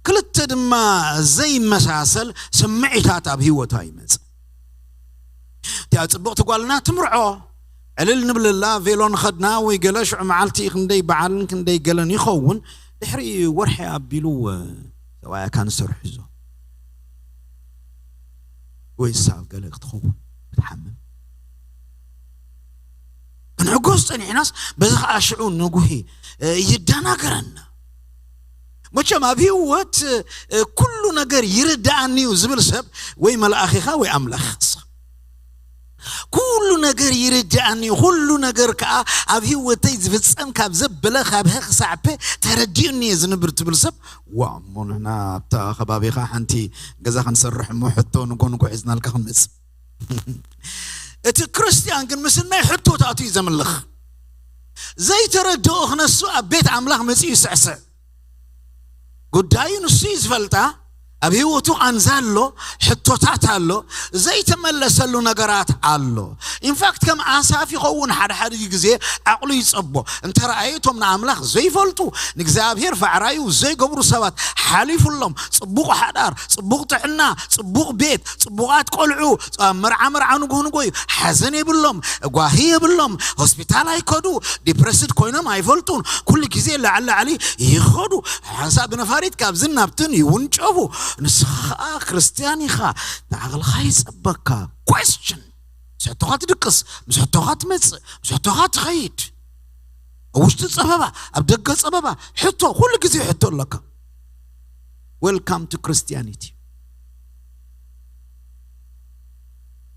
ክልተ ድማ ዘይመሳሰል ስምዒታት ኣብ ህይወታ ይመጽእ። እቲኣ ጽብቕቲ ጓልና ትምርዖ ዕልል ንብለላ ቬሎ ንኸድና ወይ ገለ ሽዑ መዓልቲ ክንደይ በዓልን ክንደይ ገለን ይኸውን። ድሕሪ ወርሒ ኣቢሉ ሰብኣያ ካንሰር ሒዞ ወይ ሳብ ገለ ክትኸውን ክትሓምም ክንሕጎስ ጸኒሕናስ በዚ ኸዓ ሽዑ ንጉሂ ይደናገረና። መቸም ኣብ ህይወት ኩሉ ነገር ይርዳኣኒ እዩ ዝብል ሰብ ወይ መልኣኺኻ ወይ ኣምላኽ ኩሉ ነገር ይርዳኣኒ እዩ፣ ኩሉ ነገር ከዓ ኣብ ህይወተይ ዝፍጸም ካብ ዘበለ ካብ ሀ ክሳዕ ፐ ተረዲኡኒ እየ ዝንብር ትብል ሰብ ዋ እሞ ንሕና ኣብታ ከባቢኻ ሓንቲ ገዛ ክንሰርሕ እሞ ሕቶ ንጎ ንጎ ሒዝናልካ ክንመጽእ እቲ ክርስትያን ግን ምስናይ ሕቶታቱ እዩ ዘምልኽ። ዘይተረድኦ ክነሱ ኣብ ቤት ኣምላኽ መጺኡ ይስዕስዕ። ጉዳዩ ንሱ እዩ ዝፈልጣ። ኣብ ህይወቱ ቃንዛ ኣሎ፣ ሕቶታት ኣሎ፣ ዘይተመለሰሉ ነገራት ኣሎ። ኢንፋክት ከም ኣሳፍ ይኸውን ሓደ ሓደ ግዜ ዓቕሉ ይጸቦ እንተረኣየ እቶም ንኣምላኽ ዘይፈልጡ ንእግዚኣብሔር ፋዕራዩ ዘይገብሩ ሰባት ሓሊፉሎም ጽቡቕ ሓዳር፣ ጽቡቕ ጥዕና፣ ጽቡቕ ቤት፣ ጽቡቓት ቆልዑ፣ ኣብ መርዓ መርዓ ንጉህ ንጎ እዩ። ሓዘን የብሎም፣ ጓሂ የብሎም፣ ሆስፒታል ኣይከዱ፣ ዲፕረስድ ኮይኖም ኣይፈልጡን። ኩሉ ግዜ ላዕሊ ላዕሊ ይኸዱ። ሓንሳእ ብነፋሪት ካብዝን ናብትን ይውንጨፉ። ንስኻ ከዓ ክርስትያን ኢኻ፣ ንዓቕልኻ ይጸበካ። ኮስችን ምስ ሕቶኻ ትድቅስ፣ ምስ ሕቶኻ ትመጽእ፣ ምስ ሕቶኻ ትኸይድ። ኣብ ውሽጢ ጸበባ፣ ኣብ ደገ ጸበባ፣ ሕቶ፣ ኩሉ ግዜ ሕቶ ኣለካ። Welcome to Christianity።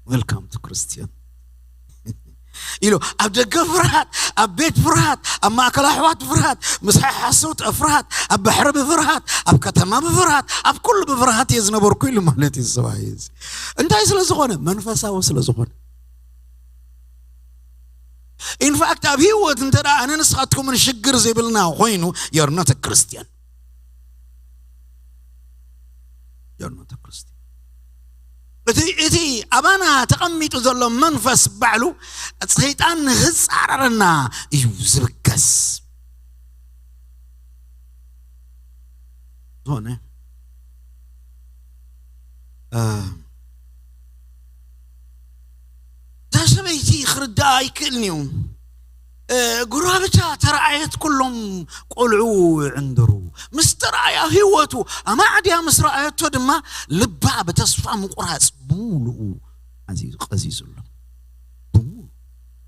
Welcome to Christian ኢሉ ኣብ ደገ ፍርሃት፣ ኣብ ቤት ፍርሃት፣ ኣብ ማእከል ኣሕዋት ፍርሃት፣ ምስ ሓሰውት ፍርሃት፣ ኣብ ባሕሪ ብፍርሃት፣ ኣብ ከተማ ብፍርሃት፣ ኣብ ኩሉ ብፍርሃት እየ ዝነበርኩ ኢሉ ማለት እዩ ሰብኣይ እዚ። እንታይ ስለ ዝኾነ? መንፈሳዊ ስለ ዝኾነ። ኢንፋክት ኣብ ህይወት እንተ ኣነ ንስኻትኩምን ሽግር ዘይብልና ኮይኑ you're not a Christian። You're not a Christian። እቲ እቲ ኣባና ተቐሚጡ ዘሎ መንፈስ ባዕሉ ሰይጣን ንኽፃረረና እዩ ዝብገስ። ዝኾነ እዛ ሰበይቲ ክርዳኣ ኣይክእልን እዩ። ጉራብቻ ተረኣየት ኩሎም ቆልዑ ዕንድሩ ምስ ተረኣያ ህይወቱ ኣማዕድያ ምስ ረኣየቶ ድማ ልባ ብተስፋ ምቁራፅ ብሙሉኡ ኣዝዩ ቀዚዙ ኣሎ። ብሙሉ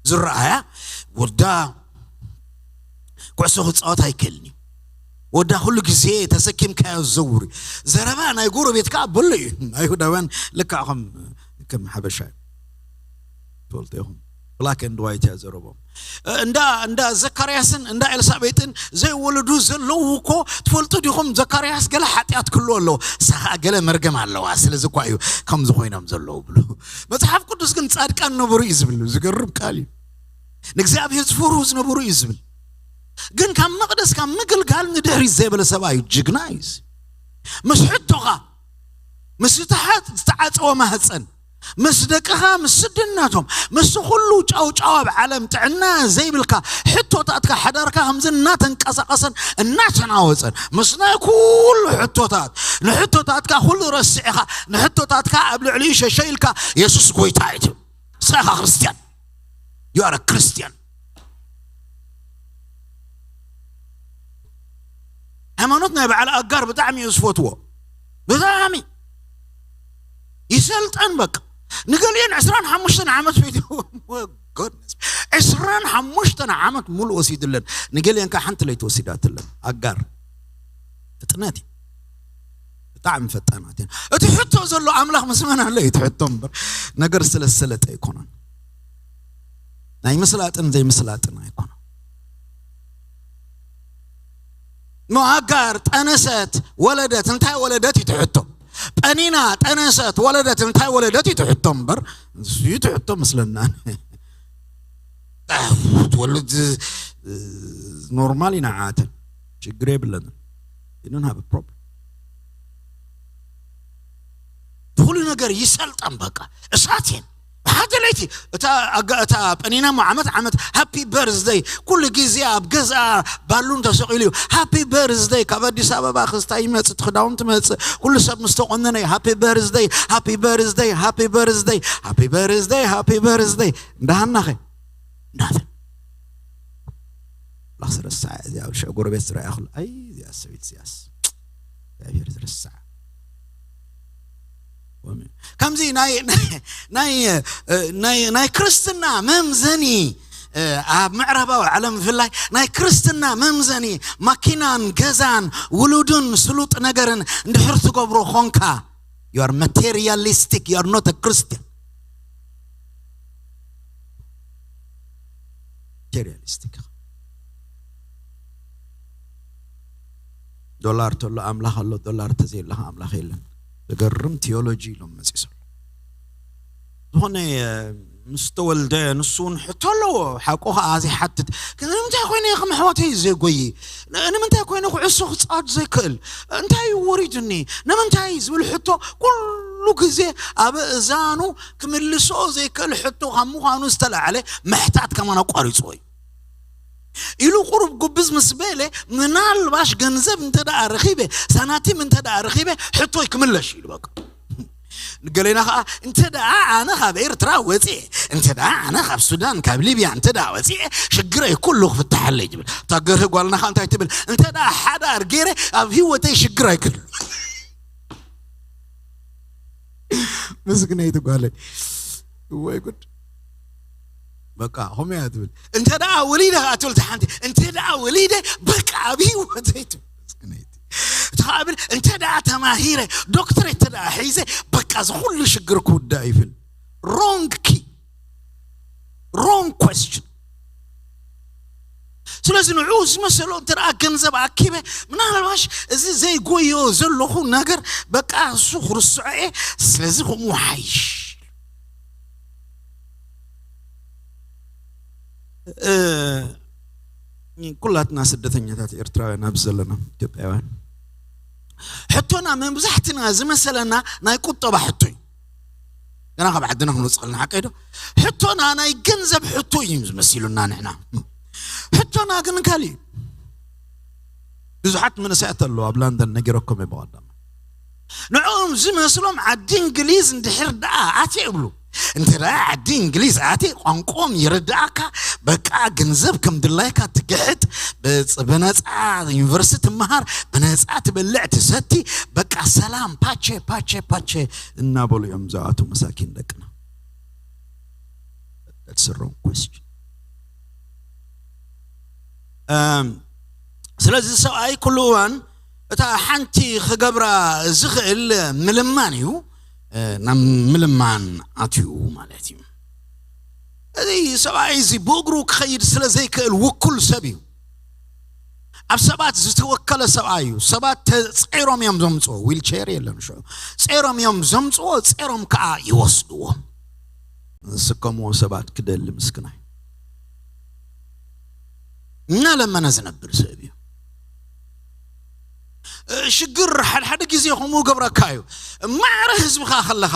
ዝረኣያ ወዳ ኩዕሶ ክፃወት ኣይክእልን እዩ። ወዳ ኩሉ ግዜ ተሰኪምካዮ ዝዘውር እዩ። ዘረባ ናይ ጎረቤት ከዓ በሎ እዩ። ኣይሁዳውያን ልክዕ ከም ከም ሓበሻ እዩ። ትፈልጡ ኢኹም። ብላክ ኤንድ ዋይት እያ ዘረቦም። እንዳ እንዳ ዘካርያስን እንዳ ኤልሳቤጥን ዘይወለዱ ዘለዉ እኮ ትፈልጡ ዲኹም? ዘካርያስ ገለ ሓጢኣት ክህልዎ ኣለዎ፣ እሳ ከዓ ገለ መርገም ኣለዋ። ስለዚ እኳ እዩ ከምዚ ኮይኖም ዘለዉ ብሉ። መጽሓፍ ቅዱስ ግን ጻድቃን ነበሩ እዩ ዝብል ዝገርም ቃል እዩ። ንእግዚኣብሔር ዝፈርሁ ዝነበሩ እዩ ዝብል። ግን ካብ መቕደስ ካብ ምግልጋል ንድሕሪት ዘይበለ ሰብኣይ እዩ። ጅግና እዩ እዚ። ምስ ሕቶኻ ምስ ዝተሓ- ዝተዓፀወ ማህፀን ምስ ደቅኻ ምስ ስድነቶም ምስ ኩሉ ጫውጫው ኣብ ዓለም ጥዕና ዘይብልካ ሕቶታትካ ሓዳርካ ከምዚ እናተንቀሳቐሰን እናተናወፀን ምስ ናይ ኩሉ ሕቶታት ንሕቶታትካ ኩሉ ረሲዕኻ ንሕቶታትካ ኣብ ልዕሊኡ ሸሸ ኢልካ የሱስ ጎይታ እዩ ትብል። ንስኻ ክርስትያን you are a Christian። ሃይማኖት ናይ በዓል ኣጋር ብጣዕሚ እዩ ዝፈትዎ። ብጣዕሚ ይሰልጠን በቃ። ንገሊአን ዕስራን ሓሙሽተን ዓመት ፈይትዎም። ዕስራን ሓሙሽተን ዓመት ሙሉእ ወሲድለን። ንገሊአን ከዓ ሓንቲ ለይቲ ወሲዳትለን። ኣጋር ፍጥነት እዩ። ብጣዕሚ ፈጣናት እየን። እቲ ሕቶ ዘሎ ኣምላኽ ምስ መን ኣሎ እዩ እቲ ሕቶ እምበር ነገር ስለ ዝሰለጠ ኣይኮነን። ናይ ምስላጥን ዘይምስላጥን ኣይኮነን። እሞ ሃጋር ጠነሰት ወለደት እንታይ ወለደት እዩ እቲ ሕቶ። ጴኒና ጠነሰት ወለደት እንታይ ወለደት እዩ እቲ ሕቶ እምበር እሱ እዩ እቲ ሕቶ መስለና። ትወልድ ኖርማል ኢና ዓተን ችግር የብለንን። You don't have a problem። ብኩሉ ነገር ይሰልጠን በቃ እሳት እየን። ሓደ ለይቲ እታ ኣጋ- እታ ጴኒና ሞ ዓመት ዓመት ሃፒ በርዝደይ ኩሉ ግዜ ኣብ ገዛ ባሉን ተሰቂሉ እዩ። ሃፒ በርዝደይ ካብ ኣዲስ ኣበባ ክስታይ ይመፅእ እቲ ክዳውንቲ መፅእ ኩሉ ሰብ ምስ ተቆነነ ሃፒ በርዝደይ ሃፒ በርዝደይ ሃፒ በርዝደይ ሃፒ በርዝደይ ሃፒ በርዝደይ እንዳሃናኸ እንዳተ ላክስ ረሳዕ እዚ ኣብ ሸ ጎረቤት ዝረኣያ ኩሉ ኣይ እዚኣ ሰበይት እዚኣስ እግዚኣብሔር ዝረሳዕ ከምዚ ናይ ናይ ናይ ናይ ክርስትና መምዘኒ ኣብ ምዕራባዊ ዓለም ብፍላይ ናይ ክርስትና መምዘኒ ማኪናን ገዛን ውሉድን ስሉጥ ነገርን እንድሕር ትገብሮ ኾንካ you are materialistic you are not a Christian። materialistic ዶላር ተሎ ኣምላኽ ኣሎ ዶላር ተዘየለኻ ኣምላኽ የለን። ዝገርም ቴዎሎጂ ኢሎም መፂሶም ዝኾነ ምስ ተወልደ ንሱ እውን ሕቶ ኣለዎ ሓቆ ከዓ ዘይሓትት ግን ንምንታይ ኮይነ ከም ኣሕዋተይ ዘጎይ ንምንታይ ኮይነ ኩዕሶ ክፃወት ዘይክእል እንታይ እዩ ወሪዱኒ ንምንታይ ዝብል ሕቶ ኩሉ ግዜ ኣብ እዛኑ ክምልሶ ዘይክእል ሕቶ ካብ ምዃኑ ዝተላዕለ ምሕታት ከማን ኣቋሪፅዎ እዩ ኢሉ ቁሩብ ጉብዝ ምስ በለ ምናልባሽ ገንዘብ እንተ ደኣ ረኺበ ሳናቲም እንተ ደኣ ረኺበ ሕቶይ ክምለሽ ኢሉ በቃ ገሌና ከዓ እንተ ደኣ ኣነ ካብ ኤርትራ ወፅኤ እንተ ደኣ ኣነ ካብ ሱዳን ካብ ሊብያ እንተ ደኣ ወፅኤ ሽግረይ ኩሉ ክፍትሓለይ ይብል እታ ገርህ ጓልና ከዓ እንታይ ትብል እንተ ደኣ ሓዳር ገይረ ኣብ ህይወተይ ሽግር ኣይክህሉ ምስግነይቲ ጓለይ ወይ ጉድ በቃ ከምኡ እያ ትብል እንተ ደኣ ወሊደ ከዓ ትብል ሓንቲ እንተ ደኣ ወሊደ በቃ ኣብ ህይወተይ ትብል እቲ ከዓ ብል እንተ ደኣ ተማሂረ ዶክትሬት እንተ ደኣ ሒዘ በቃ እዚ ኩሉ ሽግር ክውዳእ ይብል wrong key wrong question ስለዚ ንዑ ዝመሰሎ እንተ ደኣ ገንዘብ ኣኪበ ምናልባሽ እዚ ዘይጎዮ ዘለኹ ነገር በቃ እሱ ክርስዖ እየ ስለዚ ከምኡ ሓይሽ እ፣ ኩላትና ስደተኛታት ኤርትራውያን ኣብዚ ዘለና ኢትዮጵያውያን፣ ሕቶና መብዛሕትና ዝመሰለና ናይ ቁጠባ ሕቶ እዩ። ገና ካብ ዓድና ክንወፅእ ከለና፣ ሓቀይ ዶ? ሕቶና ናይ ገንዘብ ሕቶ እዩ ዝመሲሉና ንሕና። ሕቶና ግን ካልእ እዩ። ብዙሓት መንእሰያት ኣለዉ ኣብ ላንደን፣ ነጊረኩም እየ ብቐደም። ንዕኦም ዝመስሎም ዓዲ እንግሊዝ እንድሕር ደኣ ኣትየ ይብሉ። እንተ ደኣ ዓዲ እንግሊዝ ኣትየ ቋንቋኦም ይርድኣካ፣ በቃ ገንዘብ ከም ድላይካ ትግሕጥ፣ ብጽ-፣ ብነጻ ዩኒቨርሲቲ ትመሃር፣ ብነጻ ትበልዕ ትሰቲ፣ በቃ ሰላም ፓቸ ፓቸ ፓቸ እናበሉ እዮም ዝኣቱ መሳኪን ደቅና። That's the wrong question. እም፣ ስለዚ ሰብኣይ ኩሉ እዋን እታ ሓንቲ ክገብራ ዝኽእል ምልማን እዩ፣ እ፣ ናብ ምልማን ኣትዩ ማለት እዩ። እዚ ሰብኣይ እዚ ብእግሩ ክኸይድ ስለ ዘይክእል ውኩል ሰብ እዩ። ኣብ ሰባት ዝተወከለ ሰብኣይ እዩ። ሰባት ተጸይሮም እዮም ዘምጽዎ። ዊልቸር የለን ሽዑ። ጸይሮም እዮም ዘምጽዎ፣ ጸይሮም ከኣ ይወስድዎ። ዝስከምዎ ሰባት ክደሊ ምስክናይ። እናለመነ ዝነብር ሰብ እዩ። እ፣ ሽግር ሓድሓደ ግዜ ከምኡ ገብረካ እዩ። ማዕረ ህዝብኻ ከለኻ፣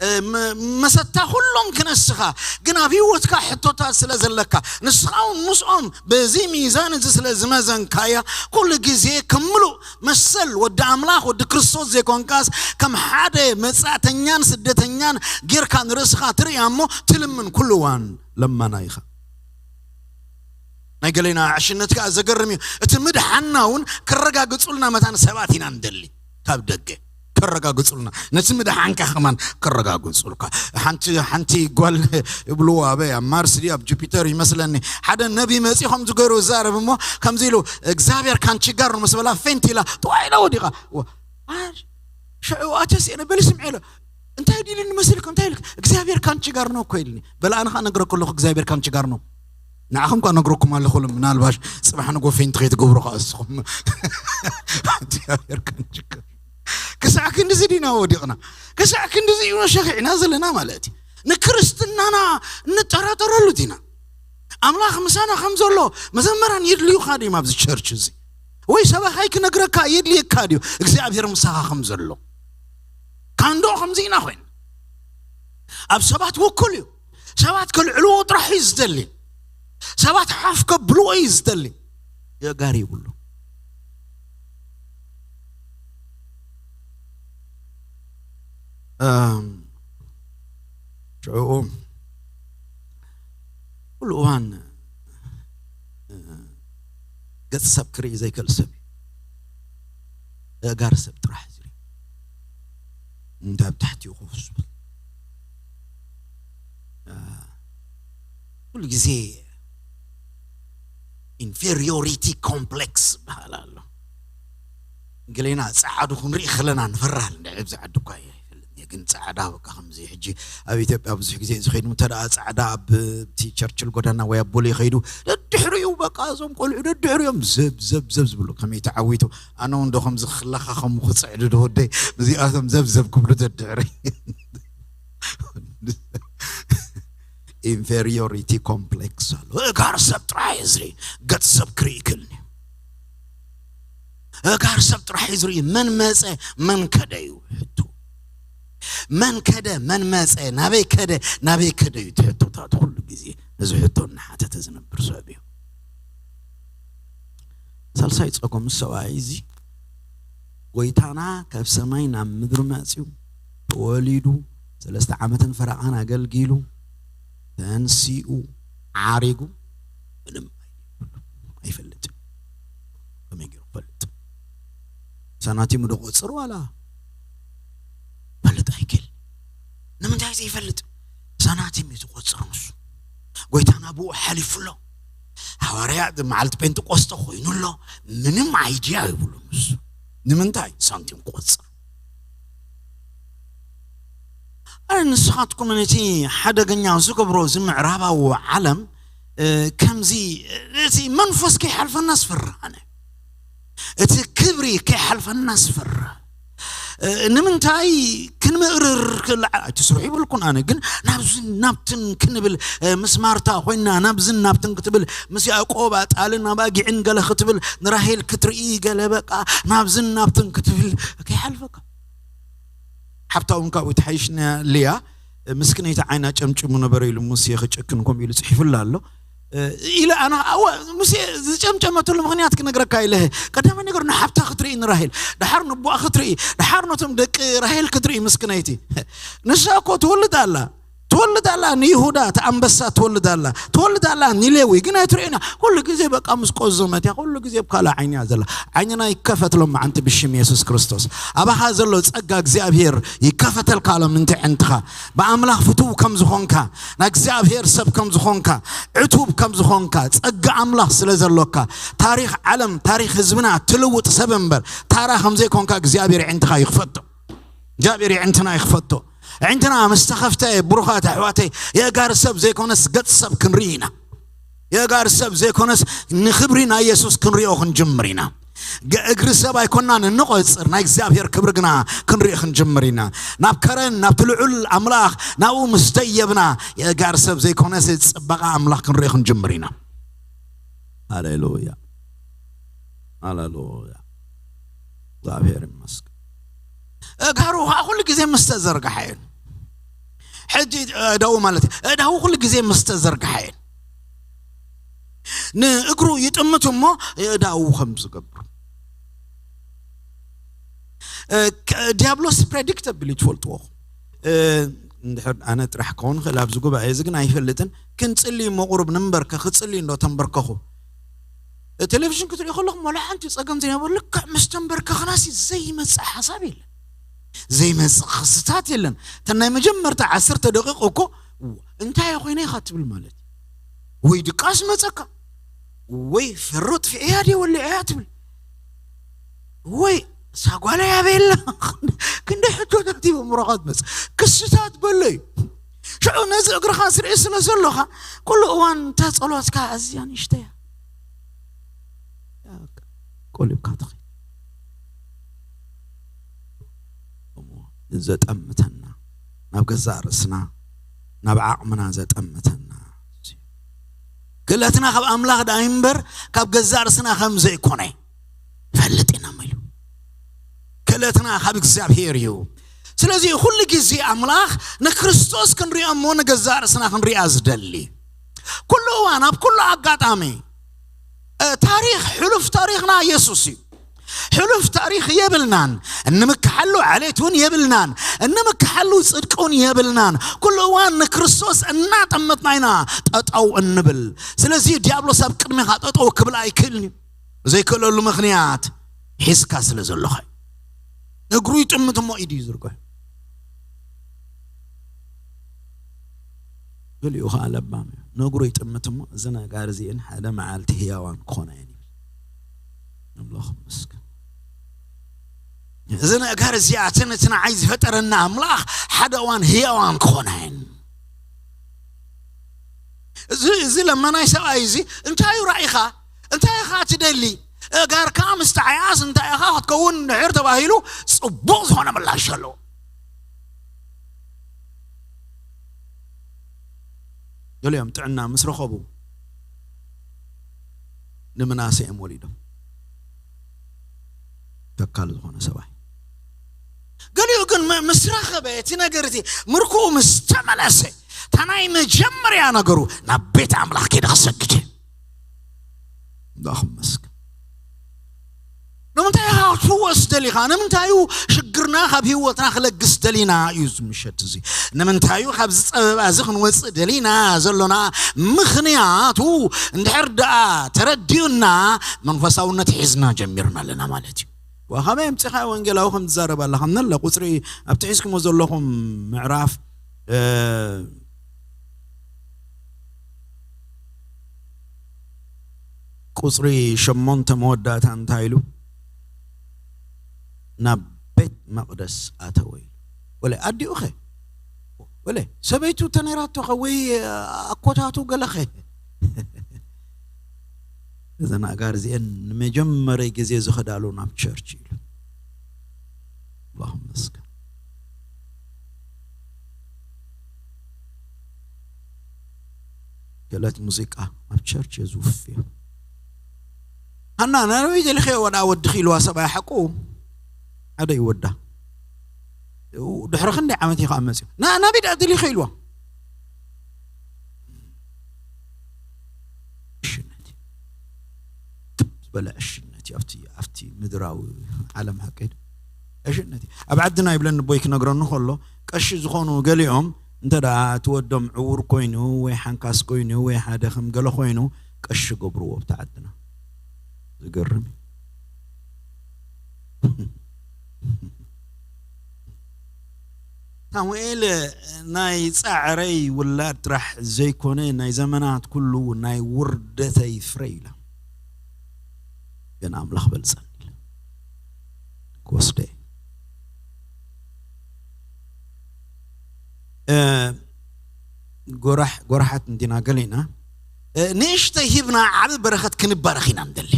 እ፣ መ-፣ መሰታ ኩሎም ክነስኻ፣ ግን ኣብ ህይወትካ ሕቶታት ስለ ዘለካ፣ ንስኻ እውን ምስኦም በዚ ሚዛን እዚ ስለ ዝመዘንካያ፣ ኩሉ ግዜ ከም ምሉእ መሰል ወዲ ኣምላኽ፣ ወዲ ክርስቶስ ዘይኮንካስ፣ ከም ሓደ መጻእተኛን ስደተኛን ጌርካ ንርእስኻ ትርእያ እሞ፣ ትልምን ኩሉ እዋን ለማና ኢኻ። ናይ ገሌና ዕሽነት ከኣ ዘገርም እዩ። እቲ ምድሓንና እውን ከረጋግጹልና መታን ሰባት ኢና ንደሊ። ካብ ደገ ከረጋግጹልና፣ ነቲ ምድሓንካ ከማን ከረጋግጹልካ። ሓንቲ፣ ሓንቲ ጓል ይብልዎ ኣበይ፣ ኣብ ማርስ ድዩ ኣብ ጁፒተር ይመስለኒ፣ ሓደ ነቢ መጺኡ ከምዚ ገይሩ ይዛረብ እሞ፣ ከምዚ ኢሉ፣ "እግዚኣብሔር ካንቺ ጋር ነው" ምስ በላ ፌንት ኢላ፣ ጥዋይ ኢላ ወዲቓ። ዋ፣ አ-፣ ሽዑ ኣተስ እየ ነበሊ ስምዐ ኢለ፣ "እንታይ ዲልኒ መሲልክ? እንታይ ኢልክ?" "እግዚኣብሔር ካንቺ ጋር ነው እኮ" ኢልኒ። በል ኣነ ኸኣ ነግረ ከለኹ እግዚኣብሔር ካንቺ ጋር ነው። ንዓኹም ከኣ ነግረኩም ኣለኹ፣ ምናልባሽ ጽባሕ ንጎ ፌንት ከይትገብሩ ከኣ እስኹም። እግዚኣብሔር ካንቺ ጋር። ክሳዕ ክንድዚ ዲና ወዲቕና? ክሳዕ ክንድዚ ኢና ሸኺዕና ዘለና ማለት እዩ። ንክርስትናና እንጠራጠረሉ ዲና? ኣምላኽ ምሳና ከም ዘሎ መዘመራን የድልዩኻ ድዮም ኣብዚ ቸርች እዚ? ወይ ሰባኻይ ክነግረካ የድልየካ ድዩ እግዚኣብሔር ምሳኻ ከም ዘሎ? ካንዶ ከምዚ ኢና ኮይን። ኣብ ሰባት ውኩል እዩ። ሰባት ከልዕልዎ ጥራሕ እዩ ዝደሊ። ሰባት ሓፍ ከብልዎ እዩ ዝደሊ። የጋር ይብሉ። እም፣ ሽዑኡ ኩሉ እዋን፣ እ፣ ገጽ ሰብ ክርኢ ዘይክእል ሰብ እዩ። ኣእጋር ሰብ ጥራሕ ዝርኢ። እንታይ ኣብ ታሕቲኡ ኮፍ ዝብል። እ፣ ኩሉ ግዜ ኢንፌሪዮሪቲ ኮምፕሌክስ ዝበሃል ኣሎ። ገሌና ጸዓዱ ክንርኢ ከለና ንፈርሃል። እንደ ኣብዚ ዓዲ እኳ እየ ኣይፈልጥን እየ፣ ግን ጸዓዳ በቃ ከምዚ ሕጂ ኣብ ኢትዮጵያ ብዙሕ ግዜ ዝኸይዱ እንተ ደኣ ጸዓዳ ኣብ እቲ ቸርችል ጎዳና ወይ ኣብ ቦሌ ይኸይዱ፣ ደድሕሪኡ በቃ እዞም ቆልዑ ደድሕሪኦም ዘብ፣ ዘብ፣ ዘብ ዝብሉ። ከመይ ተዓዊቱ? ኣነ እውን ዶ ከምዚ ክለኻኸሙ ክጽዕዱ ዶ ወደይ? እዚኣቶም ዘብ፣ ዘብ ክብሉ ደድሕሪ። ኢንፌሪዮሪቲ ኮምፕሌክስ ኣሎ። እጋር ሰብ ጥራሕ እየ ዝርኢ፣ ገጽ ሰብ ክርኢ ይክእልኒ። እጋር ሰብ ጥራሕ እዩ ዝርኢ። መን መጸ፣ መን ከደ እዩ ሕቶ። መን ከደ፣ መን መጸ፣ ናበይ ከደ፣ ናበይ ከደ እዩ እቲ ሕቶታት ኩሉ ግዜ። ነዚ ሕቶ እናሓተተ ዝነብር ሰብ እዩ። ሳልሳይ ጸገም ሰብኣይ እዚ፣ ጎይታና ካብ ሰማይ ናብ ምድሪ መጺኡ፣ ተወሊዱ፣ ሰለስተ ዓመትን ፈረቓን ኣገልጊሉ፣ ተንሲኡ፣ ዓሪጉ፣ ምንም ኣይፈልጥን። ከመይ ገይሩ ክፈልጥ? ሳናቲም ዶ ቆጽር ዋላ ፈልጥ ኣይክእል? ንምንታይ ዘይፈልጥ? ሳናቲም እዩ ዝቆጽር ንሱ። ጎይታና ብኡ ሓሊፉ ኣሎ። ሃዋርያ መዓልቲ ጴንጠቆስጠ ኮይኑ ኣሎ። ምንም ኣይድያ ይብሉ ንሱ። ንምንታይ? ሳንቲም ክቆጽር። ኣረ ንስኻትኩም ነቲ ሓደገኛ ዝገብሮ እዚ ምዕራባዊ ዓለም፣ እ፣ ከምዚ፣ እቲ መንፈስ ከይሓልፈና ዝፈርህ ኣነ። እቲ ክብሪ ከይሓልፈና ዝፈርህ። እ፣ ንምንታይ ክንምእርር ክልዓ ኣይትስርሑ ይበልኩን። ኣነ ግን ናብዝን ናብትን ክንብል፣ እ፣ ምስ ማርታ ኮይና ናብዝን ናብትን ክትብል፣ ምስ ያዕቆብ ኣጣልን ኣባጊዕን ገለ ክትብል፣ ንራሄል ክትርኢ ገለ፣ በቃ ናብዝን ናብትን ክትብል ከይሓልፈካ። ሓብታ እውን ካብኡ ትሓይሽ፣ ሊያ ምስክነይቲ ዓይና ጨምጭሙ ነበረ ኢሉ ሙሴ ክጭክን ከምኡ ኢሉ ጽሒፉላ ኣሎ። እ፣ ኢለ ኣነ ኣወ፣ ሙሴ ዝጨምጨመትሉ ምኽንያት ክነግረካ ኢለ። ቀዳማይ ነገር ንሓብታ ክትርኢ ንራሄል፣ ደሓር ንቦኣ ክትርኢ፣ ደሓር ነቶም ደቂ ራሄል ክትርኢ ምስክነይቲ። ንሳ እኮ ትወልድ ኣላ፣ ትወልድ ኣላ፣ ንይሁዳ እቲ ኣንበሳ ትወልድ ኣላ፣ ትወልድ ኣላ፣ ንሌዊ ግን ኣይትርእና። ኩሉ ግዜ በቃ ምስ ቆዘመት እያ፣ ኩሉ ግዜ ኣብ ካልእ ዓይኒ እያ ዘላ። ዓይንና ይከፈት ሎም መዓንቲ ብሽም የሱስ ክርስቶስ። ኣባኻ ዘሎ ጸጋ እግዚኣብሔር ይከፈተልካ ሎም ምንቲ ዕንትኻ። ብኣምላኽ ፍቱው ከም ዝኾንካ፣ ናይ እግዚኣብሔር ሰብ ከም ዝኾንካ፣ ዕቱብ ከም ዝኾንካ፣ ጸጋ ኣምላኽ ስለ ዘሎካ፣ ታሪኽ ዓለም፣ ታሪኽ ህዝብና ትልውጥ ሰብ እምበር ታራ ከም ዘይኮንካ እግዚኣብሔር ዕንትኻ ይኽፈቶ። እግዚኣብሔር ዕንትና ይኽፈቶ። ዕንትና ምስ ተኸፍተ፣ ብሩኻት ኣሕዋተይ፣ የእጋር ሰብ ዘይኮነስ ገጽ ሰብ ክንርኢ ኢና። የእጋር ሰብ ዘይኮነስ ንኽብሪ ናይ የሱስ ክንሪኦ ክንጅምር ኢና። ገ-፣ እግሪ ሰብ ኣይኮናን እንቖጽር፣ ናይ እግዚኣብሔር ክብሪ ግና ክንርኢ ክንጅምር ኢና። ናብ ከረን፣ ናብቲ ልዑል ኣምላኽ፣ ናብኡ ምስ ደየብና፣ የእጋር ሰብ ዘይኮነስ ጽባቐ ኣምላኽ ክንርኢ ክንጅምር ኢና። ሃሌሉያ፣ ሃሌሉያ። እግዚኣብሔር ይመስገን። እጋሩ ኸዓ ኩሉ ግዜ ምስ ተዘርግሐ እየን። ሕጂ፣ እ፣ እዳዉ ማለት እዩ። እዳዉ ኩሉ ግዜ ምስ ተዘርግሐ እየን። ንእግሩ ይጥምት እሞ እዳዉ ከም ዝገብር። እ፣ ከ-፣ ዲያብሎስ ፕሬዲክተብል እዩ፣ ትፈልጥዎ። እ፣ እንድሕር ኣነ ጥራሕ ክኸውን ክእል ኣብዚ ጉባኤ እዚ ግን ኣይፈልጥን። ክንጽሊ እሞ ቁሩብ ንንበርከ፣ ክጽሊ እንዶ ተንበርከኹ። ቴሌቪዥን ክትሪኢ ከለኹም ዋላ ሓንቲ ጸገም ዘይነበሩ፣ ልክዕ ምስ ተንበርከኽናሲ ዘይመጽእ ሓሳብ የለን። ዘይመጽእ ክስታት የለን። እተን ናይ መጀመርታ ዓሰርተ ደቂቕ እኮ እንታይ ኮይነ ኢኻ ትብል ማለት እዩ። ወይ ድቃስ መጸካ፣ ወይ ፈሮ ጥፊዐያ ድየ ወሊዐያ ትብል፣ ወይ ሳጓለይ ኣበይ ኣላ? ክንደይ ሕቶታት እዩ ኣእምሮኻ ትመጽእ። ክስታት በሎ እዩ። ሽዑ ነዚ እግርኻ ስርኢ ስለ ዘሎኻ፣ ኩሉ እዋን እታ ጸሎትካ ኣዝያ ንእሽተያ። ቆሊብካ ትኸይድ። እሞ ዘጠምተና፣ ናብ ገዛእ ርእስና፣ ናብ ዓቕምና ዘጠምተና። ክእለትና ካብ ኣምላኽ ደኣ እምበር ካብ ገዛእ ርእስና ከም ዘይኮነ ንፈልጥ ኢና እሞ ኢሉ። ክእለትና ካብ እግዚኣብሔር እዩ። ስለዚ ኩሉ ግዜ ኣምላኽ ንክርስቶስ ክንሪኦ እሞ ንገዛእ ርእስና ክንሪኣ ዝደሊ። ኩሉ እዋን፣ ኣብ ኩሉ ኣጋጣሚ፣ እ፣ ታሪኽ፣ ሕሉፍ ታሪኽና የሱስ እዩ። ሕሉፍ ታሪኽ የብልናን። እንምክሓሉ ዓሌት እውን የብልናን። እንምክሓሉ ጽድቂ እውን የብልናን። ኩሉ እዋን ንክርስቶስ እናጠመትና ኢና ጠጠው እንብል። ስለዚ ዲያብሎስ ኣብ ቅድሜኻ ጠጠው ክብል ኣይክእልን እዩ። ዘይክእለሉ ምኽንያት ሒዝካ ስለ ዘለኻ እዩ። እግሩ ይጥምት እሞ ኢዱ ይዝርግሕ። ገሊኡ ኸዓ ለባም እዩ። ንእግሩ ይጥምት እሞ፣ "እዚ ነጋር እዚአን ሓደ መዓልቲ ህያዋን ክኾና እየን" ይብል። ኣምላኽ ይመስገን። "እዚ ነገር እዚኣተን እቲ ንዓይ ዝፈጠረና ኣምላኽ ሓደ እዋን ህያዋን ክኾና እየን።" እዚ፣ እዚ ለመናይ ሰብኣይ እዚ እንታይ እዩ ራኢኻ? እንታይ ኢኻ ትደሊ? እጋርካ ምስ ጠዓያስ እንታይ ኢኻ ክትከውን ድሕር ተባሂሉ ጽቡቕ ዝኾነ ምላሽ ኣለዎ። ገሊኦም ጥዕና ምስ ረኸቡ ንምናሴ እዮም ወሊዶም። ተካል ዝኾነ ሰብኣይ። ገሊኡ ግን ም-፣ ምስ ረኸበ እቲ ነገር እቲ ምርኩኡ ምስ ተመለሰ፣ እታ ናይ መጀመርያ ነገሩ ናብ ቤት ኣምላኽ ከይደ ክሰግድ። ኣምላኽ ይመስገን። ንምንታይ ኢኻ ክትፍወስ ደሊኻ? ንምንታይ እዩ ሽግርና ካብ ህይወትና ክለግስ ደሊና እዩ እዚ ምሸት እዚ? ንምንታይ እዩ ካብዚ ጸበባ እዚ ክንወጽእ ደሊና ዘሎና? ምኽንያቱ እንድሕር ደኣ ተረዲኡና መንፈሳውነት ሒዝና ጀሚርና ኣለና ማለት እዩ። ዋ፣ ከመይ ኣምጺኻ ወንጌላዊ ከም ትዛረብ ኣለኻ? ምናለ ቁጽሪ ኣብቲ ሒዝኩሞ ዘለኹም ምዕራፍ፣ እ፣ ቁጽሪ ሸሞንተ መወዳእታ እንታይ ኢሉ? "ናብ ቤት መቕደስ ኣተወ" ኢሉ። ወለ ኣዲኡ ኸ? ወለ ሰበይቱ ተነይራቶ ኸ? ወይ ኣኮታቱ ገለ ኸ? እዘን ኣጋር እዚአን ንመጀመርያ ግዜ ዝኸዳሉ ናብ ቸርች ኢሉ። ኣላሁመ ክእለት ሙዚቃ ኣብ ቸርች የዝውፍ እዩ። ሃና ናበይ ደሊኸ ወዳ ወድኺ ኢልዋ ሰብኣይ ሓቁ ሓደ ይወዳ ድሕሪ ክንደይ ዓመት እዩ ከዓ መፅኡ ና ናበይ ደኣ ደሊኸ ኢልዋ። ዕሽነት እዩ። ትብ ዝበለ ዕሽነት እዩ ኣብቲ ኣብቲ ምድራዊ ዓለም ሓቀይ ዕሽነት እዩ። ኣብ ዓድና ይብለኒ ቦይ ክነግረኒ ከሎ ቀሺ ዝኾኑ ገሊኦም እንተ ደኣ እቲ ወዶም ዕውር ኮይኑ ወይ ሓንካስ ኮይኑ ወይ ሓደ ከም ገለ ኮይኑ ቀሺ ገብርዎ ኣብቲ ዓድና። ዝገርም እዩ። ሳሙኤል ናይ ጻዕረይ ውላድ ጥራሕ ዘይኮነ ናይ ዘመናት ኩሉ ናይ ውርደተይ ፍረ ኢላ። ግን ኣምላኽ በልጸኒ ኢለ ክወስደ እየ። እ፣ ጎራሕ-፣ ጎራሓት እንዲና ገሊና፣ እ፣ ንእሽተይ ሂብና ዓቢ በረኸት ክንባረኽ ኢና ንደሊ።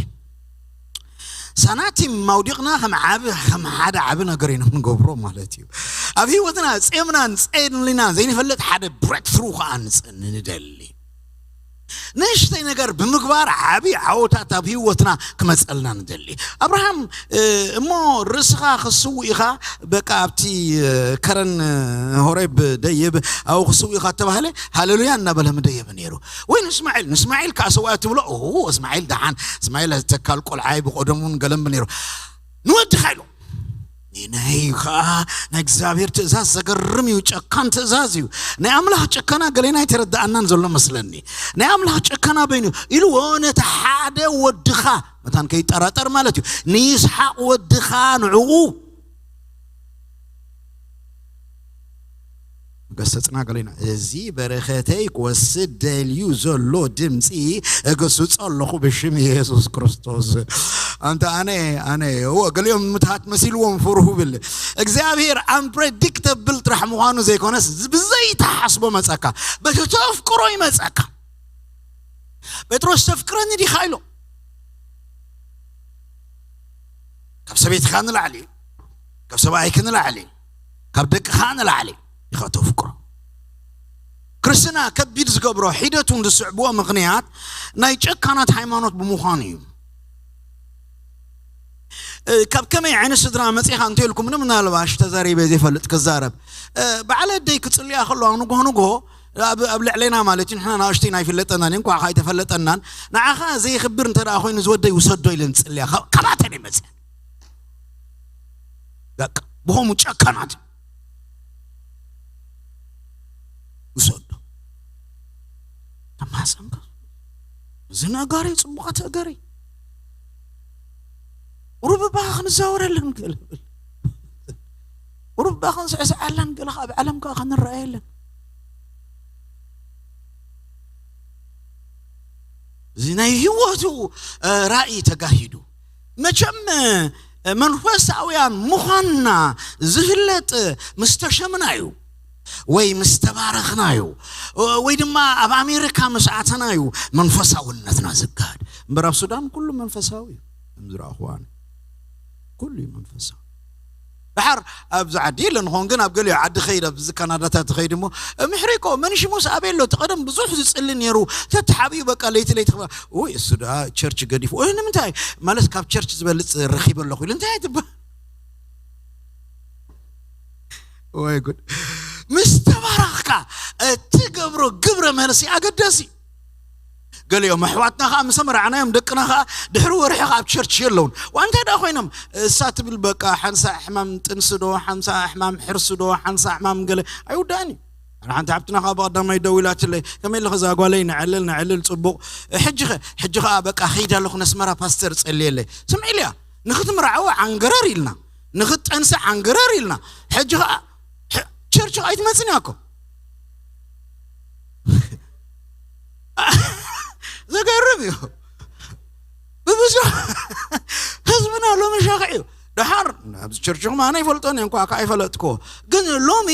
ሳናቲም ማውዲቕና ከም ዓቢ፣ ከም ሓደ ዓቢ ነገር ኢና ንገብሮ ማለት እዩ። ኣብ ህይወትና ጼምና ንጸየድልና ዘይንፈልጥ ሓደ ብሬክትሩ ከኣ ንጸ-፣ ንደሊ። ንእሽተይ ነገር ብምግባር ዓቢ ዓወታት ኣብ ህይወትና ክመጸልና ንደሊ። ኣብርሃም፣ እ፣ እሞ ርእስኻ ክስውእ ኢኻ፣ በቃ ኣብቲ፣ እ፣ ከረን፣ እ፣ ሆሬብ ደይብ ኣብኡ ክስውእ ኢኻ ተባህለ፣ ሃሌሉያ እናበለ ምደየበ ነይሩ። ወይ ንእስማዒል፣ ንእስማዒል ከኣ ሰውኣ ትብሎ፣ ኦ፣ እስማዒል ደሓን፣ እስማዒል ተካል ቆልዓ እዩ፣ ብቐደሙን ገለን ነይሩ። ንወድኻ ኢሉ። ናይ ከኣ ናይ እግዚኣብሔር ትእዛዝ ዘገርም እዩ፣ ጨካን ትእዛዝ እዩ። ናይ ኣምላኽ ጨከና ገሌና ኣይተረድኣናን ዘሎ መስለኒ። ናይ ኣምላኽ ጨከና በይኑ ኢልዎ ነቲ ሓደ ወድኻ መታን ከይጠራጠር ማለት እዩ። ንይስሓቕ ወድኻ ንዕኡ ገሰጽና ገሌና። እዚ በረኸተይ ክወስድ ደልዩ ዘሎ ድምጺ እገስጾ ኣለኹ ብሽም የሱስ ክርስቶስ። ኣንተ ኣነ፣ ኣነ፣ እዎ፣ ገሊኦም ምትሃት መሲልዎም ፈርሁ ብል። እግዚኣብሔር ኣንፕሬዲክተብል ጥራሕ ምዃኑ ዘይኮነስ ብዘይተሓስቦ መጸካ። በቲ ተፍቅሮ ይመጸካ። ጴጥሮስ ተፍቅረኒ ዲኻ ኢሎ። ካብ ሰበይትኻ ንላዕሊ፣ ካብ ሰብኣይክ ንላዕሊ፣ ካብ ደቅኻ ንላዕሊ ኢኻ ተፍቅሮ። ክርስትና ከቢድ ዝገብሮ ሒደቱን ዝስዕብዎ ምኽንያት ናይ ጨካናት ሃይማኖት ብምዃኑ እዩ። እ፣ ካብ ከመይ ዓይነት ስድራ መጺኻ እንተልኩምኒ ምናልባሽ ተዛሪበ ዘይፈልጥ ክዛረብ። እ፣ በዓል ኣደይ ክጽልያ ከለዋ ንግሆ ንግሆ ኣብ፣ ኣብ ልዕሌና ማለት እዩ፣ ንሕና ንኣሽተይ ኣይፍለጠናን እዩ፣ እንኳዕ ከኣ ኣይተፈለጠናን። ንዓኻ ዘይኽብር እንተ ደኣ ኮይኑ ዝወደይ ውሰዶ ኢለን ዝጽልያ ካብ-፣ ካብኣተን እየ መጽአ። በቃ፣ ብኸምኡ ጨካናት። ውሰዶ። ተማሕጸንካ። እዚ ነገሪ ጽቡቓት እገሪ። ቁሩብ እባ ክንዛወረለን ገለ ብል። ቁሩብ እባ ክንስዕስዓለን ገለ ካብ ዓለም ከኣ ክንረኣየለን። እዚ ናይ ህይወቱ፣ እ፣ ራእይ ተጋሂዱ። መቸም፣ እ፣ መንፈሳውያን ምዃንና ዝፍለጥ ምስ ተሸምና እዩ፣ ወይ ምስ ተባረኽና እዩ፣ ወይ ድማ ኣብ ኣሜሪካ ምስ ኣተና እዩ መንፈሳውነትና ዝጋሃድ። እምበር ኣብ ሱዳን ኩሉ መንፈሳዊ እዩ። ከም ዝረኣኹዋ ኣነ። ኩሉ እዩ መንፈሳዊ። ደሓር ኣብዚ ዓዲ የለን ኾን፣ ግን ኣብ ገሊኡ ዓዲ ኸይድ፣ ኣብዚ ካናዳታት ኸይድ እሞ፣ "ምሕሪቆ፣ መን ሽሙስ ኣበይ ኣሎ? እቲ ቀደም ብዙሕ ዝጽሊ ነይሩ፣ ተተሓቢኡ በቃ ለይቲ ለይቲ ክባ-" "ውይ፣ እሱ ደኣ ቸርች ገዲፉ." "ወይ ንምንታይ? ማለት ካብ ቸርች ዝበልጽ ረኺበ ኣለኹ" ኢሉ እንታይ ትባ-? ወይ ጉድ። ምስ ተባረኽካ እትገብሮ ግብረ መልሲ ኣገዳሲ። ገሊኦም ኣሕዋትና ኸዓ ምስ ኣመርዓናዮም ደቅና ኸዓ ድሕሪ ወርሒ ኸዓ ኣብ ቸርች የለውን። ዋ እንታይ ደኣ ኮይኖም? እሳ ትብል በቃ ሓንሳእ ሕማም ጥንሲ ዶ፣ ሓንሳእ ሕማም ሕርሲ ዶ፣ ሓንሳእ ሕማም ገለ ኣይውዳእን እዩ። ኣነ ሓንቲ ሓብትና ኸዓ ብቐዳማይ ደዊላትለይ፣ "ከመይ ኣለኺ እዛ ጓለይ?" "ንዕልል፣ ንዕልል፣ ጽቡቕ። ሕጂ ኸ?" "ሕጂ ኸዓ በቃ ኸይደ ኣለኹ ነስመራ ፓስተር ጸልየለይ." ስምዒ ኢልያ፣ ንኽትምርዓዊ ዓንገረር ኢልና፣ ንኽትጠንሲ ዓንገረር ኢልና። ሕጂ ኸዓ ቸርች ኸዓ ኣይትመጽን እያ እኮ። ዘገርም እዩ። ብብዙሕ ህዝብና ሎሚ ሻኽዕ እዩ። ደሓር ኣብዚ ቸርችኹም ኣነ ኣይፈልጦን እየ፣ እንኳ ከኣ ኣይፈለጥክዎ። ግን ሎሚ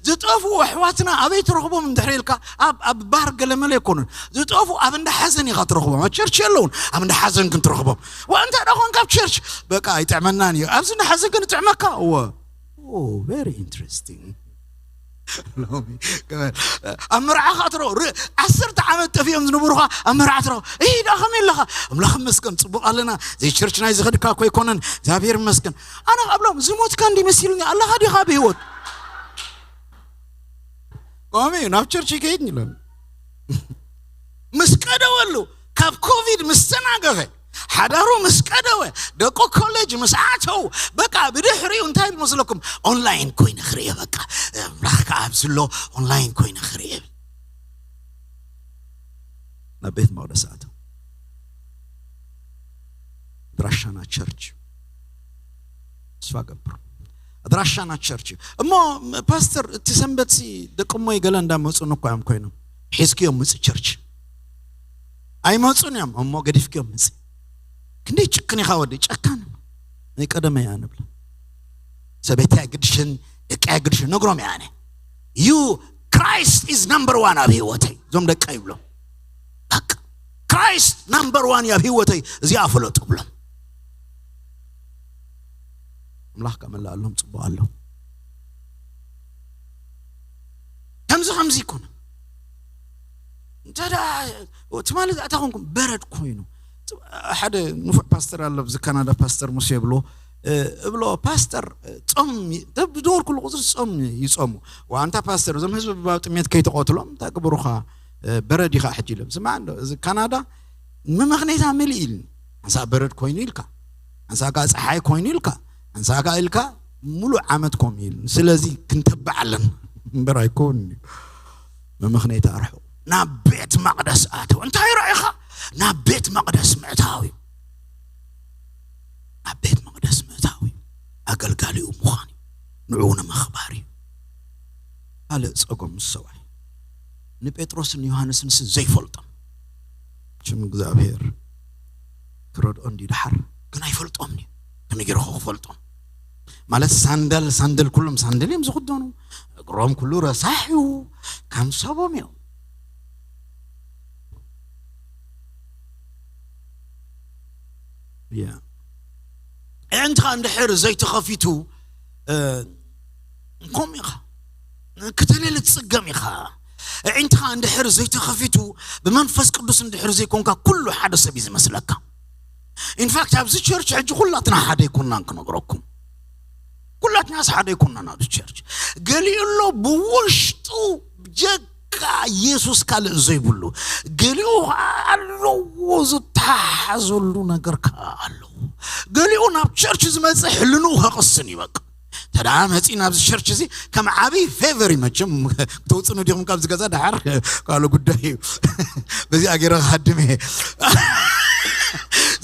ዝጠፍኡ ኣሕዋትና ኣበይ ትረኽቦም እንድሕር ኢልካ፣ ኣብ፣ ኣብ ባር ገለመለ ኣይኮኑን። ዝጠፍኡ ኣብ እንዳ ሓዘን ኢኻ ትረኽቦም። ኣብ ቸርች የለውን፣ ኣብ እንዳ ሓዘን ግን ትረኽቦም። ዋ እንታይ ደኣ ኮንካ ኣብ ቸርች? በቃ ኣይጥዕመናን እዩ። ኣብዚ እንዳ ሓዘን ግን ይጥዕመካ። እወ። ኦ፣ very interesting። ሎሚ ኣብ መርዓ ከኣ ትረኽቦ፣ ር-፣ ዓሰርተ ዓመት ጠፊኦም ዝነበሩኻ ኣብ መርዓ ትረኽቦ። "እይ፣ ደኣ ከመይ ኣለኻ?" "ኣምላኽ ይመስገን፣ ጽቡቕ ኣለና። እዚ ቸርች ናይ ዝኸድካ እኮ ኣይኮነን፣ እግዚኣብሔር ይመስገን." ኣነ ከኣ እብሎም፣ "ዝሞትካ እንዲ መሲሉኒ፣ ኣለኻ ዲኻ ብህይወት?" ከምኡ እዩ፣ ናብ ቸርች ይከይድ ኢሎም። ምስ ቀደወሉ፣ ካብ ኮቪድ ምስ ተናገፈ፣ ሓዳሩ ምስ ቀደወ፣ ደቁ ኮሌጅ ምስ ኣተዉ፣ በቃ ብድሕሪኡ እንታይ ይብል መስለኩም? ኦንላይን ኮይነ ክርእዮ፣ በቃ ኣምላኽ ከኣ ኣብዚ ኣሎ፣ ኦንላይን ኮይነ ክርእዮ ይብል። ናብ ቤት መቕደስ ኣተው። ኣድራሻና ቸርች። ተስፋ ገብር። ኣድራሻና ቸርች እዩ። እሞ ፓስተር፣ እቲ ሰንበትሲ ደቂ እሞይ ገለ እንዳመፁ እኮ እዮም ኮይኖም። ሒዝክዮም ምፅ ቸርች። ኣይመፁን እዮም፣ እሞ ገዲፍክዮም ምፅ። ክንደይ ጭክን ኢኻ ወዲ፣ ጨካን። ናይ ቀደመ እያ ንብላ። ሰበይተይ ኣይግድሽን፣ ደቂ ኣይግድሽን፣ ነግሮም እያ ኣነ። You, Christ is number one ኣብ ህይወተይ። እዞም ደቂ ይብሎም። በቃ፣ ክራይስት ናምበር ዋን እዩ ኣብ ህይወተይ፣ እዚኣ ፍለጡ ብሎም። ኣምላኽ ከመልኣሎም ጽቡቕ ኣሎ። ከምዚ ከምዚ ይኮነ። እንተ ደኣ ትማሊ ዝኣታ ኮንኩም በረድ ኮይኑ። ሓደ ንፉዕ ፓስተር ኣሎ፣ ኣብዚ ካናዳ ፓስተር ሙሴ ይብሎ፣ እ፣ እብሎ፣ "ፓስተር፣ ጾም ይ-" ደብ-፣ ዝደወልኩሉ ቁጽሪ ጾም ይጾሙ። "ዋንታ ፓስተር፣ እዞም ህዝቢ ብባብ ጥሜት ከይትቐትሎም፣ እንታይ ግበሩኻ፣ እ፣ በረድ ኢኻ ሕጂ?" ኢሎም። ስማዕ እንዶ፣ እዚ ካናዳ መመኽነይታ ምልእ ኢልኒ። ሓንሳእ በረድ ኮይኑ ኢልካ፣ ሓንሳእ ከኣ ጸሓይ ኮይኑ ኢልካ፣ ሓንሳእ ከኣ ኢልካ ሙሉእ ዓመት ኮም ኢልኒ። ስለዚ ክንተብዕ ኣለና እምበር ኣይኮን እዩ። መመኽነይታ ኣርሑ። ናብ ቤት መቕደስ ኣተው። እንታይ ረኢኻ? ናብ ቤት መቕደስ ምእታው እዩ። ናብ ቤት መቕደስ ምእታው እዩ። ኣገልጋሊኡ ምዃን እዩ። ንዕኡ ንምኽባር እዩ። ካልእ ጸገም ምስ ሰብኣይ። ንጴጥሮስን ዮሃንስን ስ ዘይፈልጦም። ሽም እግዚኣብሔር ክረድኦ እንዲ ድሓር ግን ኣይፈልጦም እዩ። ከመይ ገይሩ ክፈልጦም? ማለት ሳንደል፣ ሳንደል፣ ኩሎም ሳንደል እዮም ዝኽደኑ። እግሮም ኩሉ ረሳሕ እዩ። ከም ሰቦም እዮም። ያ። ኣዒንትኻ እንድሕር ዘይተኸፊቱ፣ እ፣ ከምኡ ኢኻ። ክተለሊ ትጽገም ኢኻ። ኣዒንትኻ እንድሕር ዘይተኸፊቱ፣ ብመንፈስ ቅዱስ እንድሕር ዘይኮንካ፣ ኩሉ ሓደ ሰብ እዩ ዝመስለካ። ኢንፋክት፣ ኣብዚ ቸርች ሕጂ ኩላትና ሓደ ኣይኮንናን ክነግረኩም። ኩላትናስ ሓደ ኣይኮንናን ኣብዚ ቸርች። ገሊኡ ኣሎ ብውሽጡ ጀካ የሱስ ካልእ ዘይብሉ። ገሊኡ ኣለዎ ዝተሓሓዘሉ ነገር ከኣ ኣለዎ። ገሊኡ ናብ ቸርች ዝመጽእ ሕልንኡ ከቕስን እዩ በቃ። ተዳ መጺ ናብዚ ቸርች እዚ ከም ዓቢ ፌቨር እዩ መቸም። ክትወጽኑ ዲኹም ካብዚ ገዛ ድሓር ካልእ ጉዳይ እዩ። በዚኣ ገይረ ክሃድም እየ።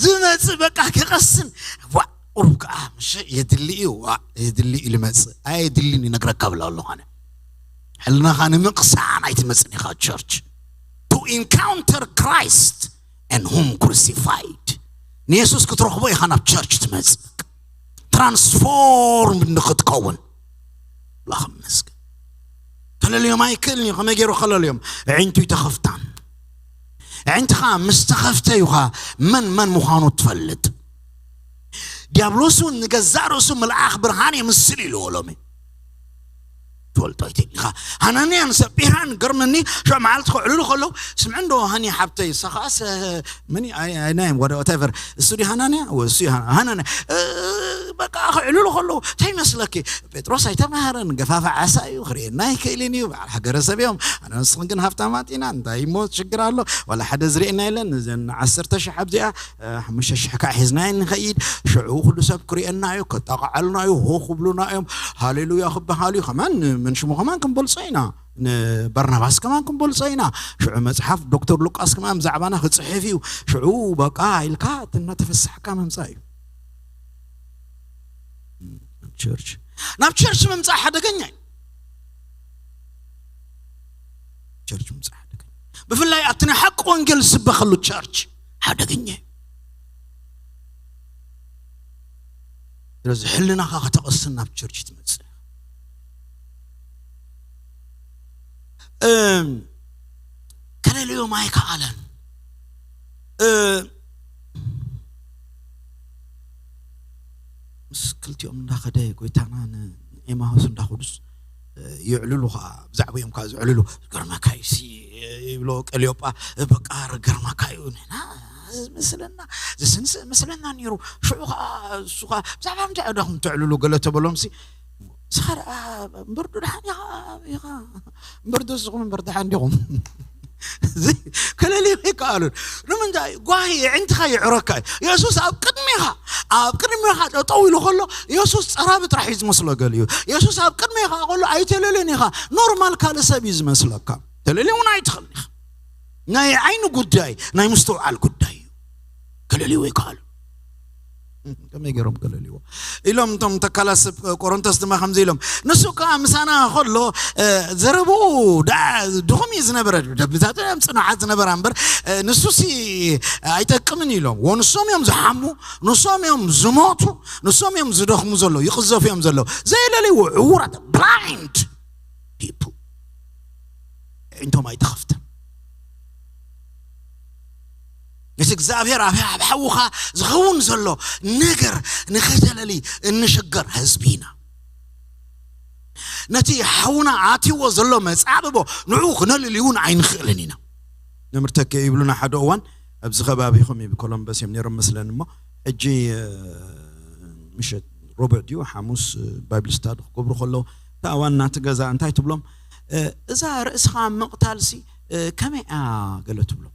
ዝመጽእ በቃ ክቐስን። ዋ፣ ቁሩብ ከኣ ምሽ የድሊ እዩ። ዋ፣ የድሊ እዩ ልመጽእ። ኣየድልን ይነግረካ ብላ ኣለኹ ኣነ። ሕልናኻ ንምቕሳን ኣይትመጽን ኢኻ ቸርች። To encounter Christ and whom crucified። ንየሱስ ክትረኽቦ ኢኻ ናብ ቸርች ትመጽእ። ትራንስፎርም ንክትከውን። ኣምላኽ ይመስገን። ከለልዮም ኣይክእልን እዩ። ከመይ ገይሩ ከለልዮም? ኣዒንቱ ይተኸፍታን። ኣዒንትኻ ምስ ተኸፍተ እዩኻ መን መን ምዃኑ ትፈልጥ። ዲያብሎስ እውን ንገዛእ ርእሱ መልኣኽ ብርሃን የምስል ኢልዎ ሎሚ። ትፈልጦ ኣይትእል ኢኻ። ሃናንያን ሰጲራን ገርመኒ፣ ሽዑ መዓልቲ ከዕልሉ ከለዉ፣ "ስምዒ እንዶ ሃኒ ሓብተይ፣ ንሳኻስ፣ እ፣ መን እዩ? ኣይ፣ ኣይ፣ ናይ፣ ወደ፣ ዋትኤቨር። እሱ ድዩ ሃናንያ? እሱ እዩ ሃና-፣ ሃናንያ። እ፣ በቃ ከዕልሉ ከለዉ፣ እንታይ ይመስለኪ? ጴጥሮስ ኣይተማሃረን፣ ገፋፋ ዓሳ እዩ፣ ክርእየና ኣይክእልን እዩ፣ በዓል ሃገረሰብ እዮም። ኣነ ንስኽን ግን ሃብታማት ኢና፣ እንታይ እሞ ሽግር ኣሎ? ዋላ ሓደ ዝርእየና የለን፣ እዘን ዓሰርተ ሽሕ ኣብዚኣ፣ እ፣ ሓሙሽተ ሽሕ ከዓ ሒዝናየን ንኸይድ፣ ሽዑ ኩሉ ሰብ ክርእየና እዩ፣ ከጣቕዓልና እዩ፣ ሆ ክብሉና እዮም፣ ሃሌሉያ ክበሃል እዩ። ከማን ምን ሽሙ ከማን ክንበልጾ ኢና፣ ንበርናባስ ከማን ክንበልጾ ኢና። ሽዑ መጽሓፍ ዶክተር ሉቃስ ከማን ብዛዕባና ክጽሕፍ እዩ። ሽዑ በቃ ኢልካ እቲ እናተፈሳሕካ ምምጻእ እዩ። ቸርች፣ ናብ ቸርች ምምጻእ ሓደገኛ እዩ። ቸርች ምምጻእ ሓደገኛ። ብፍላይ ኣብቲ ናይ ሓቂ ወንጌል ዝስበኸሉ ቸርች ሓደገኛ እዩ። ስለዚ ሕልናኻ ከተቐስን ናብ ቸርች ትመጽእ። እም፣ ከለልዮም ኣይከኣለን። እ፣ ምስ ክልቲኦም እንዳኸደ ጎይታና ንኤማሁስ እንዳኸዱስ ይዕልሉ ከዓ፣ ብዛዕባኦም ከዓ ዝዕልሉ። "ገርመካ እዩ ሲ" ይብሎ ቀልዮጳ፣ "በቃ ገርመካ እዩ፣ ንሕና ዝመስለና፣ ዝስንስእ መስለና ነይሩ፣ ሽዑ ከዓ እሱ ከዓ ብዛዕባ እንታይ ዳኹም ተዕልሉ?" ገለ ተበሎም ሲ፣ "ንስኻ ደኣ እምበር ዶ ደሓን ኢኻ፣ ኢኻ? እምበር ዶ ንስኹም እምበር ደሓን ዲኹም?" እዚ ከለልዮ ኣይከኣሉን። ንምንታይ? ጓሂ የዕንትኻ ይዕረካ እዩ። የሱስ ኣብ ቅድሜኻ፣ ኣብ ቅድሜኻ ጠጠው ኢሉ ከሎ፣ የሱስ ጸራቢ ጥራሕ እዩ ዝመስሎ ገሊኡ። የሱስ ኣብ ቅድሜኻ ከሎ ኣይተለልን ኢኻ። ኖርማል ካልእ ሰብ እዩ ዝመስለካ። ተለልዮ እውን ኣይትኽእልን ኢኻ። ናይ ዓይኒ ጉዳይ፣ ናይ ምስትውዓል ጉዳይ እዩ። ከለልዮ ኣይከኣሉን። ከመይ ገይሮም ከለልዎ ኢሎም እቶም ተካላት ሰብ ቆሮንቶስ ድማ ከምዚ ኢሎም፣ ንሱ ከዓ ምሳና ከሎ፣ እ፣ ዘረብኡ ደኣ ድኹም እዩ ዝነበረ፣ ደብታት እዮም ጽኑዓት ዝነበራ እምበር፣ እ፣ ንሱሲ ኣይጠቅምን ኢሎም። ወንሶም እዮም ዝሓሙ፣ ንሶም እዮም ዝሞቱ፣ ንሶም እዮም ዝደኽሙ ዘለዉ፣ ይቕዘፉ እዮም ዘለዉ። ዘይለልይዎ ዕዉራት፣ ብላይንድ ፒፕል። ኣዒንቶም ኣይተኸፍተን። ነቲ እግዚኣብሔር ኣብ፣ ኣብ ሓውኻ ዝኸውን ዘሎ ነገር ንኸይተለሊ እንሽገር ህዝቢ ኢና። ነቲ ሓውና ኣትይዎ ዘሎ መጻብቦ ንዕኡ ክነልሊ እውን ኣይንኽእልን ኢና። ነምርተከ ይብሉና ሓደ እዋን ኣብዚ ከባቢኹም እዩ፣ ኮሎምበስ እዮም ነይሮም መስለን እሞ፣ ሕጂ፣ እ፣ ምሸት ረቡዕ ድዩ ሓሙስ፣ እ፣ ባይብል ስታዲ ክገብሩ ከለዉ፣ እታ ዋና እቲ ገዛ እንታይ ትብሎም? "እ፣ እዛ ርእስኻ ምቕታልሲ፣ እ፣ ከመይ እያ?" ገለ ትብሎም።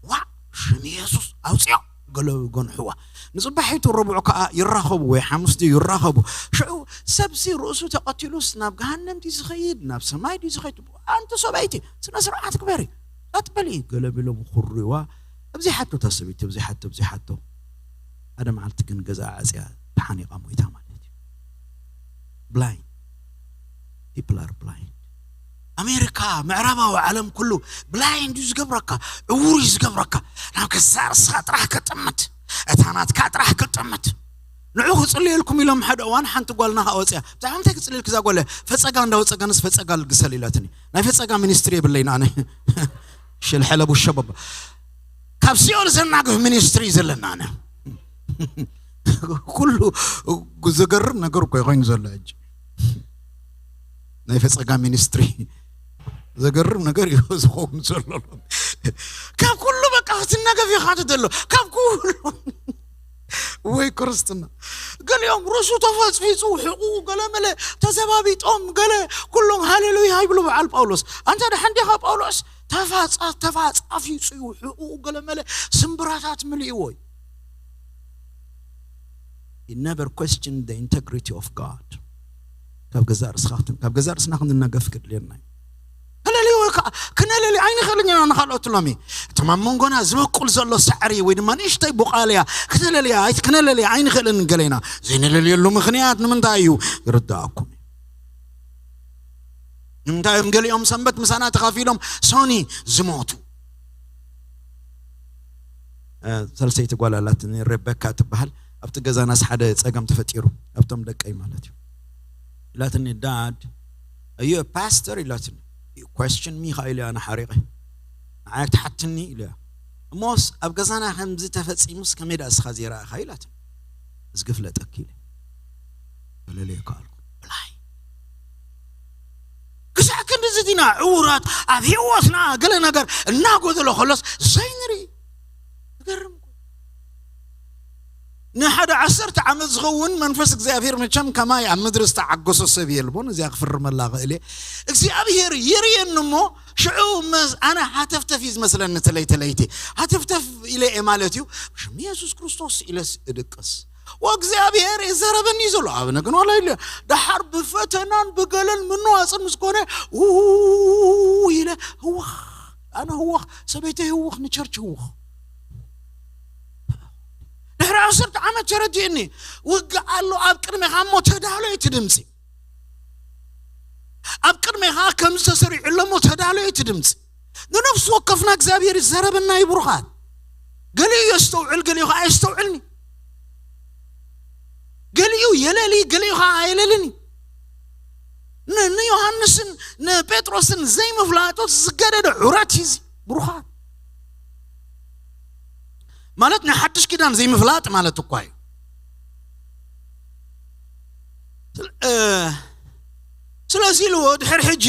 "ዋእ፣ ሽም የሱስ ኣውፅኦ!" ገለ ጎንሕዋ። ንጽባሒቱ ረቡዕ ከኣ ይራኸቡ ወይ ሓሙስ ድዩ ይራኸቡ። ሽዑ ሰብሲ ርእሱ ተቐቲሉስ ናብ ገሃነም ድዩ ዝኸይድ፣ ናብ ሰማይ ድዩ ዝኸይድ? ኣንቲ ሰበይቲ፣ ስነ ስርዓት ግበሪ፣ ጸጥ በሊ፣ ገለ ቢሎም ክርዩዋ። ኣብዚ ሓቶ እታ ሰበይቲ፣ ኣብዚ ሓቶ፣ ኣብዚ ሓቶ። ሓደ መዓልቲ ግን ገዛ ዓጽያ ተሓኒቓ ሞይታ ማለት እዩ። ብላይንድ። ፒፕል ኣር ብላይንድ። ኣሜሪካ፣ ምዕራባዊ ዓለም ኩሉ ብላይንድ እዩ ዝገብረካ፣ ዕዉር እዩ ዝገብረካ። ናብ ገዛእ ርእስኻ ጥራሕ ከጥምት፣ እታ ናትካ ጥራሕ ከጥምት። ንዑ ክጽልየልኩም ኢሎም ሓደ እዋን ሓንቲ ጓልና ከኣ ወጽያ። ብዛዕባ እንታይ ክጽልየልኪ እዛ ጓል? ፈጸጋ እንዳወጸጋንስ ፈጸጋ ልግሰል ኢላትኒ። ናይ ፈጸጋ ሚኒስትሪ የብለይን ኣነ። ሽልሐለቡ ሸበባ። ካብ ሲኦል ዘናግፍ ሚኒስትሪ እዩ ዘለና ኣነ። ኩሉ ዘገርም ነገር እኮ ኮይኑ ዘሎ ሕጂ። ናይ ፈጸጋ ሚኒስትሪ ዘገርም ነገር እዩ ዝኸውን ዘሎ። ካብ ኩሉ በቃ ክትነገፍ ኢኻ ትደሎ። ካብ ኩሉ ወይ ክርስትና። ገሊኦም ርእሱ ተፈጽፊጹ፣ ሕቑ ገለ መለ ተዘባቢጦም፣ ገለ ኩሎም ሃሌሉያ ይብሉ በዓል ጳውሎስ። ኣንተ ደሓን ዲኻ ጳውሎስ? ተፋጻ-፣ ተፋጻፊጹ እዩ፣ ሕቑ ገለ መለ ስምብራታት ምልእዎ እዩ። You never question the integrity of God. ካብ ገዛእ ርእስኻ ክትም-፣ ካብ ገዛእ ርእስና ክንነገፍ ክድልየና እዩ። ከለልዮ ወይ ከዓ ክነለልዮ ኣይንኽእልን ኢና ንኻልኦት ሎሚ። እቶም ኣብ መንጎና ዝበቁል ዘሎ ሳዕሪ ወይ ድማ ንእሽተይ ቡቓልያ ክተለልያ ኣይ-፣ ክነለልያ ኣይንኽእልን ገለ ኢና። ዘይንለልየሉ ምኽንያት ንምንታይ እዩ? ይርድኣኩም እዩ። ንምንታይ እዮም ገሊኦም ሰንበት ምሳና ተኻፊሎም ሶኒ ዝሞቱ? እ፣ ሳልሰይቲ ጓል ኣላትኒ፣ ሬቤካ ትበሃል። ኣብቲ ገዛናስ ሓደ ጸገም ተፈጢሩ፣ ኣብቶም ደቀይ ማለት እዩ። ኢላትኒ፣ "ዳድ፣ are you a pastor?" ኢላትኒ። "You question me?" ኢለ ኣነ ሓሪቐ። "ንዓይ ትሓትኒ?" ኢለ። "እሞስ ኣብ ገዛና ከምዚ ተፈጺሙስ ከመይ ደኣ እስኻ ዘይረኣኻ?" ኢላትኒ። "እዚ ክፍለጠኪ?" ኢለ። ገለለ ይከኣልኩ። ብላይ። ክሳዕ ክንድዚ ዲና ዕዉራት ኣብ ህይወትና ገለ ነገር እናጎደሎ ከሎስ ዘይንርኢ? ዝገርም እኮ። ንሓደ ዓሰርተ ዓመት ዝኸውን መንፈስ እግዚኣብሔር መቸም ከማይ ኣብ ምድሪ ዝተዓገሶ ሰብ የልቦን። እዚኣ ክፍርመላ ክእል እየ። እግዚኣብሔር ይርእየኒ እሞ ሽዑ መስ-፣ ኣነ ሃተፍተፍ እዩ ዝመስለኒ፣ ተለይ ተለይቲ ሃተፍተፍ ኢለ እየ ማለት እዩ። ብሽም የሱስ ክርስቶስ ኢለስ እድቅስ። ወእግዚኣብሔር ይዛረበኒ እዩ ዘሎ። ኣበነ ግን ዋላ ኢለ። ደሓር ብፈተናን ብገለን ምንዋፅን ምስ ኮነ፣ ው ኢለ ህወኽ። ኣነ ህወኽ፣ ሰበይተይ ህወኽ፣ ንቸርች ህወኽ። ድሕሪ ዓሰርተ ዓመት ተረዲእኒ። ውግእ ኣሎ ኣብ ቅድሜኻ እሞ ተዳሎ እቲ ድምፂ። ኣብ ቅድሜኻ ከምዚ ተሰሪዑ ኣሎ እሞ ተዳሎ እቲ ድምፂ። ንነፍሲ ወከፍና እግዚኣብሔር ይዛረበና እዩ ብሩኻት። ገሊኡ የስተውዕል፣ ገሊኡ ኸዓ የስተውዕልኒ። ገሊኡ የለሊ፣ ገሊኡ ኸዓ ኣየለልን እዩ። ን-፣ ንዮሃንስን ንጴጥሮስን ዘይምፍላጦት ዝገደደ ዑረት እዩ እዚ ብሩኻት። ማለት ናይ ሓድሽ ኪዳን ዘይምፍላጥ ማለት እኳ እዩ። ስለ-፣ እ፣ ስለዚ ኢልዎ ድሕር ሕጂ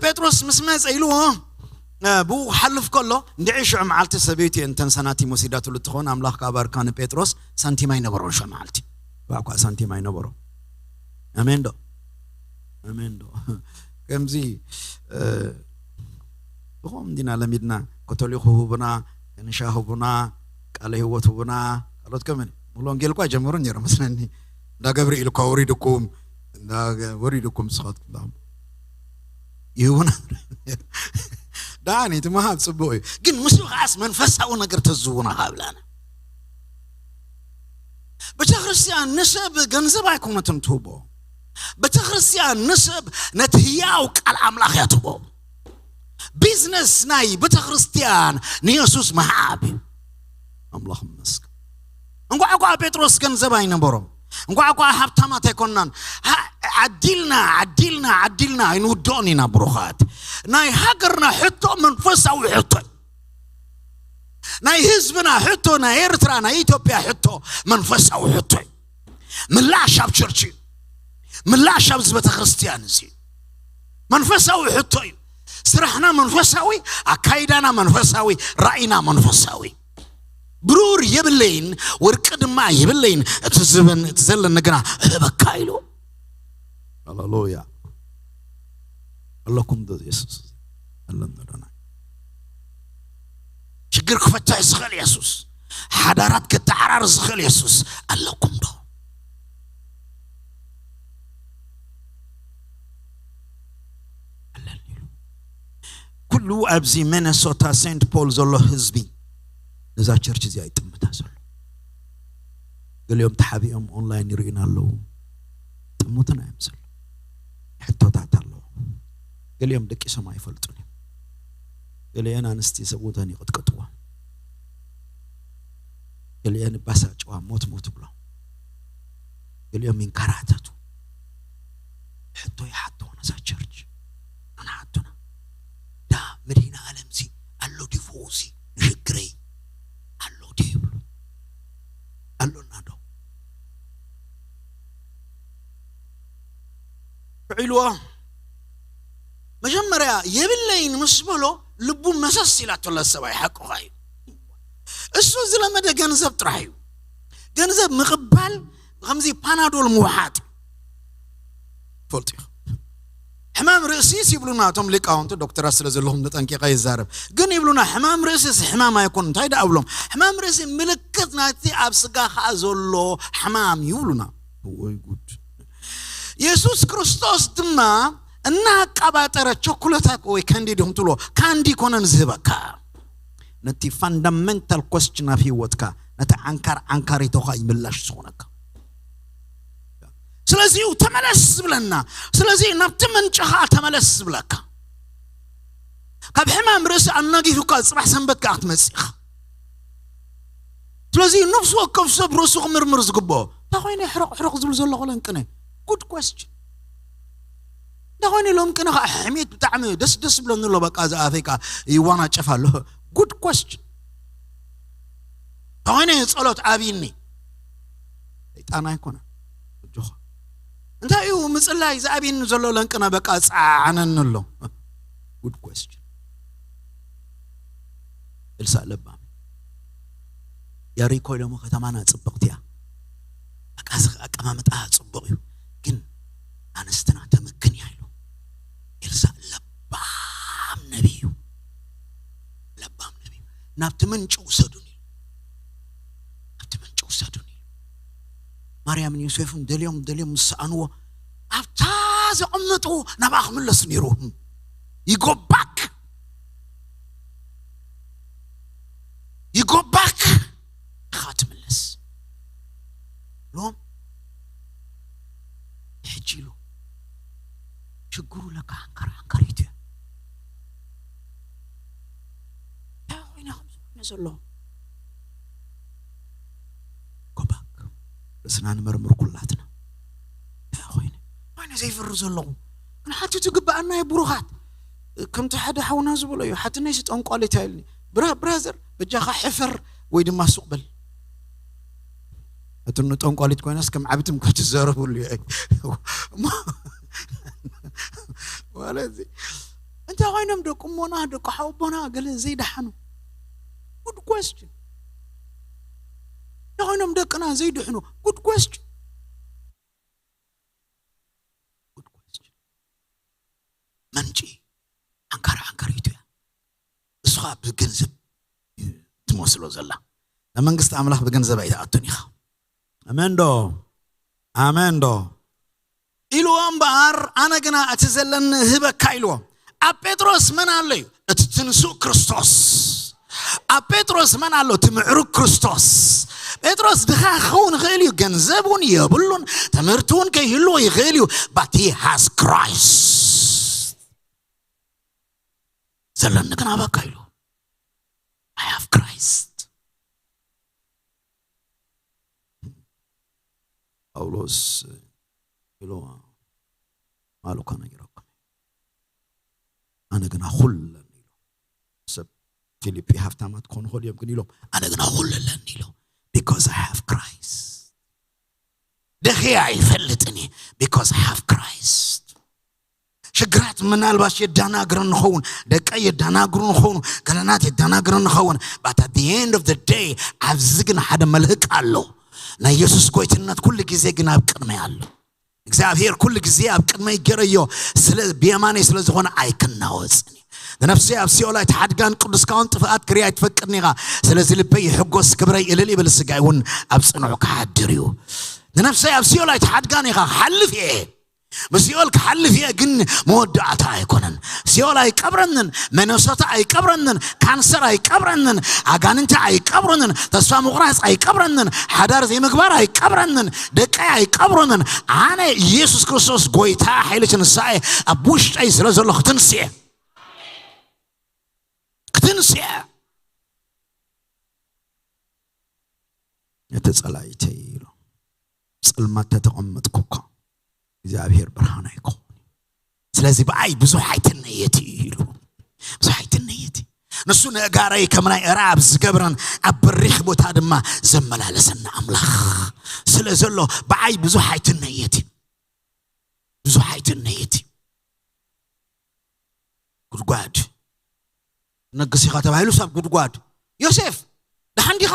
ጴጥሮስ ምስ መፀ ኢልዎ ብኡ ክሓልፍ ከሎ እንድዒ ሽዑ መዓልቲ ሰበይቲ እንተን ሰናቲም ወሲዳትሉ ትኸውን ኣምላኽ ካብ ኣርካ ንጴጥሮስ ሳንቲም ኣይነበሮን። ሽዑ መዓልቲ እኳ ሳንቲም ኣይነበሮ። ኣሜን ዶ? ኣሜን ዶ? ከምዚ ብኸም እንዲና ለሚድና። ኮቶሊክ ህቡና፣ ከንሻ ህቡና፣ ቃለ ህይወት ህቡና፣ ካልኦት ከመን ሙሉ ወንጌል እኳ ጀምሩ ነይሩ መስለኒ። እንዳ ገብርኤል እኳ ወሪድኩም፣ እንዳ ገ- ወሪድኩም ንስኻትኩም ዳም ይህቡና። ዳኒ እቲ ምሃብ ፅቡቅ እዩ፣ ግን ምስ ከዓስ መንፈሳዊ ነገር ተዝውና ካብላና። ቤተክርስትያን ንሰብ ገንዘብ ኣይኮነትን ትህቦ። ቤተክርስትያን ንሰብ ነቲ ህያው ቃል ኣምላኽ እያ ትህቦ። ቢዝነስ ናይ ቤተክርስትያን ንየሱስ ምሃብ እዩ። ኣምላኽ ይመስገን። እንኳዕ እኳ ጴጥሮስ ገንዘብ ኣይነበሮም፣ እንኳዕ እኳ ሃብታማት ኣይኮናን። ሃ- ዓዲልና ዓዲልና ዓዲልና ኣይንውድኦን ኢና ብሩኻት። ናይ ሃገርና ሕቶ መንፈሳዊ ሕቶ እዩ። ናይ ህዝብና ሕቶ፣ ናይ ኤርትራ ናይ ኢትዮጵያ ሕቶ መንፈሳዊ ሕቶ እዩ። ምላሽ ኣብ ቸርች እዩ። ምላሽ ኣብዚ ቤተክርስትያን እዚ መንፈሳዊ ሕቶ እዩ። ስራሕና መንፈሳዊ፣ ኣካይዳና መንፈሳዊ፣ ራእይና መንፈሳዊ። ብሩር የብለይን ወርቂ ድማ የብለይን፣ እቲ ዝበን እቲ ዘለኒ ግና እህበካ ኢሉ። ሃሌሉያ። ኣለኩም ዶ የሱስ? ኣለና ዶና። ሽግር ክፈትሕ ዝኽእል የሱስ፣ ሓዳራት ክተዓራር ዝኽእል የሱስ ኣለኩም ዶ? ኣለኒ ኢሉ። ኩሉ ኣብዚ ሚነሶታ ሴንት ፖል ዘሎ ህዝቢ ነዛ ቸርች እዚኣ ይጥምታ ዘሎ። ገሊኦም ተሓቢኦም ኦንላይን ይርእዩና ኣለዉ። ጥሙትን እዮም ዘሎ። ሕቶታት ኣለዎ። ገሊኦም ደቂሶም ኣይፈልጡን እዮም። ገሊአን ኣንስቲ ሰብኡተን ይቕጥቀጥዋ። ገሊአን ባሳጭዋ ሞት ሞት ብሎ። ገሊኦም ይንከራተቱ። ሕቶ ይሓቶ ነዛ ቸርች። ንሓቱና ዳ መዲና ዓለምዚ ኣሎ ድዩ ፈውሲ ንሽግረይ ኣሎ ድዩ ይብሉ። ኣሎና ዶ? ውዒልዎ። መጀመርያ የብለይን ምስ በሎ ልቡ መሰስ ኢላቶ ኣላ ሰብኣይ ሓቅኻ እዩ። እሱ ዝለመደ ገንዘብ ጥራሕ እዩ። ገንዘብ ምቕባል ከምዚ ፓናዶል ምውሓጥ ፈልጡ ኢኹም። ሕማም ርእሲስ ይብሉና እቶም ሊቃውንቲ፣ ዶክተራት ስለ ዘለኹም ተጠንቂቐ ይዛረብ። ግን ይብሉና ሕማም ርእሲስ ሕማም ኣይኮን። እንታይ ደኣ እብሎም? ሕማም ርእሲ ምልክት ናይቲ ኣብ ስጋ ከኣ ዘሎ ሕማም ይብሉና። ወይ ጉድ። የሱስ ክርስቶስ ድማ እናኣቀባጠረ ቸኩለታ ወይ ካንዲ ዲኹም ትብሎ፣ ካንዲ ኮነን ዝህበካ። ነቲ ፋንዳመንታል ኮስችን ኣብ ህይወትካ፣ ነቲ ዓንካር ዓንካሪቶኻ ይምላሽ ዝኾነካ። ስለዚ እዩ ተመለስ ዝብለና። ስለዚ ናብቲ ምንጭኻ ተመለስ ዝብለካ። ካብ ሕማም ርእሲ ኣናጊፉካ ጽባሕ ሰንበት ከኣ ክትመጽእ ኢኻ። ስለዚ ነፍሲ ወከፍ ሰብ ርእሱ ክምርምር ዝግብኦ፣ እንታይ ኮይነ ሕርቕ ሕርቕ ዝብል ዘለኹ ለንቅነ? ጉድ ኮስችን። እንታይ ኮይነ ሎም ቅነ ከዓ ሕሜት ብጣዕሚ ደስ ደስ ዝብለኒ ኣሎ። በቃ እዚ ኣፈይ ከዓ ይዋናጨፍ ኣሎ። ጉድ ኮስችን። እንታይ ኮይነ ጸሎት ኣብይኒ? ሰይጣን ኣይኮነ። ኣጆኻ። እንታይ እዩ ምጽላይ ዝኣብየኒ ዘሎ ለንቅነ በቃ ጻዓነኒ ኣሎ። ጉድ ኮስችን። ኤልሳእ ለባም። ያሪኮ ኢሎሞ ከተማና ጽብቕቲ እያ። በቃ እዚ ኣቀማምጣ ጽቡቕ እዩ። ግን ኣንስትና ተምክን እያ ኢሉ። ኤልሳእ ለባም ነቢይ እዩ። ለባም ነቢይ እዩ። ናብቲ ምንጪ ውሰዱን ኢሉ። ናብቲ ምንጪ ውሰዱን ኢሉ። ማርያምን ዮሴፍን ደልዮም ደልዮም ምስ ሰኣንዎ ኣብታ ዘቐመጡ ናብኣ ክምለስ ነይሩ። ይጎባክ ይጎባክ ኢኻ ትምለስ። ሎም ሕጂ ኢሉ ሽግሩ ለካ ዓንካር ዓንካሪቱ እያ። እንታይ ኮይና ከምዚ ኮይነ ዘሎ? ጎባክ ርእስና ንመርምር ኩላትና። እንታይ ኮይነ? ኮይነ ዘይፍሪ ዘለኹ። ክንሓትት ይግብኣና እዩ ብሩኻት። ከምቲ ሓደ ሓውና ዝበሎ እዩ፣ ሓትነይሲ ጠንቋሊት ኣይልኒ። ብራ-፣ ብራዘር፣ በጃኻ ሕፈር ወይ ድማ ሱቕ በል። እቲ ንጠንቋሊት ኮይናስ ከም ዓብትም ክትዘረብሉ እዩ። እሞ ስለዚ እንታይ ኮይኖም ደቂ እሞና፣ ደቂ ሓወቦና ገለ ዘይደሓኑ? Good question። እንታይ ኮይኖም ደቅና ዘይድሕኑ? Good question። Good question። መንጪ ዓንካር ዓንካሪቱ እያ። እሱ ኸኣ ብገንዘብ ትመስሎ ዘላ። ንመንግስቲ ኣምላኽ ብገንዘብ ኣይትኣቱን ኢኻ። ኣሜን ዶ? ኣሜን ዶ? ኢልዎ እምበኣር፣ ኣነ ግና እቲ ዘለኒ እህበካ ኢልዎ። ኣብ ጴጥሮስ መን ኣሎ እዩ? እቲ ትንሱእ ክርስቶስ። ኣብ ጴጥሮስ መን ኣሎ? እቲ ምዕሩግ ክርስቶስ። ጴጥሮስ ድኻ ክኸውን ይኽእል እዩ፣ ገንዘብ እውን የብሉን፣ ትምህርቲ እውን ከይህልዎ ይኽእል እዩ፣ but he has Christ። ዘለኒ ግን ኣባካ ኢሉ። I have Christ። ጳውሎስ ኢሉ ማሉካ ነጊረኩም፣ ኣነ ግና ኩሉ ኣለኒ ኢሉ። ሰብ ፊልጲ ሃብታማት ክኾኑ ይኽእሉ እዮም፣ ግን ኢሎም ኣነ ግና ኩሉ ኣለኒ ኢሉ። Because I have Christ። ደኺ ኣይፈልጥን እየ፣ because I have Christ። ሽግራት ምናልባት የዳናግረን ንኸውን፣ ደቀይ የዳናግሩ ንኸውን፣ ገለናት የዳናግረን ንኸውን፣ but at the end of the day ኣብዚ ግን ሓደ መልህቅ ኣሎ። ናይ የሱስ ጎይትነት ኩሉ ግዜ ግን ኣብ ቅድመይ ኣሎ። እግዚኣብሔር ኩሉ ግዜ ኣብ ቅድመይ ገረዮ፣ ስለ ብየማነይ ስለ ዝኾነ ኣይክናወጽን እየ። ንነፍሰይ ኣብ ሲኦል ኣይትሓድጋን፣ ቅዱስካውን ጥፍኣት ክርኢ ኣይትፈቅድን ኢኻ። ስለዚ ልበይ ይሕጎስ፣ ክብረይ እልል ይብል፣ ስጋይ እውን ኣብ ጽኑዕ ክሓድር እዩ። ንነፍሰይ ኣብ ሲኦል ኣይትሓድጋን ኢኻ፣ ክሓልፍ እየ። ብሲኦል ክሓልፍ እየ፣ ግን መወዳእታ ኣይኮነን። ሲኦል ኣይቀብረንን፣ መነሶታ ኣይቀብረንን፣ ካንሰር ኣይቀብረንን፣ ኣጋንንቲ ኣይቀብሩንን፣ ተስፋ ምቑራጽ ኣይቀብረንን፣ ሓዳር ዘይምግባር ኣይቀብረንን፣ ደቀይ ኣይቀብሩንን። ኣነ ኢየሱስ ክርስቶስ ጎይታ ሓይሊ ትንሳኤ ኣብ ውሽጠይ ስለ ዘሎ ክትንስኤ፣ ክትንስኤ። እቲ ጸላኢተይ ኢሉ፣ ጽልማት ተተቐመጥኩ እኳ እግዚኣብሔር ብርሃን ኣይከውን። ስለዚ ብኣይ ብዙሕ ኣይትነየት ኢሉ፣ ብዙሕ ኣይትነየት። ንሱ ነእጋረይ ከም ናይ እራብ ዝገብረን ኣብ በሪኽ ቦታ ድማ ዘመላለሰና ኣምላኽ ስለ ዘሎ ብኣይ ብዙሕ ኣይትነየት፣ ብዙሕ ኣይትነየት። ጉድጓድ ነግስ ኢኻ ተባሂሉ ሳብ ጉድጓድ። ዮሴፍ፣ ደሓን ዲኻ?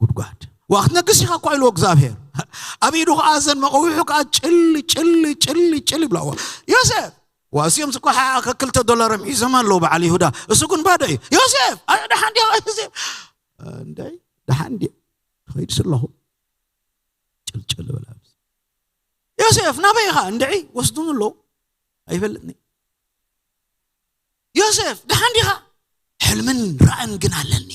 ጉድጓድ። ዋ፣ ክትነግስ ኢኻ እኳ ኢልዎ እግዚኣብሔር። ኣብ ኢዱ ኸዓ ዘን መቐዊሑ ከኣ ጭል፣ ጭል፣ ጭል፣ ጭል ይብላ። ዋ፣ ዮሴፍ፣ ዋ፣ እሲኦም እኮ ሓ-፣ ከክልተ ዶላሮም ሒዞም ኣለዉ በዓል ይሁዳ። እሱ ግን ባዶ እዩ። ዮሴፍ፣ ኣ፣ ደሓን ዲኻ ዮሴፍ? እንደይ፣ ደሓን ድየ? ኸይድስ ኣለኹ። ጭል፣ ጭል በል ኣብዚ። ዮሴፍ፣ ናበይ ኢኻ? እንድዒ፣ ወስዱኒ ኣለዉ። ኣይፈልጥን እየ። ዮሴፍ፣ ደሓን ዲኻ? ሕልምን ራእን ግን ኣለኒ።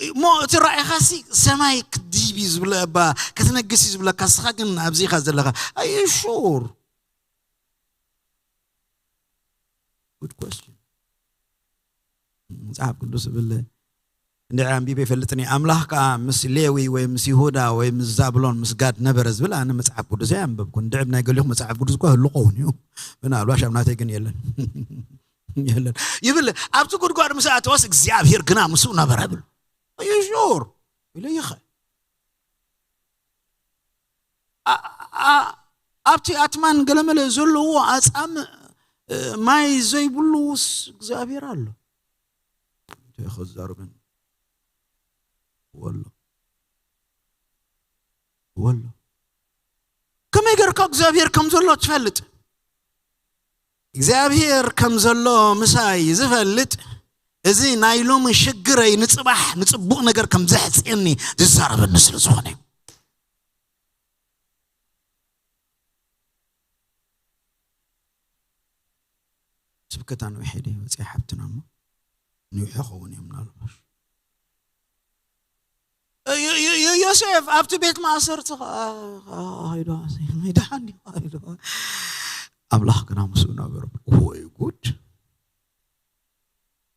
እሞ እቲ ራእይኻሲ ሰማይ ክትድይብ እዩ ዝብለ-፣ እባ ክትነግስ እዩ ዝብለካ፣ ንስኻ ግን ኣብዚ ኢኻ ዘለኻ። Are you sure? Good question። መጽሓፍ ቅዱስ ዝብል እንድዒ ኣንቢበ ይፈልጥን እየ። ኣምላኽ ከኣ ምስ ሌዊ ወይ ምስ ይሁዳ ወይ ምስ ዛብሎን ምስ ጋድ ነበረ ዝብል ኣነ መጽሓፍ ቅዱስ ኣየንበብኩን። እንድዒ ናይ ገሊኹም መጽሓፍ ቅዱስ እኳ ህሉ ኸውን እዩ። ምናልባሽ ኣብ ናተይ ግን የለን። የለን። ይብል፣ ኣብቲ ጉድጓድ ምስ ኣተወስ እግዚኣብሔር ግና ምስኡ ነበረ ይብል። Are you sure? ኢለ ይኸ። ኣ-፣ ኣ-፣ ኣብቲ ኣትማን ገለመለ ዘለዎ ኣጻምእ፣ እ፣ ማይ ዘይብሉስ እግዚኣብሔር ኣሎ። እንታይ ክዛረበን? ወሎ። ወሎ። ከመይ ጌርካ እግዚኣብሔር ከም ዘሎ ትፈልጥ? እግዚኣብሔር ከም ዘሎ ምሳይ ዝፈልጥ፣ እዚ ናይ ሎሚ ሽግረይ ንጽባሕ ንጽቡቕ ነገር ከም ዘሕጽየኒ ዝዛረበኒ ስለ ዝኾነ እዩ። ስብከት ኣንዊሐ ድየ ወፂኣ ሓብትና እሞ ንዊሐ ኸውን እዮም ምናልባሽ። ዮ-፣ ዮ-፣ ዮ-፣ ዮሴፍ ኣብቲ ቤት ማእሰርቲ ኸ-፣ ኸ-፣ ኸይዱ፣ ደሓን ድዩ? ኸይዱ። ኣምላኽ ግና ምስኡ ነበረ። ወይ ጉድ!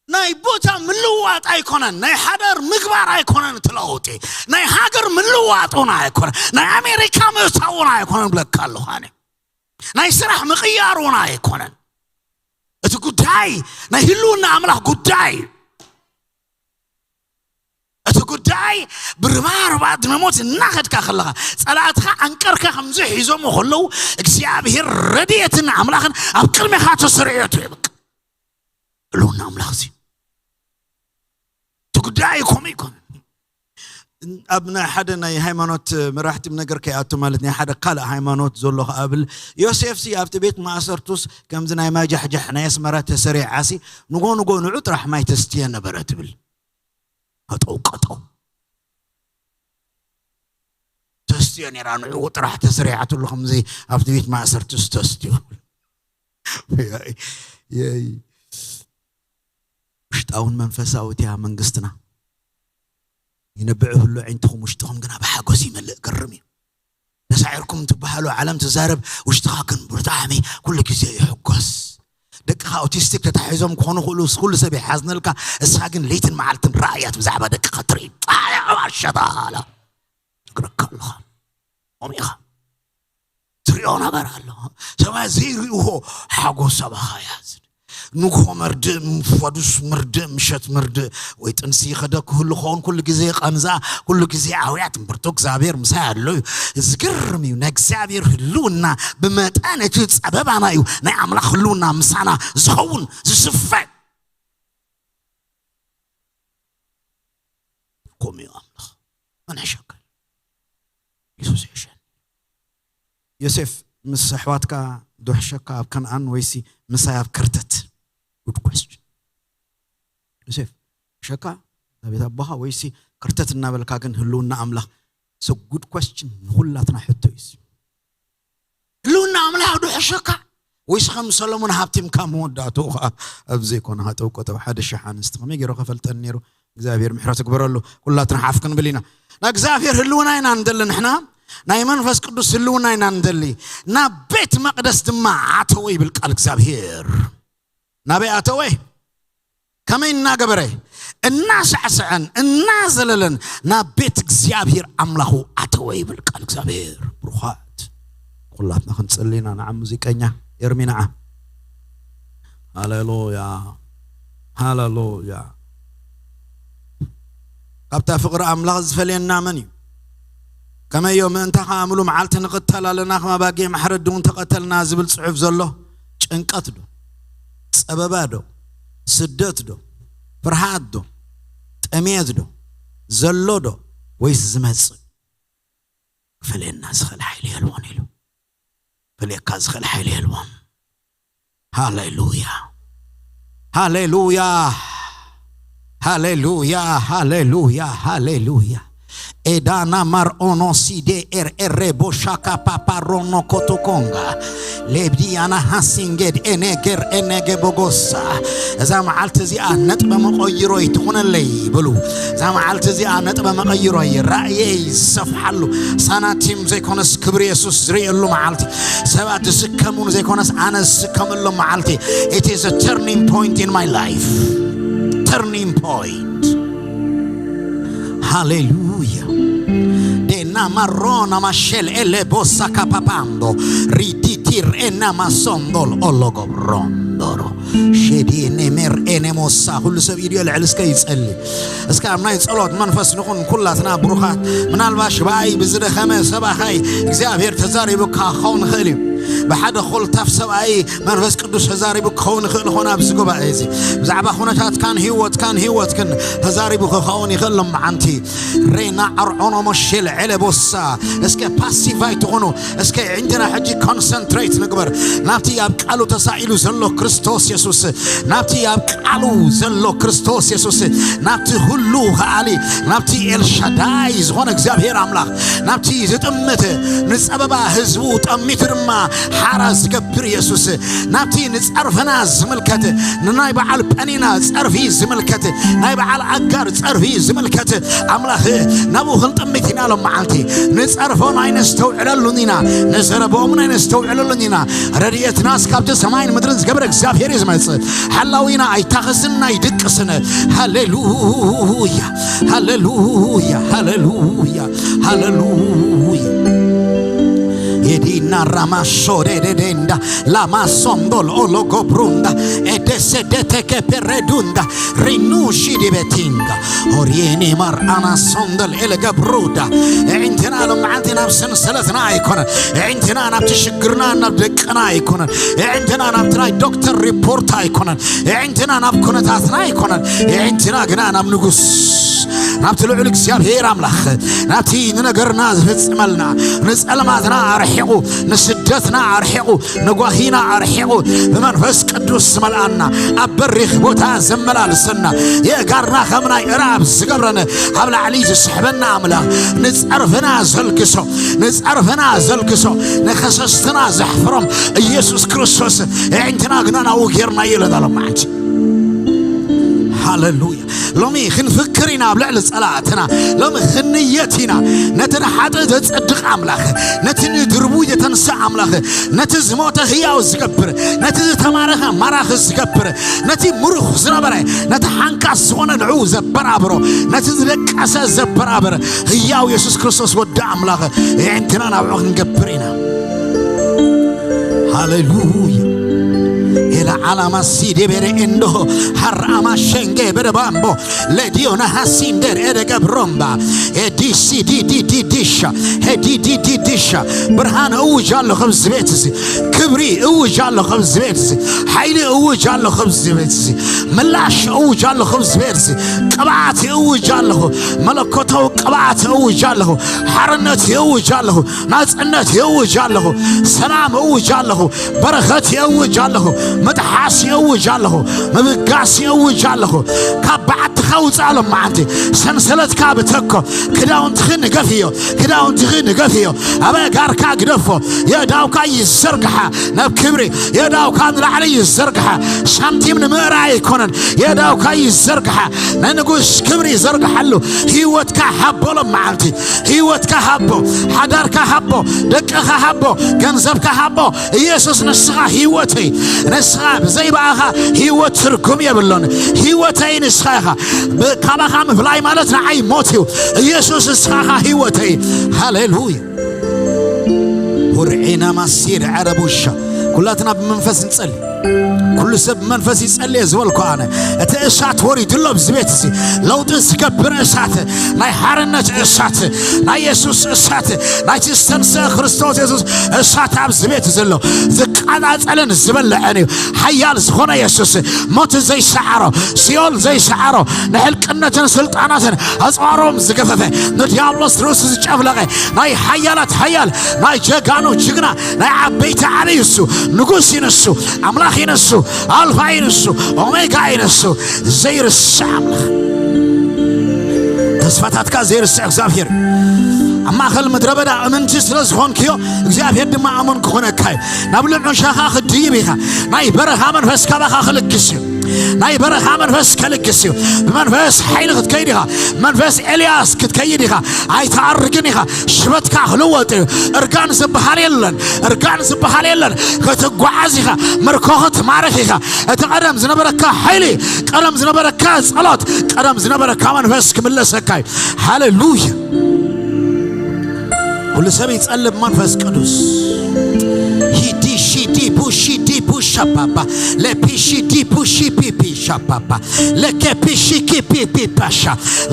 ናይ ቦታ ምልዋጥ ኣይኮነን፣ ናይ ሓዳር ምግባር ኣይኮነን እቲ ለውጢ፣ ናይ ሃገር ምልዋጥ እውን ኣይኮነን፣ ናይ ኣሜሪካ ምእታው እውን ኣይኮነን ብለካ ኣለኹ ኣነ። ናይ ስራሕ ምቕያር እውን ኣይኮነን። እቲ ጉዳይ ናይ ህልውና ኣምላኽ ጉዳይ እዩ። እቲ ጉዳይ ብርባርባት ንሞት እናኸድካ ከለኻ፣ ጸላእትኻ ኣንቀርካ ከምዚ ሒዞሞ ከለዉ፣ እግዚኣብሔር ረድኤትን ኣምላኽን ኣብ ቅድሜኻ ተሰሪዑ ትርኢ። በቃ ህልውና ኣምላኽ እዚ እቲ ጉዳይ ከምኡ ኣይኮነን። ኣብ ናይ ሓደ ናይ ሃይማኖት መራሕቲ ነገር ከይኣቱ ማለት፣ ናይ ሓደ ካልእ ሃይማኖት ዘሎ ከኣ ብል፣ ዮሴፍሲ ኣብቲ ቤት ማእሰርቱስ ከምዚ ናይ ማጃሕጃሕ ናይ ኣስመራ ተሰሪዓሲ ንጎ ንጎ ንዑ ጥራሕ ማይ ተስትየ ነበረ ትብል። ሃጠው ቀጠው ተስትዮ ነይራ። ንዕኡ ጥራሕ ተስሪዓትሉ ከምዚ ኣብቲ ቤት ማእሰርትስ ተስትዮ። የይ። ውሽጣውን መንፈሳዊ እቲያ መንግስትና። ይነብዕ ህሉ ኣዒንትኹም ውሽጥኹም ግና ብሓጎስ ይመልእ። ግርም እዩ። ተሳዒርኩም ትበሃሉ፣ ዓለም ትዛረብ፣ ውሽጥኻ ግን ብጣዕሚ ኩሉ ግዜ ይሕጎስ። ደቅኻ ኣውቲስቲክ ተታሒዞም ክኾኑ ክእሉ፣ ኩሉ ሰብ ይሓዝነልካ፣ እስኻ ግን ለይትን መዓልትን ራእያት ብዛዕባ ደቅኻ ትርኢ። ኣሸታላ ትግረካ ኣለኻ። ኦም ኢኻ ትሪኦ ነገር ኣሎ። ሰባት ዘይርእይዎ ሓጎስ ኣባኻ ያዝን። ንግሆ መርድእ፣ ፈዱስ መርድእ፣ ምሸት መርድእ፣ ወይ ጥንሲ ይኸደ ክህሉ ኸውን፣ ኩሉ ግዜ ቐንዛ፣ ኩሉ ግዜ ኣውያት እምበርቶ እግዚኣብሔር ምሳይ ኣሎ እዩ። ዝግርም እዩ። ናይ እግዚኣብሔር ህልውና ብመጠን እቲ ጸበባና እዩ ናይ ኣምላኽ ህልውና ምሳና ዝኸውን፣ ዝስፈ። ከምኡ እዩ ኣምላኽ። መን ሕሸካ? የሱስ ይሕሸን። ዮሴፍ ምስ ኣሕዋትካ ዶ ሕሸካ ኣብ ከነኣን ወይሲ ምሳይ ኣብ ከርተት? Good question። ዮሴፍ ሕሸካ ናብ ቤት ኣቦኻ ወይሲ ከርተት እናበልካ ግን ህልውና ኣምላኽ? So good question፣ ንኹላትና ሕቶ እዩ። ህልውና ኣምላኽ ዶ ሕሸካ? ወይስ ከም ሰሎሞን ሃብቲምካ መወዳእትኡ ኸዓ ኣብ ዘይኮነ ሃጠው ቀጠው ሓደ ሽሕ ኣንስቲ ከመይ ገይሩ ከፈልጠን ነይሩ? እግዚኣብሔር ምሕረት ይግበረሉ። ኩላትና ሓፍ ክንብል ኢና። ንእግዚኣብሔር ህልውና ኢና ንደሊ ንሕና። ናይ መንፈስ ቅዱስ ህልውና ኢና ንደሊ። ናብ ቤት መቕደስ ድማ ኣተወ ይብል ቃል እግዚኣብሔር። ናበይ ኣተወ? ከመይ እናገበረ? እናሳዕሰዐን እናዘለለን ናብ ቤት እግዚኣብሔር ኣምላኹ ኣተወ ይብል ቃል እግዚኣብሔር። ብሩኻት፣ ኩላትና ክንጽሊ ኢና። ንዓ ሙዚቀኛ ኤርሚ ንዓ። ሃሌሉያ፣ ሃሌሉያ። ካብታ ፍቕሪ ኣምላኽ ዝፈልየና መን እዩ? ከመዮ ምእንታ ከኣምሉ መዓልቲ ንቕተል ኣለና፣ ከም ኣባጊዕ ማሕረዲ እውን ተቐተልና ዝብል ጽሑፍ ዘሎ ጭንቀት ዶ? ጸበባ ዶ? ስደት ዶ? ፍርሃት ዶ? ጥሜት ዶ? ዘሎ ዶ? ወይስ ዝመጽእ? ክፈልየና ዝኽእል ሓይሊ የልቦን ኢሉ። ክፈልየካ ዝኽእል ሓይሊ የልቦን። ሃሌሉያ፣ ሃሌሉያ፣ ሃሌሉያ፣ ሃሌሉያ፣ ሃሌሉያ። ኤዳና ማር ኦኖ ሲዴ ኤር ኤሬ ቦሻካ ፓፓ ሮኖ ኮቶኮንጋ ሌብዲያና ሃሲንጌድ ኤኔጌር ኤኔጌ ቦጎሳ። እዛ መዓልቲ እዚኣ ነጥበ መቐይሮይ ትኹነለይ በሉ። እዛ መዓልቲ እዚኣ ነጥበ መቐይሮይ፣ ራእየይ ዝሰፍሓሉ፣ ሳናቲም ዘይኮነስ ክብሪ የሱስ ዝርእየሉ መዓልቲ፣ ሰባት ዝስከሙን ዘይኮነስ ኣነ ዝስከመሎም መዓልቲ። It is a turning point in my life. Turning point. ሃሌሉያ። ዴና ማሮና ማሸል ኤሌ ቦሳ ካፓፓንዶ ሪዲቲር ኤና ማሶንዶል ኦሎጎ ብሮንዶሮ ሼዲ ኔሜር ኤኔሞሳ። ኩሉ ሰብ ኢዱ የልዕል እስከ ይጸሊ። እስከ ኣብ ናይ ጸሎት መንፈስ ንኹን ኩላትና ብሩኻት። ምናልባሽ ብኣይ ብዝደኸመ ሰባኻይ እግዚኣብሔር ተዛሪቡካ ክኸውን ይኽእል እዩ። ብሓደ ኮልታፍ ሰብኣይ መንፈስ ቅዱስ ተዛሪቡ ክኸውን ይኽእል ይኾን? ኣብዚ ጉባኤ እዚ ብዛዕባ ኩነታትካን ህይወትካን ህይወትክን ተዛሪቡ ክኸውን ይኽእል። ሎማዓንቲ ሬና ኣርዖኖ ሞሼል ዔለ ቦሳ። እስከ ፓሲቭ ኣይትኹኑ። እስከ ዕንትና ሕጂ ኮንሰንትሬት ንግበር ናብቲ ኣብ ቃሉ ተሳኢሉ ዘሎ ክርስቶስ የሱስ፣ ናብቲ ኣብ ቃሉ ዘሎ ክርስቶስ የሱስ፣ ናብቲ ኩሉ ከኣሊ፣ ናብቲ ኤልሻዳይ ዝኾነ እግዚኣብሔር ኣምላኽ፣ ናብቲ ዝጥምት ንጸበባ ህዝቡ ጠሚቱ ድማ ሓራ ዝገብር የሱስ፣ ናብቲ ንጸርፍና ዝምልከት፣ ንናይ በዓል ጳኒና ጸርፊ ዝምልከት፣ ናይ በዓል ኣጋር ጸርፊ ዝምልከት ኣምላኽ፣ ናብኡ ክንጥምት ኢና ሎም መዓልቲ። ንጸርፎም ኣይነስተውዕለሉን ኢና፣ ንዘረብኦምን ኣይነስተውዕለሉን ኢና። ረድኤትናስ ካብቲ ሰማይን ምድርን ዝገበረ እግዚኣብሔር እዩ ዝመጽእ። ሓላዊና ኣይታኸስን ኣይድቅስን። ሃሌሉያ፣ ሃሌሉያ፣ ሃሌሉያ፣ ሃሌሉያ። Edina ramasore dedenda la masondol ologobrunda edese deteke peredunda rinushi dibetinga orieni mar anasondel elገብሩዳ። ኣዒንትና ሎም መዓልቲ ናብ ሰንሰለትና ኣይኮነን። ኣዒንትና ናብቲ ሽግርና ናብ ደቅና ኣይኮነን። ኣዒንትና ናብቲ ናይ ዶክተር ሪፖርት ኣይኮነን። ኣዒንትና ናብ ኩነታትና ኣይኮነን። ኣዒንትና ግና ናብ ንጉስ፣ ናብቲ ልዑል እግዚኣብሔር ኣምላኽ፣ ናብቲ ንነገርና ዝፍጽመልና፣ ንጸልማትና ኣርሒቑ፣ ንስደትና ኣርሒቑ፣ ንጓሂና ኣርሒቑ፣ ብመንፈስ ቅዱስ ዝመልኣና፣ ኣብ በሪኽ ቦታ ዘመላልሰና፣ የእጋርና ከም ናይ እራብ ዝገብረን፣ ኣብ ላዕሊ ዝስሕበና ኣምላኽ፣ ንጸርፍና ዘልግሶ፣ ንጸርፍና ዘልግሶ፣ ንኸሰስትና ዘሕፍሮም ኢየሱስ ክርስቶስ፣ ኣዒንትና ግና ናብኡ ጌርናዮ ኢለና ሎም መዓልቲ። ሃሌሉያ። ሎሚ ክንፍክር ኢና ኣብ ልዕሊ ጸላእትና። ሎሚ ክንየት ኢና። ነቲ ንሓጥእ ዘጸድቕ ኣምላኽ፣ ነቲ ንድርቡይ ዘተንስእ ኣምላኽ፣ ነቲ ዝሞተ ህያው ዝገብር፣ ነቲ ዝተማረኸ ማራኺ ዝገብር፣ ነቲ ምሩኽ ዝነበረ፣ ነቲ ሓንካስ ዝኾነ ንዕኡ ዘበራብሮ፣ ነቲ ዝደቀሰ ዘበራብር ህያው የሱስ ክርስቶስ ወዲ ኣምላኽ፣ ኣዒንትና ናብኡ ክንገብር ኢና። ሃሌሉያ። ኤላ ዓላማ ሲዴ ቤሬ ኤንዶ ሃራማ ሸንጌ በደባምቦ ለዲዮና ሃሲንደር ኤደገ ብሮምባ ኤዲሲ ዲዲዲዲሻ ኤዲዲዲዲሻ። ብርሃን እውጅ ኣለኹ ኣብዚ ቤት እዚ። ክብሪ እውጅ ኣለኹ ኣብዚ ቤት እዚ። ሓይሊ እውጅ ኣለኹ ኣብዚ ቤት እዚ። ምላሽ እውጅ ኣለኹ ኣብዚ ቤት እዚ። ቅብኣት እውጅ ኣለኹ። መለኮታዊ ቅብኣት እውጅ ኣለኹ። ሓርነት እውጅ ኣለኹ። ናጽነት የውጅ ኣለኹ። ሰላም እውጅ ኣለኹ። በረኸት የውጅ ኣለኹ። ምጥሓስ የውጅ ኣለኹ። ምብጋስ የውጅ ኣለኹ። ካብ በዓትኻ ውጻእ ሎም መዓልቲ። ሰንሰለትካ ብተኮ። ክዳውንትኺ ንገፍዮ። ክዳውንትኺ ንገፍዮ። ኣብ ኣእጋርካ ግደፎ። የእዳውካ ይዘርግሓ ናብ ክብሪ። የእዳውካ ንላዕሊ ይዘርግሓ። ሳንቲም ንምእራይ ኣይኮነን። የእዳውካ ይዘርግሓ። ንንጉስ ክብሪ ይዘርግሓሉ። ህይወትካ ሃቦ ሎም መዓልቲ። ህይወትካ ሃቦ፣ ሓዳርካ ሃቦ፣ ደቅኻ ሃቦ፣ ገንዘብካ ሃቦ። ኢየሱስ ንስኻ ህይወተይ፣ ንስኻ ብዘይ ብኣኻ ህይወት ትርጉም የብሎን። ህይወተይ ንስኻ ኢኻ። ብ-፣ ካባኻ ምፍላይ ማለት ንዓይ ሞት እዩ። ኢየሱስ ንስኻ ኢኻ ህይወተይ። ሃሌሉያ። ሁርዒና ማሲር ዓረቡሻ። ኩላትና ብመንፈስ ንጸሊ። ኩሉ ሰብ ብመንፈስ ይጸልየ ዝበልኩ ኣነ። እቲ እሳት ወሪዱ ኣሎ ኣብዚ ቤት እዚ። ለውጢ ዝገብር እሳት፣ ናይ ሓርነት እሳት፣ ናይ የሱስ እሳት፣ ናይቲ ዝተንስአ ክርስቶስ የሱስ እሳት ኣብዚ ቤት ዘሎ። ዝቃጻጸልን ዝበልዕን እዩ። ሓያል ዝኾነ የሱስ፣ ሞት ዘይሰዓሮ፣ ሲኦል ዘይሰዓሮ፣ ንሕልቅነትን ስልጣናትን ኣጽዋሮም ዝገፈፈ፣ ንዲያብሎስ ርእሱ ዝጨፍለቐ፣ ናይ ሓያላት ሓያል፣ ናይ ጀጋኑ ጅግና፣ ናይ ዓበይቲ ዓብዪ እሱ፣ ንጉስ እዩ ንሱ፣ ኣምላኽ እዩ ንሱ፣ ኣልፋ እዩ ንሱ፣ ኦሜጋ እዩ ንሱ፣ ዘይርስዕ ኣምላኽ። ተስፋታትካ ዘይርስዕ እግዚኣብሔር እዩ። ኣብ ማእከል ምድረ በዳ እምንቲ ስለ ዝኾንክዮ፣ እግዚኣብሔር ድማ እሙን ክኾነካ እዩ። ናብ ልዑል ሻኻ ክድይብ ኢኻ። ናይ በረኻ መንፈስ ካባኻ ክልግስ እዩ። ናይ በረኻ መንፈስ ከልግስ እዩ። ብመንፈስ ሓይሊ ክትከይድ ኢኻ። መንፈስ ኤልያስ ክትከይድ ኢኻ። ኣይትኣርግን ኢኻ። ሽበትካ ክልወጥ እዩ። እርጋን ዝበሃል የለን። እርጋን ዝበሃል የለን። ክትጓዓዝ ኢኻ። ምርኮ ክትማርኽ ኢኻ። እቲ ቀደም ዝነበረካ ሓይሊ፣ ቀደም ዝነበረካ ጸሎት፣ ቀደም ዝነበረካ መንፈስ ክምለሰካ እዩ። ሃሌሉያ። ኩሉ ሰብ ይጸልብ መንፈስ ቅዱስ። ሂዲ ሺዲ ቡሺ ዲ ቡሻ ባባ ለፒሺ ዲ ቡሺ ፒፒ ሻባባ ለከ ፒሺ ኪ ፒ ፒ ፓሻ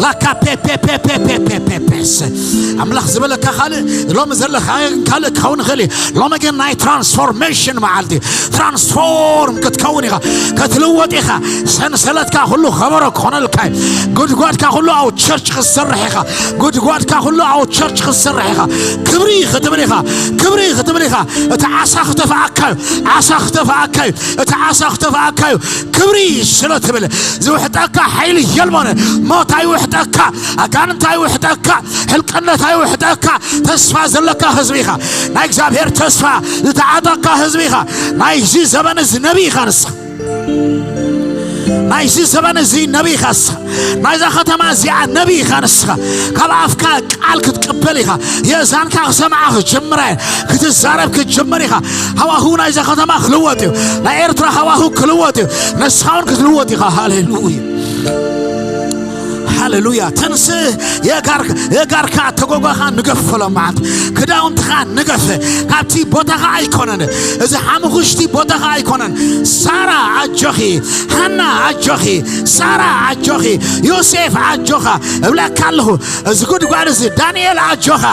ላካ ፔ ፔ ፔ ፔ ፔ ፔ ፔ ፔስ። ኣምላኽ ዝበለካ ካልእ፣ ሎሚ ዘለካ ካልእ ክኸውን ይኽእል እዩ። ሎሚ ግን ናይ ትራንስፎርሜሽን መዓልቲ። ትራንስፎርም ክትከውን ኢኻ፣ ክትልወጥ ኢኻ። ሰንሰለትካ ኩሉ ከበሮ ክኾነልካ እዩ። ጉድጓድካ ኩሉ ኣብ ቸርች ክትሰርሕ ኢኻ። ጉድጓድካ ኩሉ ኣብ ቸርች ክትሰርሕ ኢኻ። ክብሪ ክትብል ኢኻ። ክብሪ ክትብል ኢኻ። እቲ ዓሳ ክተፍኣካ እዩ። ዓሳ ክተፍኣካ እዩ። እቲ ዓሳ ክተፍኣካ እዩ። ክብሪ ስለ ትብል ዝውሕጠካ ሓይሊ የልቦን። ሞት ኣይውሕጠካ፣ ኣጋንንት ኣይውሕጠካ፣ ሕልቅነት ኣይውሕጠካ። ተስፋ ዘለካ ህዝቢ ኢኻ። ናይ እግዚኣብሔር ተስፋ ዝተዓጠቕካ ህዝቢ ኢኻ። ናይዚ ዘበን እዚ ነቢ ኢኻ ንስኻ። ናይዚ ዘበን እዚ ነቢ ኢኻ ንስኻ። ናይዛ ከተማ እዚኣ ነቢ ኢኻ ንስኻ። ካብ ኣፍካ ቃል ክትቅበል ኢኻ። የእዛንካ ክሰምዓ ክጅምራ እየን። ክትዛረብ ክትጅምር ኢኻ። ሃዋሁ ናይዛ ከተማ ክልወጥ እዩ። ናይ ኤርትራ ሃዋሁ ክልወጥ እዩ። ንስኻ እውን ክትልወጥ ኢኻ። ሃሌሉያ። ሃሌሉያ። ተንስእ፣ የጋር-፣ የጋርካ ተጎጓኻ ንገፍ፣ ሎም መዓልቲ ክዳውንትኻ ንገፍ። ካብቲ ቦታኻ ኣይኮነን፣ እዚ ሓሙኽሽቲ ቦታኻ ኣይኮነን። ሳራ ኣጆኺ፣ ሃና ኣጆኺ፣ ሳራ ኣጆኺ፣ ዮሴፍ ኣጆኻ እብለካ ኣለኹ። እዚ ጉድጓድ እዚ ዳንኤል ኣጆኻ፣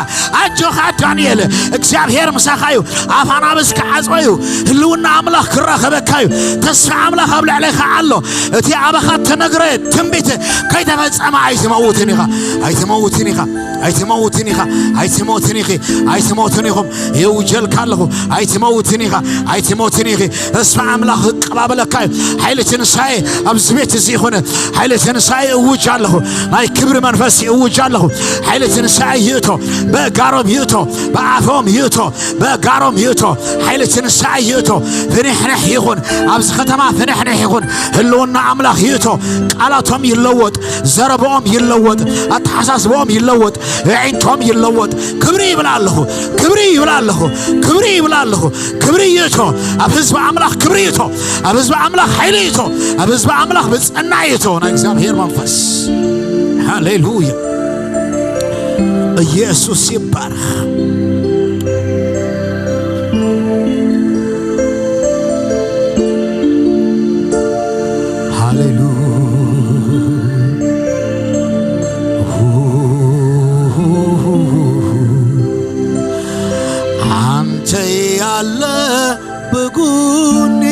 ኣጆኻ ዳንኤል፣ እግዚኣብሔር ምሳኻ እዩ። ኣፍ ኣናብስ ክዓጾ እዩ። ህልውና ኣምላኽ ክራኸበካ እዩ። ተስፋ ኣምላኽ ኣብ ልዕሌኻ ኣሎ። እቲ ኣባኻ ተነግረ ትንቢት ከይተፈጸመ ኣይትመውትን ኢኻ፣ ኣይትመውትን ኢኻ፣ ኣይትመውትን ኢኻ፣ ኣይትሞትን ኢኺ፣ ኣይትሞትን ኢኹም። የውጀልካ ኣለኹ፣ ኣይትመውትን ኢኻ፣ ኣይትሞትን ኢኺ። ተስፋ ኣምላኽ ክቀባበለካ እዩ። ሓይሊ ትንሳኤ ኣብዚ ቤት እዚ ይኹን። ሓይሊ ትንሳኤ እውጅ ኣለኹ። ናይ ክብሪ መንፈስ እውጅ ኣለኹ። ሓይሊ ትንሳኤ ይእቶ፣ በእጋሮም ይእቶ፣ ብኣፎም ይእቶ፣ በእጋሮም ይእቶ። ሓይሊ ትንሳኤ ይእቶ። ፍንሕንሕ ይኹን፣ ኣብዚ ከተማ ፍንሕንሕ ይኹን። ህልውና ኣምላኽ ይእቶ። ቃላቶም ይለወጥ፣ ዘረባኦም ይለወጥ፣ ኣተሓሳስባኦም ይለወጥ፣ ኣዒንቶም ይለወጥ። ክብሪ ይብል ኣለኹ፣ ክብሪ ይብል ኣለኹ፣ ክብሪ ይብል ኣለኹ። ክብሪ ይእቶ፣ ኣብ ህዝቢ ኣምላኽ ክብሪ ይእቶ፣ ኣብ ህዝቢ ኣምላኽ ሓይሊ ይእቶ፣ ኣብ ህዝቢ ኣምላኽ ብጽና ይእቶ። ናይ እግዚኣብሔር መንፈስ። ሃሌሉያ። ኢየሱስ ይባረኽ። ሃሌሉያ። አንተ ያለ በጎኔ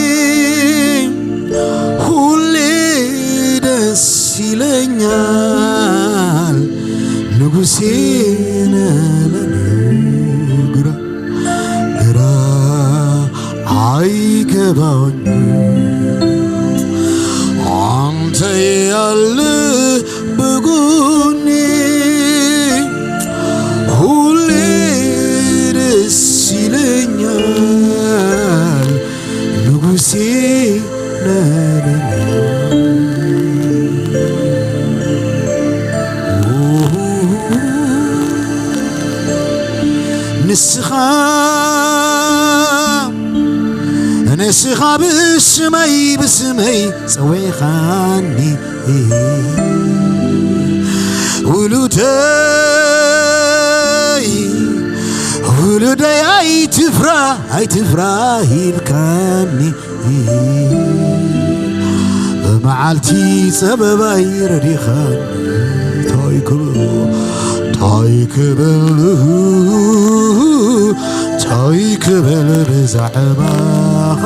ሁሌ ደስ ይለኛል። ንጉሴ ነህ ለኔ ግራ ግራ አይገባኝ አንተ ያለ በጎኔ ሁሌ ደስ ይለኛል። ንጉሴ ነህ ለኔ። ንስኻ፣ ንስኻ ብስመይ፣ ብስመይ ጸዊዕኻኒ። ውሉደይ፣ ውሉደይ ኣይትፍራ፣ ኣይትፍራ ኢልካኒ። ብመዓልቲ ጸበባይ ረዲኻኒ። ታይ ክብል፣ ታይ ክብል፣ ታይ ክብል ብዛዕባኻ።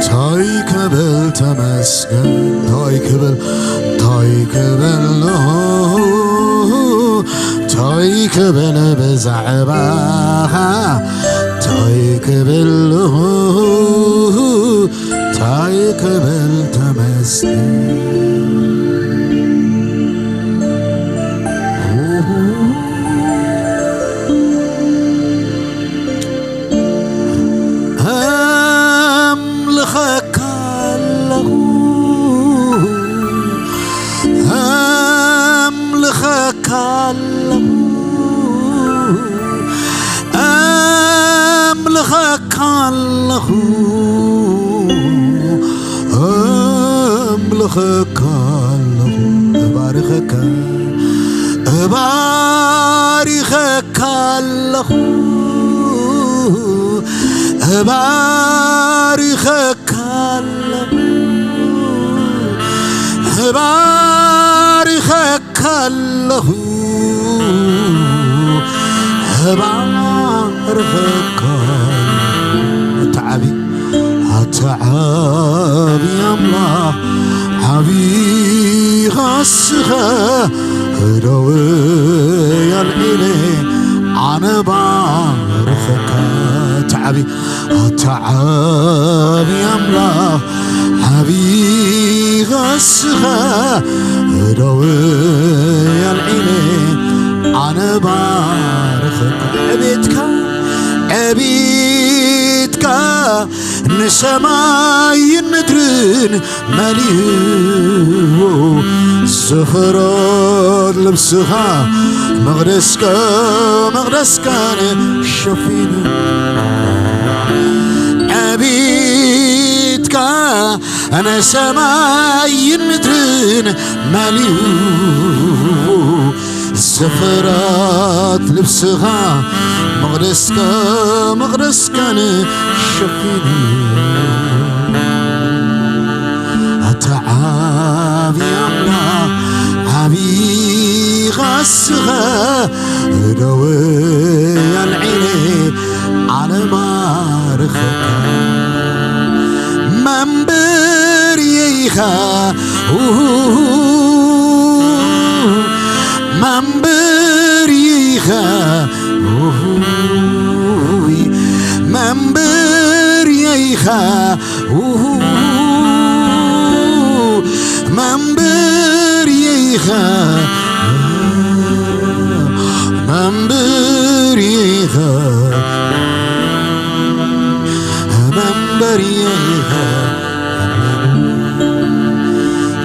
ታይ ክብል ተመስገን፣ ታይ ክብል፣ ታይ ክብል፣ ታይ ክብል ብዛዕባኻ፣ ታይ ክብል፣ ታይ ክብል ተመስገን። ኣምልኸካ ኣለኹ፣ ኣምልኸካ ኣለኹ፣ ኣምልኸካ ኣለኹ፣ ኣምልኸካ ኣለኹ፣ እባርኸካ፣ እባርኸካ ኣለኹ፣ እባርኸካ ኣለኹ፣ እባርኸካ ኣለኹ፣ እባርኸካ። ኣታ ዓቢ፣ ኣታ ዓቢ ኣምላኽ፣ ዓቢ ኻስኸ እደወ ኣልዒለ ኣነ ባርኸካ። ኣታ ዓቢ ኣታ ዓቢ ኣምላኽ ዓቢ ኻስኻ እደወ ኣልዒለ ኣነ ባርኸካ። ዕቤትካ ዕቤትካ ንሰማይን ምድርን መሊኡ ዝኽሮት ልብስኻ መቕደስካ መቕደስካን ሸፊኑ ዕቤት ከ ነሰማይን ምድርን መሊኡ፣ ስፍራት ልብስኻ መቕደስካ፣ መቕደስካን ሸፊኑ። ኣታ ዓቢ ኣምላኽ፣ ዓቢ ኻስኻ፣ ደወ ኣልዒለ ዓለማ ርኸካ መንበርየይኻ፣ ኡሁሁሁ፣ መንበርየይኻ፣ ኡሁይ፣ መንበርየይኻ፣ ኡሁሁሁ፣ መንበርየይኻ፣ መንበርየይኻ፣ መንበርየይኻ።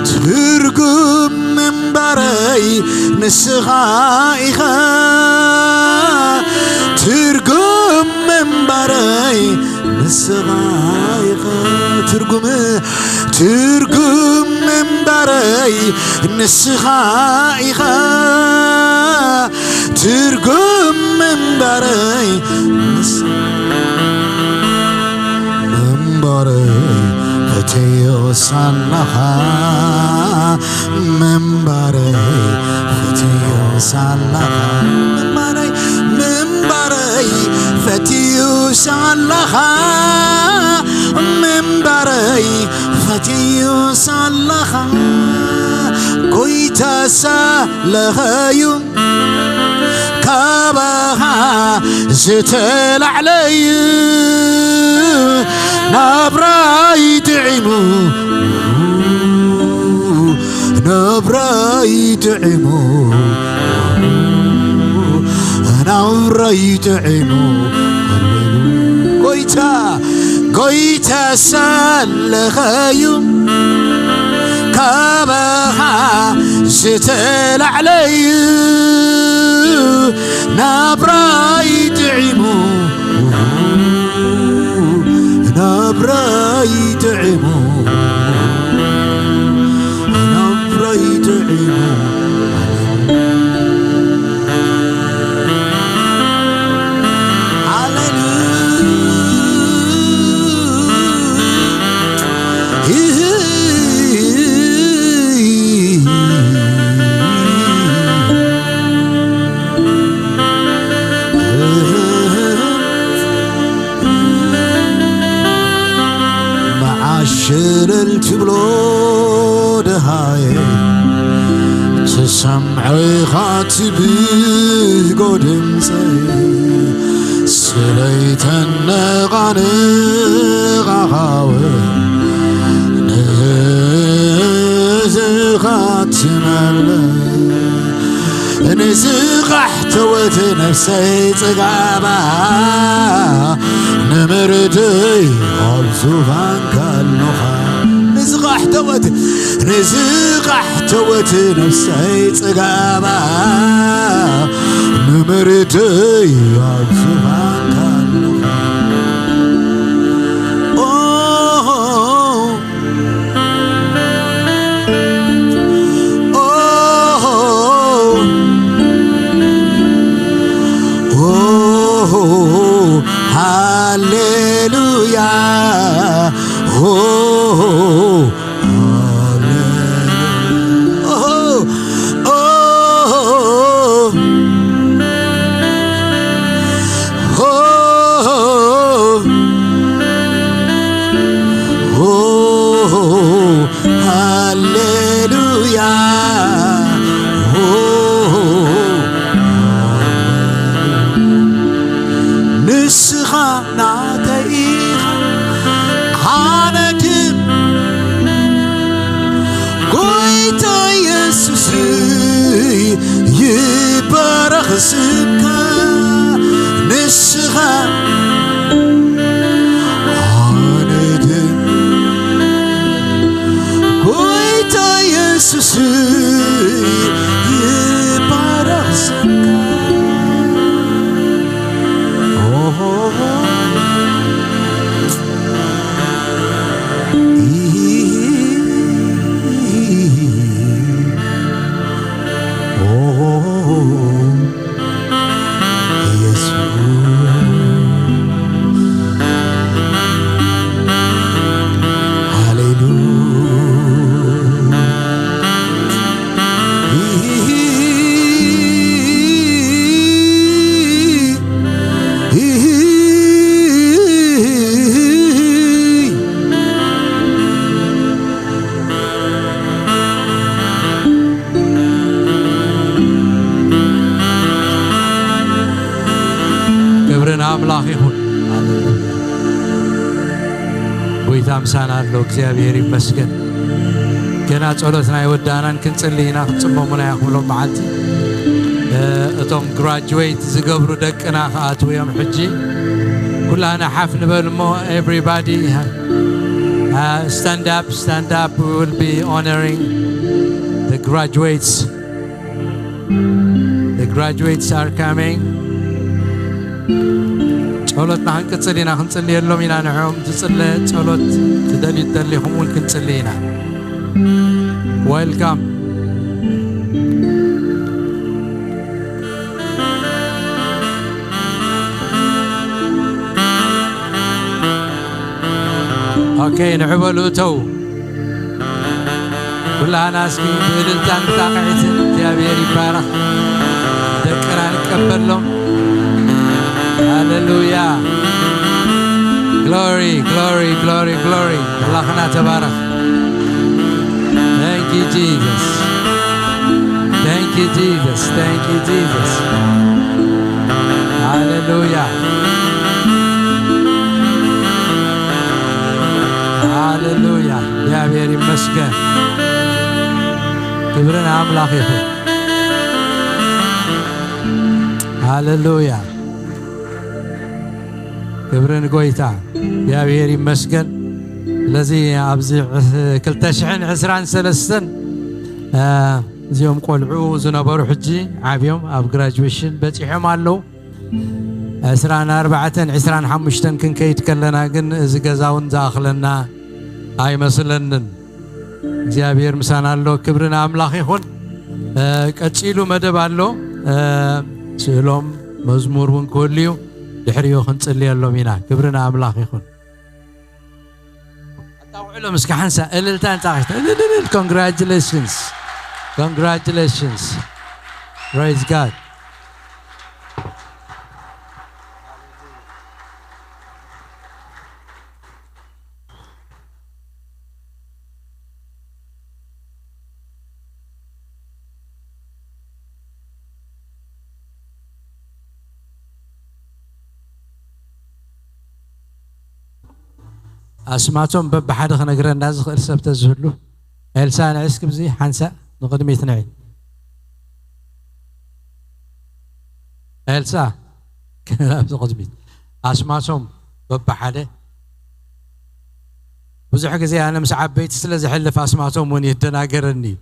ትርጉም ምንባረይ ንስኻ ኢኻ፣ ትርጉም ምንባረይ ንስኻ ኢኻ። ትርጉም፣ ትርጉም ምንባረይ ንስኻ ኢኻ፣ ትርጉም ምንባረይ ንስ-፣ ምንባረይ ፈትዮ ሳላኻ፣ ምንባረይ ፈትዮ ሳላኻ፣ ምንባረይ፣ ምንባረይ ፈትዮ ሳላኻ፣ ምንባረይ ፈትዮ ሳላኻ፣ ጎይታ ሳለኸዩ ካባኻ ዝተላዕለዩ፣ ናብራይ ጥዒሙ፣ ናብራይ ጥዒሙ፣ ናብራይ ጥዒሙ። ጎይታ፣ ጎይታ ሳለኸዩ ካባኻ ዝተላዕለዩ፣ ናብራይ ጥዒሙ፣ ናብራይ ጥዒሙ፣ ናብራይ ጥዒሙ። መዓሸለል ትብሎ ደሃየ፣ ትሰምዖ ኢኻ ትብጎ ድምፀይ፣ ስለይ ተነቓንቓኻወ ንዝኻ ትመለይ። ንዝቓሕተወት ነፍሰይ ጽጋባ፣ ንምርድይ ኣብ ዙፋንካ ኣሎኻ። ንዝቓሕተወት፣ ንዝቓሕተወት ነፍሰይ ጽጋባ፣ ንምርድይ ኣብ ዙፋንካ ኣሎኻ። ኦ ኦሆ፣ ኦሆ፣ ሃሌሉያ፣ ኦሆ፣ ሃሌሉያ፣ ኦሆ፣ ኦሆ፣ ኦሆ፣ ኦሆ፣ ሃሌሉያ፣ ኦሆ፣ ንስኻ ናተይ ኢኻ፣ ኣነ ግን ጎይታ የሱስ ይባረኽ ስምካ፣ ንስኻ ኣነ ግን ጎይታ የሱስ ይባረኽ ስምካ። ኦሆ። ኣምላኽ ይኹን። ጎይታ ምሳና ኣሎ። እግዚኣብሔር ይመስገን። ገና ጸሎትና ኣይወዳእናን፣ ክንጽሊ ኢና። ክትጽመሙና ኢኹም ሎም መዓልቲ። እ፣ እቶም ግራጁዌት ዝገብሩ ደቅና ክኣትዉ እዮም ሕጂ። ኩላና ሓፍ ንበል እሞ፣ everybody, uh, stand up, stand up. We will be honoring the graduates. The graduates are coming. ጸሎትና ክንቅጽል ኢና፣ ክንጽልየሎም ኢና። ንዕኦም ዝጽለ ጸሎት ትደልዩ ተሊኹም እውን ክንጽሊ ኢና። Welcome. ኦኬ፣ ንዑ በሉ እተው። ኩላህና እስኪ ብእልልታን ብጣቕዒትን እግዚኣብሔር ይባረኽ። ደቅና ንቀበሎም። ሃሌሉያ። ግሎሪ፣ ግሎሪ፣ ግሎሪ፣ ግሎሪ። ኣምላኽና ተባረኽ። Thank you, Jesus. Thank you, Jesus. Thank you, Jesus. ሃሌሉያ። ሃሌሉያ። እግዚኣብሔር ይመስገን። ክብሪ ንኣምላኽ ይኹን። ሃሌሉያ። ክብሪ ንጎይታ። እግዚኣብሔር ይመስገን። ስለዚ ኣብዚ ዕስ-፣ ክልተ ሽሕን ዕስራን ሰለስተን፣ እ፣ እዚኦም ቆልዑ ዝነበሩ ሕጂ ዓብዮም ኣብ ግራጁዌሽን በጺሖም ኣለዉ። ዕስራን ኣርባዕተን ዕስራን ሓሙሽተን ክንከይድ ከለና ግን እዚ ገዛ እውን ዝኣኽለና ኣይመስለንን። እግዚኣብሔር ምሳና ኣሎ። ክብሪ ንኣምላኽ ይኹን። እ፣ ቀጺሉ መደብ ኣሎ። እ፣ ስእሎም መዝሙር እውን ክህሉ እዩ። ድሕሪኡ ክንጽልየሎም ኢና። ክብሪ ንኣምላኽ ይኹን። ኣጣውዕሎም እስከ ሓንሳ እልልታን ጻቕዒትን። እልልልል፣ ኮንግራጁሌሽንስ። ኮንግራጁሌሽንስ። ፕሬዝ ጋድ። ኣስማቶም በብሓደ ክነግረና ዝኽእል ሰብ ተዝህሉ። ኤልሳ፣ ንዒ እስኪ ብዚ ሓንሳእ ንቕድሚት ንዒ። ኤልሳ፣ ኣብዚ ቅድሚት። ኣስማቶም በብሓደ። ብዙሕ ግዜ ኣነ ምስ ዓበይቲ ስለ ዘሕልፍ ኣስማቶም እውን የደናገረኒ እዩ።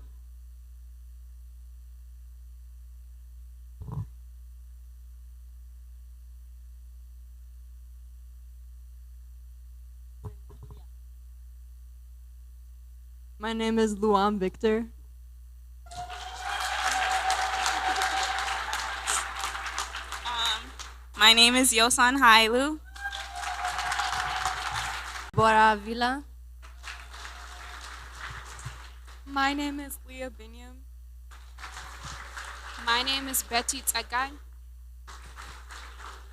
My name is Luan Victor. Um, my name is Yosan Hailu. Bora Villa. My name is Leah Binyam. My name is Betty Tsagai.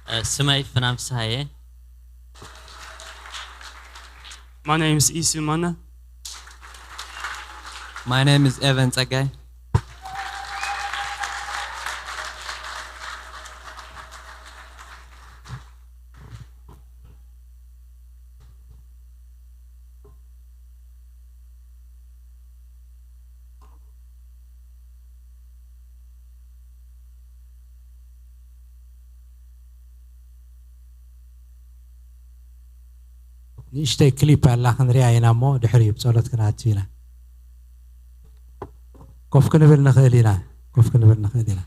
Uh, ስመይ ፍናን ፍስሃየ። My name is Isu Mana. My name is Evan Tsagai. ንእሽተይ ክሊፕ ኣላ ክንሪኣ ኢና እሞ ድሕሪኡ ብጸሎት ክንኣቱ ኢና። ኮፍ ክንብል ንኽእል ኢና። ኮፍ ክንብል ንኽእል ኢና።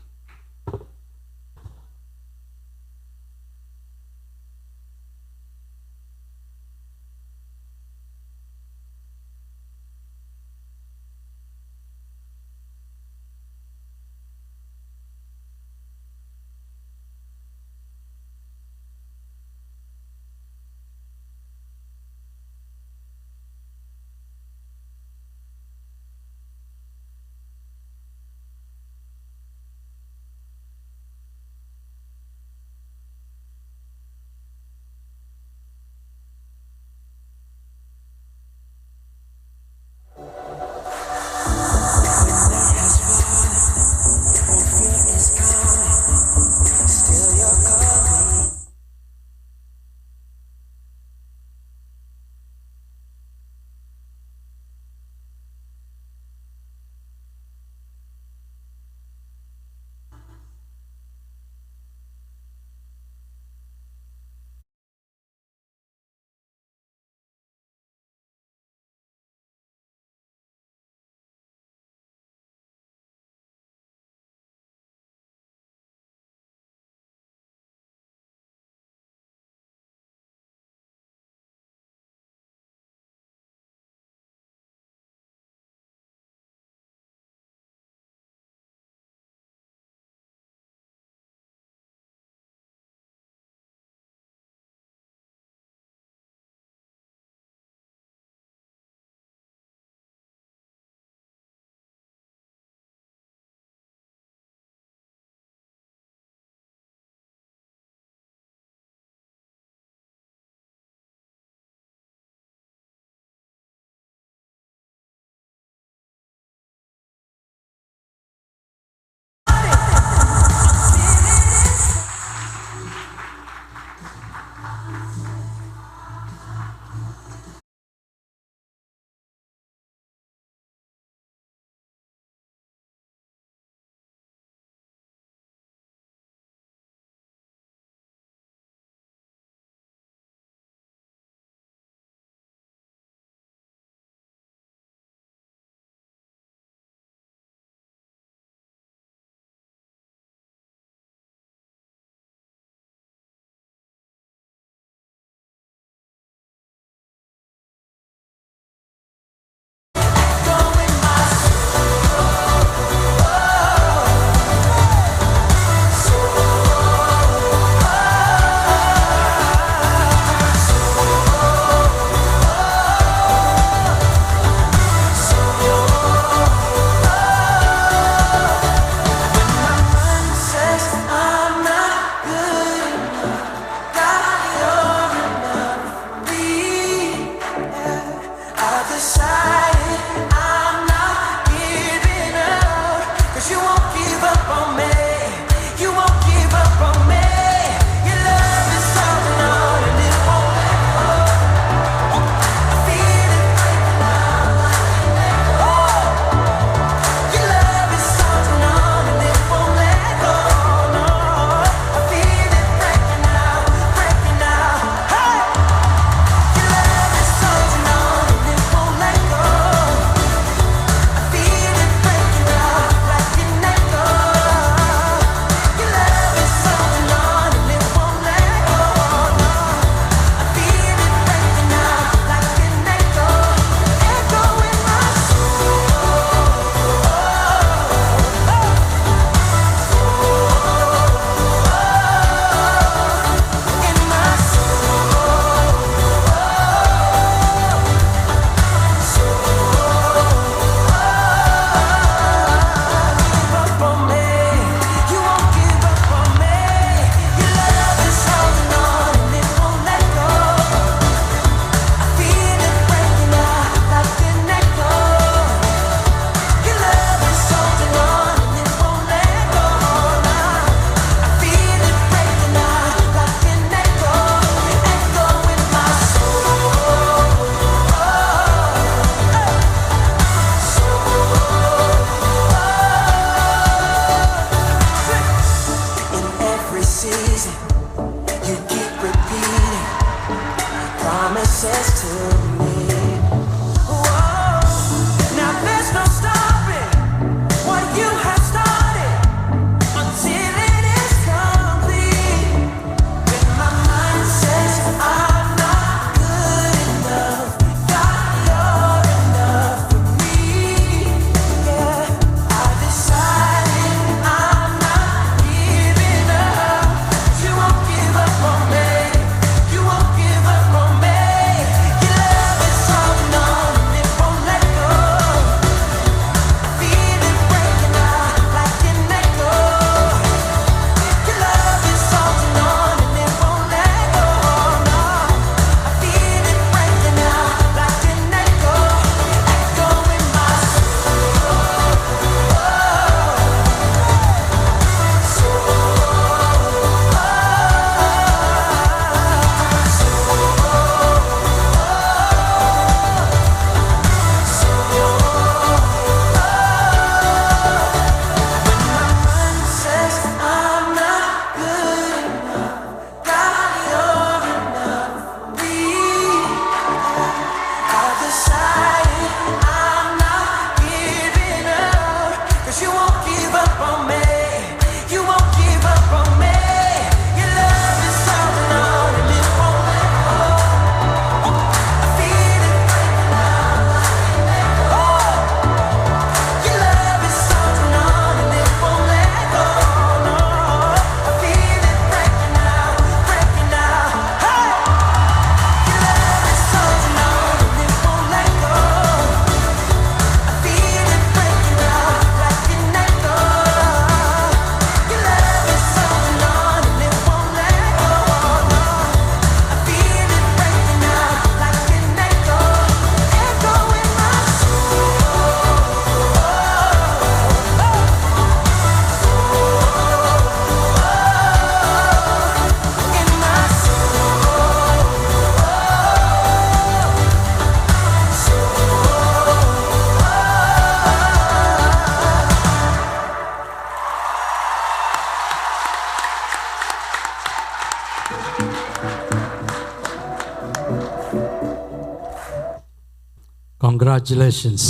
Congratulations.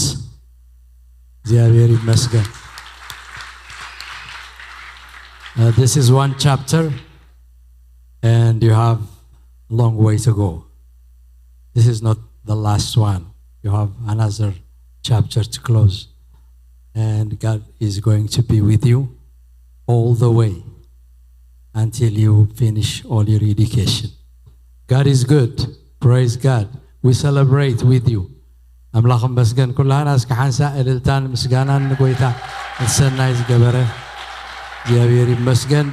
እግዚአብሔር ይመስገን። Uh, this is one chapter and you have a long way to go. This is not the last one. You have another chapter to close. And God is going to be with you all the way until you finish all your education. God is good. Praise God. We celebrate with you. ኣምላኽ መስገን ኩላህና እስከ ሓንሳ እልልታን ምስጋናን ንጎይታ። ሰናይ ዝገበረ እግዚኣብሔር ይመስገን።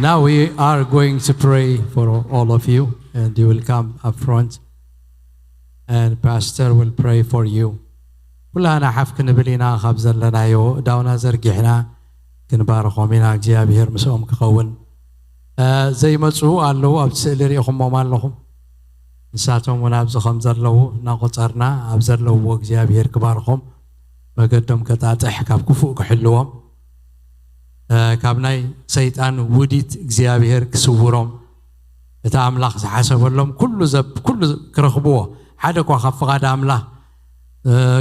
Now we are going to pray for all of you and you will come up front and pastor will pray for you. ኩላህና ሓፍ ክንብል ኢና። ካብ ዘለናዮ እዳውና ዘርጊሕና ክንባርኾም ኢና። እግዚኣብሔር ምስኦም ክኸውን። ዘይመፁ ኣለዉ ኣብቲ ስእሊ ሪኢኹሞም ኣለኹም። ንሳቶም እውን ኣብዚ ከም ዘለዉ እናቆፀርና ኣብ ዘለውዎ እግዚኣብሔር ክባርኾም፣ መገዶም ከጣጥሕ ካብ ክፉእ ክሕልዎም፣ ካብ ናይ ሰይጣን ውዲት እግዚኣብሔር ክስውሮም፣ እቲ ኣምላኽ ዝሓሰበሎም ኩሉ ዘብ ኩሉ ክረኽብዎ፣ ሓደ እኳ ካብ ፍቓድ ኣምላኽ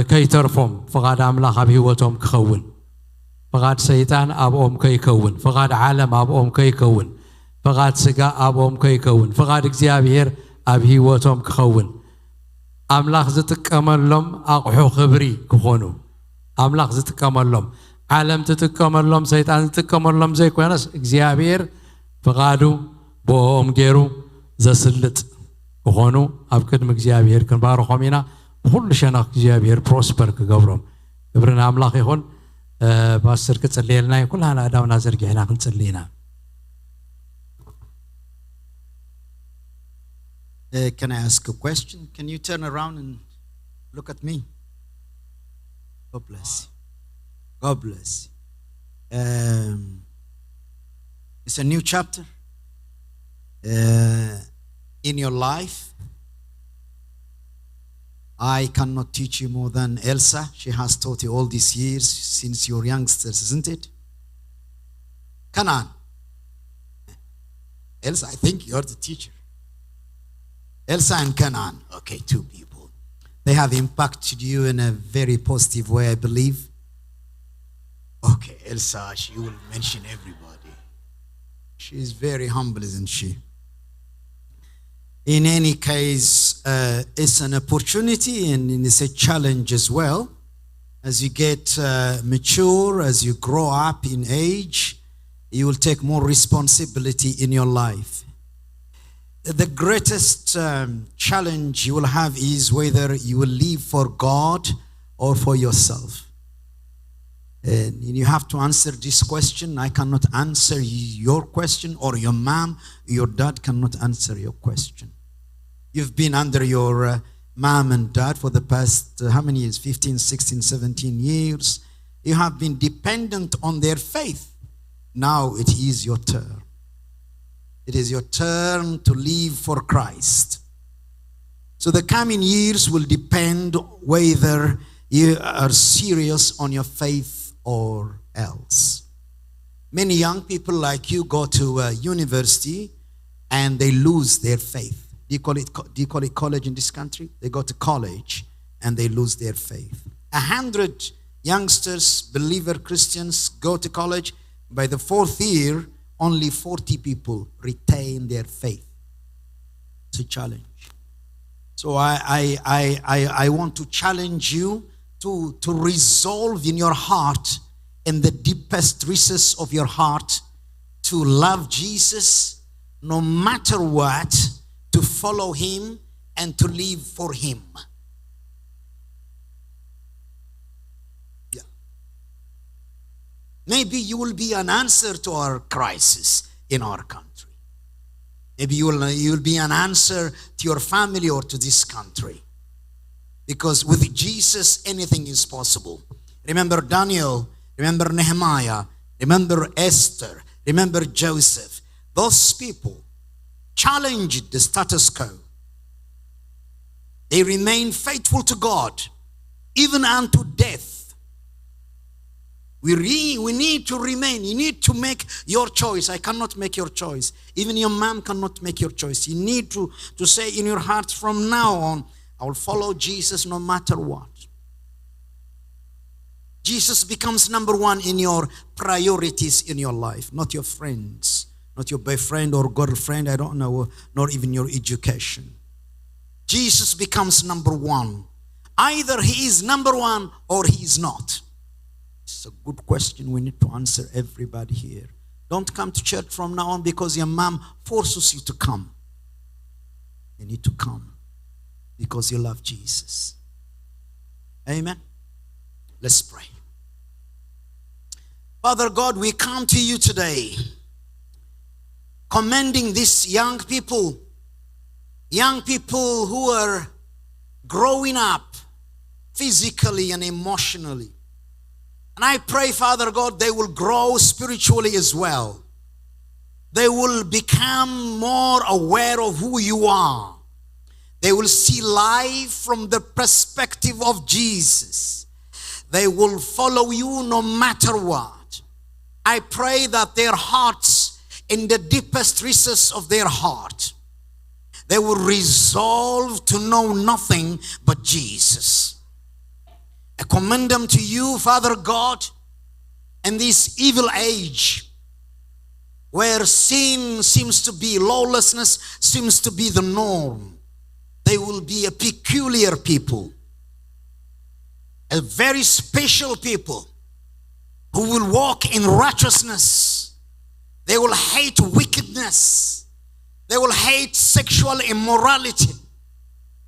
ከይተርፎም ፍቓድ ኣምላኽ ኣብ ህይወቶም ክኸውን፣ ፍቓድ ሰይጣን ኣብኦም ከይከውን፣ ፍቓድ ዓለም ኣብኦም ከይከውን፣ ፍቓድ ስጋ ኣብኦም ከይከውን፣ ፍቓድ እግዚኣብሔር ኣብ ህይወቶም ክኸውን፣ ኣምላኽ ዝጥቀመሎም ኣቑሑ ክብሪ ክኾኑ፣ ኣምላኽ ዝጥቀመሎም፣ ዓለም ትጥቀመሎም፣ ሰይጣን ዝጥቀመሎም ዘይኮነስ እግዚኣብሔር ፍቓዱ ብኦም ገይሩ ዘስልጥ ክኾኑ ኣብ ቅድሚ እግዚኣብሔር ክንባርኾም ኢና። ብኩሉ ሸነኽ እግዚኣብሔር ፕሮስፐር ክገብሮም። ክብሪ ንኣምላኽ ይኹን። ፓስተር ክጽልየልና እዩ። ኩላና ኣዳውና ዘርጊሕና ክንጽሊ ኢና። Uh, can I ask a question? Can you turn around and look at me? God bless you. God bless you. Um, it's a new chapter uh, in your life. I cannot teach you more than Elsa. She has taught you all these years since you're youngsters, isn't it? Canaan. Elsa, I think you're the teacher. Elsa and Canaan. Okay, two people. They have impacted you in a very positive way, I believe. Okay, Elsa, she will mention everybody. She is very humble, isn't she? In any case, uh, it's an opportunity and it's a challenge as well. As you get uh, mature, as you grow up in age, you will take more responsibility in your life. The greatest um, challenge you will have is whether you will live for God or for yourself. And you have to answer this question. I cannot answer your question, or your mom, your dad cannot answer your question. You've been under your uh, mom and dad for the past uh, how many years? Fifteen, sixteen, seventeen years. You have been dependent on their faith. Now it is your turn. It is your turn to live for Christ. So the coming years will depend whether you are serious on your faith or else. Many young people like you go to uh, university and they lose their faith. Do you call it, do you call it college in this country? They go to college and they lose their faith. A hundred youngsters, believer Christians, go to college. By the fourth year, only forty people retain their faith. It's a challenge. So I, I, I, I, I want to challenge you to, to resolve in your heart, in the deepest recess of your heart, to love Jesus no matter what, to follow him, and to live for him. Yeah. Maybe you will be an answer to our crisis in our country. Maybe you will, you will be an answer to your family or to this country. Because with Jesus, anything is possible. Remember Daniel, remember Nehemiah, remember Esther, remember Joseph. Those people challenged the status quo. They remain faithful to God, even unto death. We, re- we need to remain. You need to make your choice. I cannot make your choice. Even your mom cannot make your choice. You need to, to say in your heart, from now on, I will follow Jesus no matter what. Jesus becomes number one in your priorities in your life, not your friends, not your boyfriend or girlfriend, I don't know, nor even your education. Jesus becomes number one. Either he is number one or he is not. It's a good question we need to answer, everybody here. Don't come to church from now on because your mom forces you to come. You need to come because you love Jesus. Amen. Let's pray. Father God, we come to you today commending these young people, young people who are growing up physically and emotionally. And I pray, Father God, they will grow spiritually as well. They will become more aware of who you are. They will see life from the perspective of Jesus. They will follow you no matter what. I pray that their hearts, in the deepest recess of their heart, they will resolve to know nothing but Jesus. I commend them to you, Father God, in this evil age where sin seems to be, lawlessness seems to be the norm. They will be a peculiar people, a very special people who will walk in righteousness. They will hate wickedness. They will hate sexual immorality.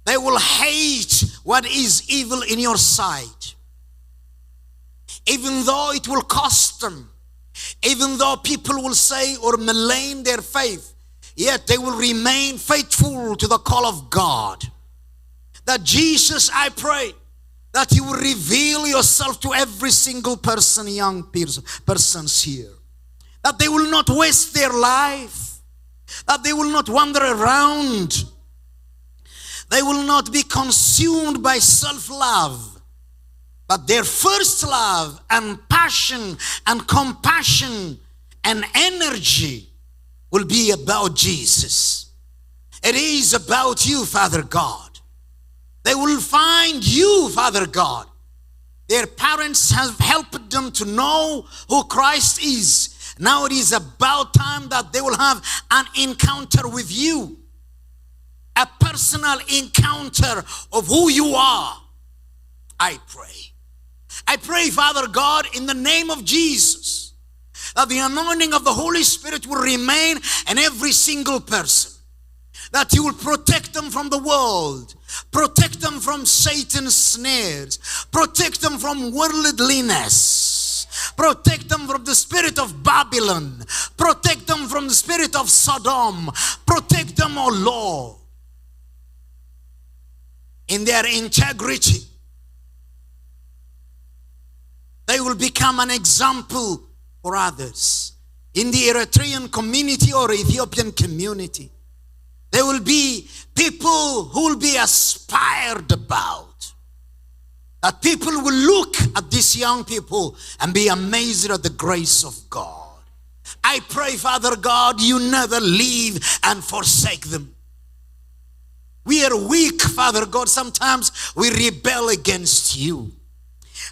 They will hate what is evil in your sight. Even though it will cost them, even though people will say or malign their faith, yet they will remain faithful to the call of God. That Jesus, I pray, that you will reveal yourself to every single person, young pers- persons here. That they will not waste their life, that they will not wander around, they will not be consumed by self love, but their first love and passion and compassion and energy will be about Jesus. It is about you, Father God. They will find you, Father God. Their parents have helped them to know who Christ is. Now it is about time that they will have an encounter with you, a personal encounter of who you are. I pray. I pray, Father God, in the name of Jesus, that the anointing of the Holy Spirit will remain in every single person, that you will protect them from the world, protect them from Satan's snares, protect them from worldliness, protect them from the spirit of Babylon, protect them from the spirit of Sodom, protect them, O Lord, in their integrity. They will become an example for others in the Eritrean community or Ethiopian community. There will be people who will be aspired about. That people will look at these young people and be amazed at the grace of God. I pray, Father God, you never leave and forsake them. We are weak, Father God. Sometimes we rebel against you.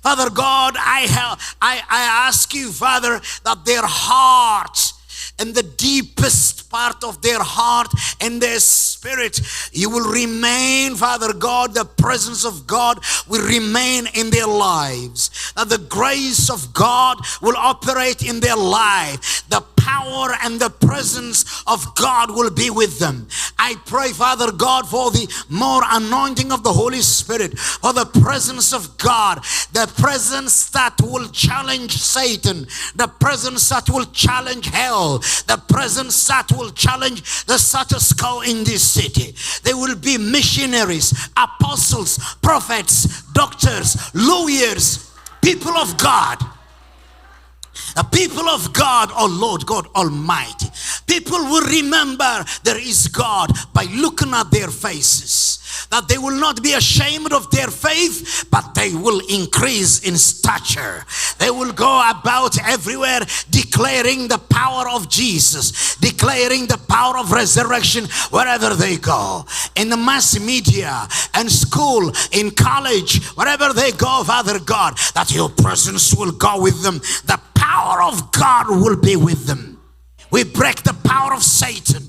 Father God, I, ha- I, I ask you, Father, that their heart and the deepest part of their heart and their spirit, you will remain, Father God, the presence of God will remain in their lives. That the grace of God will operate in their life. The power and the presence of God will be with them. I pray, Father God, for the more anointing of the Holy Spirit, for the presence of God, the presence that will challenge Satan, the presence that will challenge hell, the presence that will challenge the status quo in this city. There will be missionaries, apostles, prophets, doctors, lawyers, people of God. The people of God, oh Lord God Almighty, people will remember there is God by looking at their faces. that they will not be ashamed of their faith, but they will increase in stature. They will go about everywhere declaring the power of Jesus, declaring the power of resurrection wherever they go. In the mass media and school, in college, wherever they go, Father God, that your presence will go with them. The power of God will be with them. We break the power of Satan.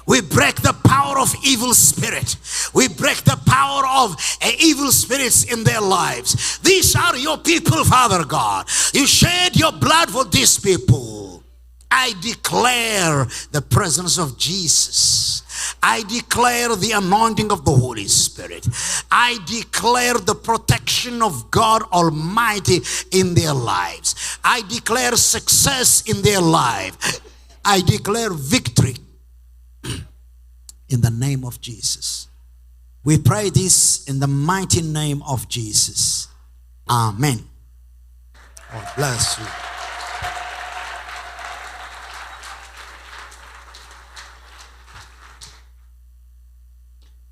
We break the power of evil spirit. We break the power of uh, evil spirits in their lives. These are your people, Father God. You shed your blood for these people. I declare the presence of Jesus. I declare the anointing of the Holy Spirit. I declare the protection of God Almighty in their lives. I declare success in their life. I declare victory in the name of Jesus. We pray this in the mighty name of Jesus. Amen. God bless you.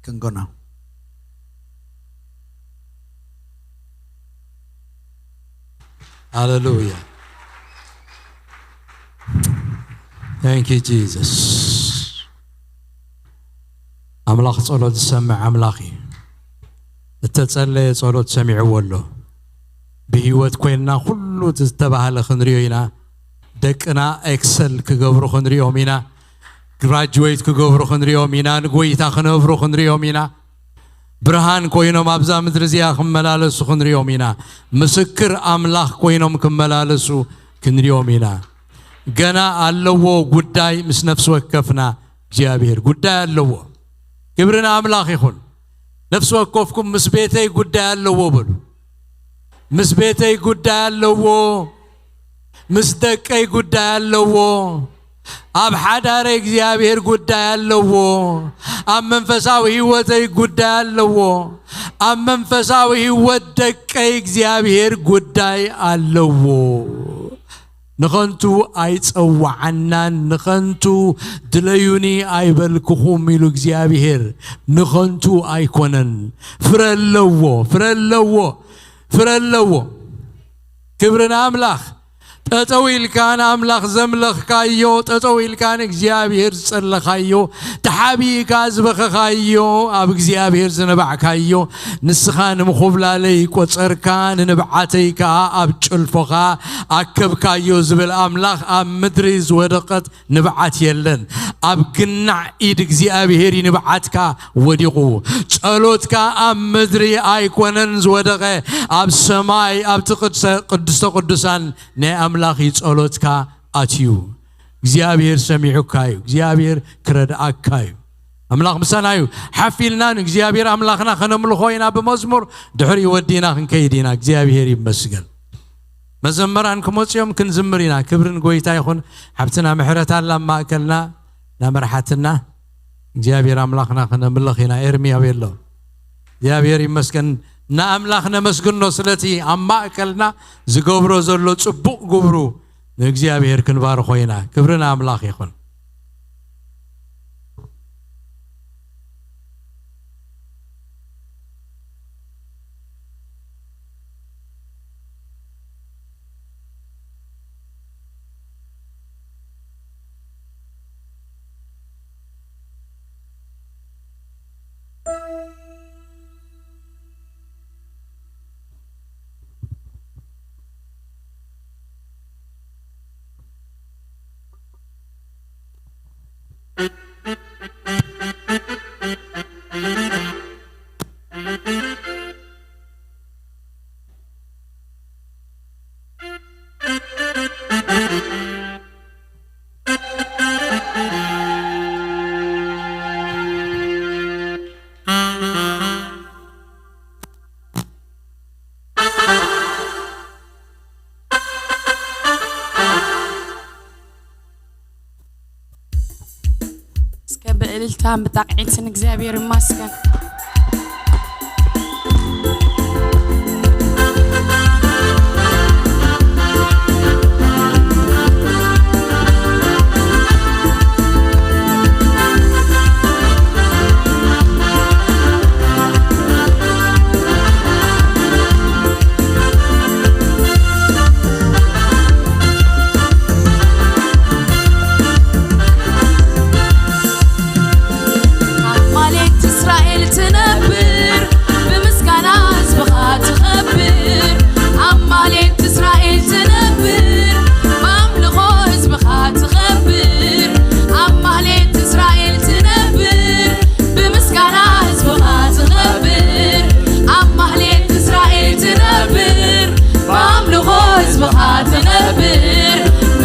ክንጎና። ሃሌሉያ። Thank you Jesus። ኣምላኽ ጸሎት ዝሰምዕ ኣምላኽ እዩ። እተጸለየ ጸሎት ሰሚዕዎ ኣሎ። ብህይወት ኮይንና ኩሉ እቲ ዝተባህለ ክንሪኦ ኢና። ደቅና ኤክሰል ክገብሩ ክንሪኦም ኢና። ግራጅዌት ክገብሩ ክንሪኦም ኢና። ንጎይታ ክነብሩ ክንሪኦም ኢና። ብርሃን ኮይኖም ኣብዛ ምድሪ እዚኣ ክመላለሱ ክንሪኦም ኢና። ምስክር ኣምላኽ ኮይኖም ክመላለሱ ክንሪኦም ኢና። ገና ኣለዎ ጉዳይ ምስ ነፍሲ ወከፍና። እግዚኣብሔር ጉዳይ ኣለዎ። ክብሪ ንኣምላኽ ይኹን። ነፍሲ ወከፍኩም ምስ ቤተይ ጉዳይ ኣለዎ በሉ። ምስ ቤተይ ጉዳይ ኣለዎ። ምስ ደቀይ ጉዳይ ኣለዎ። ኣብ ሓዳረይ እግዚኣብሔር ጉዳይ ኣለዎ። ኣብ መንፈሳዊ ህይወተይ ጉዳይ ኣለዎ። ኣብ መንፈሳዊ ህይወት ደቀይ እግዚኣብሔር ጉዳይ ኣለዎ። ንኸንቱ ኣይጸዋዓናን፣ ንኸንቱ ድለዩኒ ኣይበልክኹም ኢሉ እግዚኣብሔር። ንኸንቱ ኣይኮነን። ፍረ ኣለዎ፣ ፍረ ኣለዎ፣ ፍረ ኣለዎ። ክብሪ ንኣምላኽ። ጠጠው ኢልካ ንኣምላኽ ዘምለኽካዮ፣ ጠጠው ኢልካ ንእግዚኣብሔር ዝጸለኻዮ፣ ተሓቢእካ ዝበኸኻዮ፣ ኣብ እግዚኣብሔር ዝነባዕካዮ፣ ንስኻ ንምኹብላለይ ቆጸርካ፣ ንንብዓተይ ከኣ ኣብ ጭልፎኻ ኣከብካዮ ዝብል ኣምላኽ ኣብ ምድሪ ዝወደቐት ንብዓት የለን። ኣብ ግናዕ ኢድ እግዚኣብሔር እዩ ንብዓትካ ወዲቑ። ጸሎትካ ኣብ ምድሪ ኣይኮነን ዝወደቐ፣ ኣብ ሰማይ ኣብቲ ቅድሰ-፣ ቅድስተ ቅዱሳን ናይ ኣምላኽ እዩ ጸሎትካ ኣትዩ። እግዚኣብሔር ሰሚዑካ እዩ። እግዚኣብሔር ክረድኣካ እዩ። ኣምላኽ ምሳና እዩ። ሓፍ ኢልና ንእግዚኣብሔር ኣምላኽና ከነምልኾ ኢና ብመዝሙር፣ ድሕሪኡ ወዲና ክንከይድ ኢና። እግዚኣብሔር ይመስገን። መዘመራን ክመጽኦም ክንዝምር ኢና። ክብሪ ንጎይታ ይኹን። ሓብትና ምሕረት ኣላ ኣብ ማእከልና፣ ናመርሓትና እግዚኣብሔር ኣምላኽና ከነምልኽ ኢና። ኤርሚ ኣበይ ኣሎ? እግዚኣብሔር ይመስገን። ንኣምላኽ ነመስግኖ ስለቲ ኣብ ማእከልና ዝገብሮ ዘሎ ጽቡቕ ግብሩ ንእግዚኣብሔር ክንባርኾ ኢና። ክብሪ ንኣምላኽ ይኹን። እስከ ብእልልታን ብጣቕዒትን እግዚኣብሔር ይመስገን።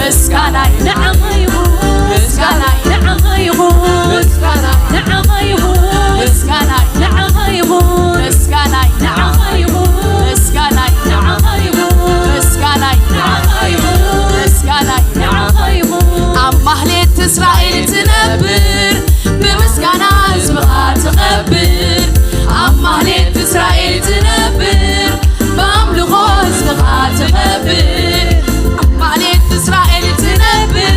ምስጋናይ ንዓኻ ይኹን፣ ምስጋናይ ንዓኻ ይኹን፣ ምስጋናይ ንዓኻ ይኹን፣ ምስጋናይ ንዓኻ ይኹን፣ ምስጋናይ ንዓኻ ይኹን፣ ምስጋናይ ንዓኻ ይኹን፣ ምስጋናይ ንዓኻ ይኹን፣ ምስጋናይ ንዓኻ ይኹን። ኣብ ማህሌት እስራኤል ትነብር፣ ብምስጋና ህዝብኻ ትኸብር። ኣብ ማህሌት እስራኤል ትነብር፣ ብኣምልኾ ህዝብኻ ትኸብር። ኣብ ማህሌት እስራኤል ትነብር፣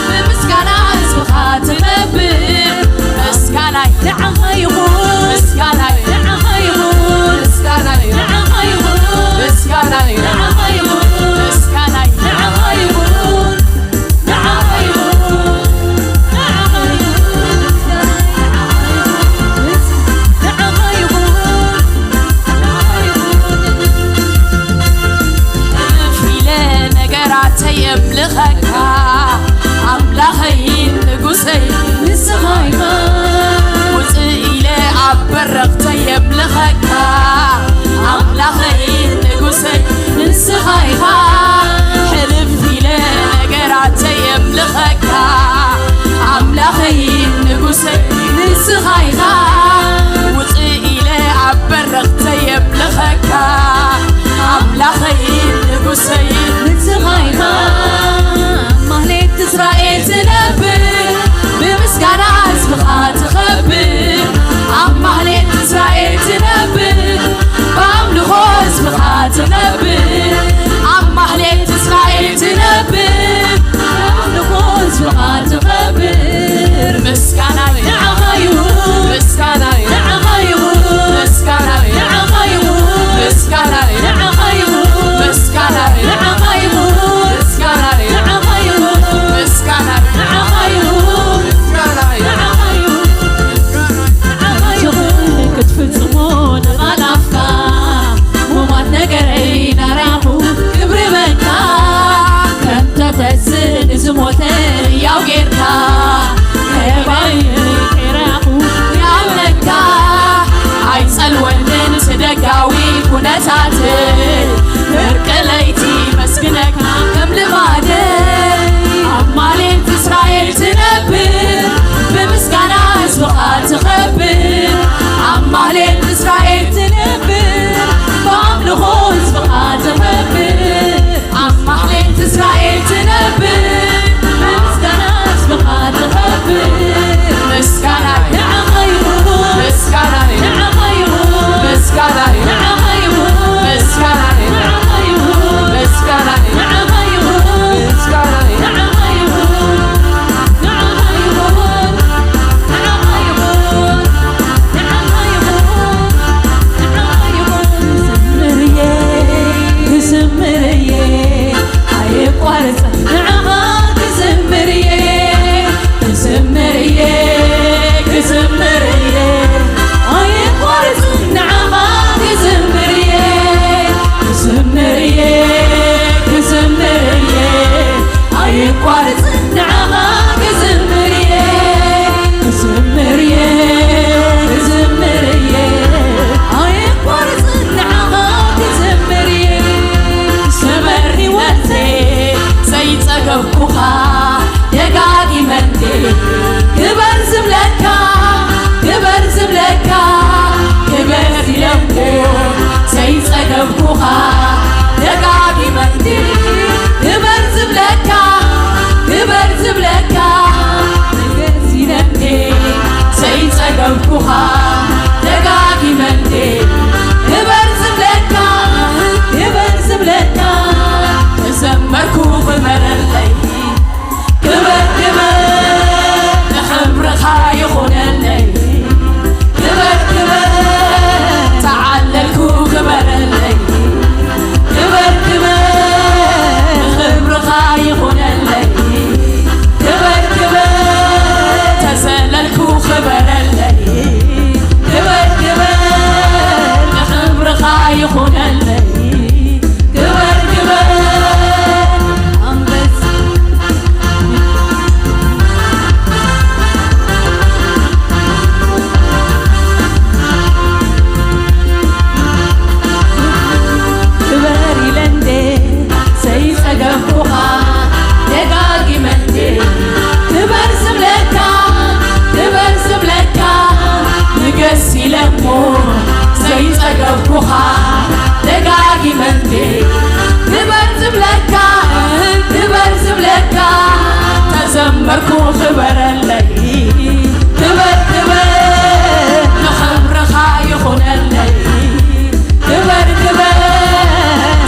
ብምስጋና ህዝብኻ ትኸብር። ምስጋናይ ንዓኻ ይኹን፣ ምስጋናይ ንዓኻ ይኹን፣ ምስጋናይ ንዓኻ ይኹን፣ ምስጋናይ ንዓኻ ይኹን፣ ምስጋናይ ንዓኻ ይኹን። ሕልፍ ኢለ ነገራተይ የምልኸካ፣ ኣምላኸይን ንጉሰይ ንስኻ ኢኻ። ውፅእ ኢለ ኣብ በረኽተይ የምልኸካ፣ ኣምላኸይን ንጉሰይ ንስኻ ኢኻ። ሕልፍ ኢለ ነገራተይ የምልኸካ፣ ኣምላኸይን ንጉሰይ ንስኻ ኢኻ። ውፅእ ኢለ ኣብ በረኽተይ የምልኸካ፣ ኣምላኸይን ንጉሰይን ንስኻ ኢኻ። ኣብ ማህሌት እስራኤል ትነብር፣ ብምስጋና ህዝብኻ ትኸብር። ኣብ ማህሌት እስራኤል ትነብር፣ ብኣምልኾ ህዝብኻ ትኸብር። ኣብ ማህሌት እስራኤል ትነብር፣ ብኣምልኾ ህዝብኻ ትኸብር። ምስጋናይ ንዓኻ ይኹን፣ ምስጋናይ ንዓኻ ይኹን፣ ምስጋናይ ንዓኻ ይኹን፣ ምስጋናይ ንዓኻ ይኹን፣ ምስጋናይ ንዓኻ ይኹን፣ ምስጋናይ ንዓኻ ይኹን፣ ምስጋናይ ንዓኻ ይኹን፣ ምስጋናይ ንዓኻ ይኹን። ክትፍጽሞ ንቓል ኣፍካ ሙማት ነገረይ ናራኹ ክብሪ በካ። ከም ተፈስ ንዝሞተ ህያው ጌርካ፣ ከባይ ቄራኹ ያምለካ። ኣይጸልወንን እቲ ደጋዊ ኩነታት፣ ፍርቂ ለይቲ መስግነካ ከም ልማደይ። ኣብ ማሌት እስራኤል ትነብር፣ ብምስጋና ህዝብኻ ትኸብር። ኣብ ማሌት እስራኤል ትነብር፣ ብኣምልኾ ህዝብኻ ትኸብር። ኣብ ማሌት እስራኤል ትነብር፣ ብምስጋና ህዝብኻ ትኸብር። ምስጋናይ ንዓኻ ይኹን፣ ምስጋናይ ንዓኻ ይኹን፣ ምስጋናይ ንዓኻ ይኹን፣ ምስጋናይ ንዓኻ ይኹን፣ ምስጋናይ ንዓኻ ይኹን፣ ምስጋናይ ንዓኻ ይኹን፣ ንዓኻ ይኹን፣ ንዓኻ ይኹን፣ ንዓኻ ይኹን፣ ንዓኻ ይኹን። ክዝምር እየ፣ ክዝምር እየ፣ ኣይቋርጽ ንዓኻ ክዝምር እየ። ክዝምር እየ፣ ክዝምር እየ፣ ኣይቋርጽ ንዓኻ ክዝምር እየ። ክዝምር እየ፣ ክዝምር እየ፣ ኣይቋርጽ ንዓኻ ክዝምር እየ። ክዝምር እየ፣ ክዝምር እየ፣ ኣይቋርጽ ንዓኻ ክዝምር እየ። ስበር ህይወተይ ዘይጸገብኩኻ ደጋጊመ እንዴ ክበር ዝብለካ፣ ክበር ዝብለካ፣ ክበር ኢለ እኮ ዘይጸገብኩኻ ደጋጊመ እንዴ ክበር ዝብለካ፣ ክበር ዝብለካ፣ ክበር ኢለ እንዴ ዘይጸገብኩኻ ደጋጊመ እንዴ ክበር ዝብለካ፣ ክበር ዝብለካ፣ ተዘመርኩ ክበረለይ። ክበር ክበር ንኽብርኻ ይኹነለይ። ክበር ክበር ተዓለልኩ ክበረለይ። ክበረለይ፣ ክበር፣ ክበር፣ ንኽብርኻ ይኹነለይ። ክበር፣ ክበር፣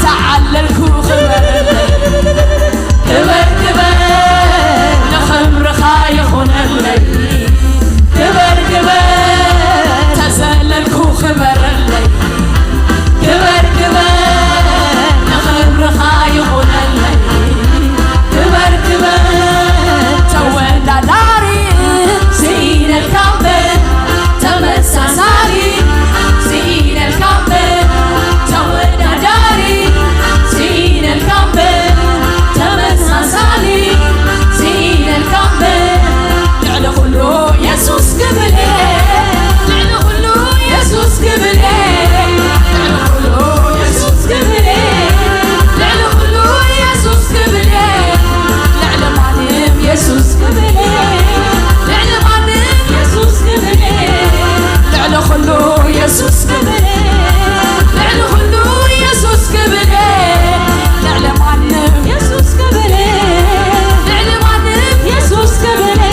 ተዓለልኩ፣ ክበረለይ። ክበር፣ ክበር፣ ንኽብርኻ ይኹነለይ። ክበር፣ ክበር፣ ተዘለልኩ፣ ክበረለይ። ክበር፣ ክበር፣ ንኽብርኻ ይኹነለይ። ክበር፣ ክበር፣ ተወዳዳሪ ስኢነልካ እምበር፣ ተመሳሳሊ ስኢነልካ እምበር፣ ተወዳዳሪ ስኢነልካ እምበር፣ ተመሳሳሊ ስኢነልካ እምበር፣ ልዕሊ ኩሉ የሱስ ክብል እየ። ልዕሊ ኩሉ የሱስ ክብል እየ። ልዕሊ ኩሉ የሱስ ክብል እየ። ልዕሊ ኩሉ የሱስ ክብል እየ። ልዕሊ ማንም የሱስ ክብል እየ። ልዕሊ ማንም የሱስ ክብል እየ። ልዕሊ ኩሉ የሱስ ክብል እየ። ልዕሊ ኩሉ የሱስ ክብል እየ። ልዕሊ ማንም የሱስ ክብል እየ። ልዕሊ ማንም የሱስ ክብል እየ።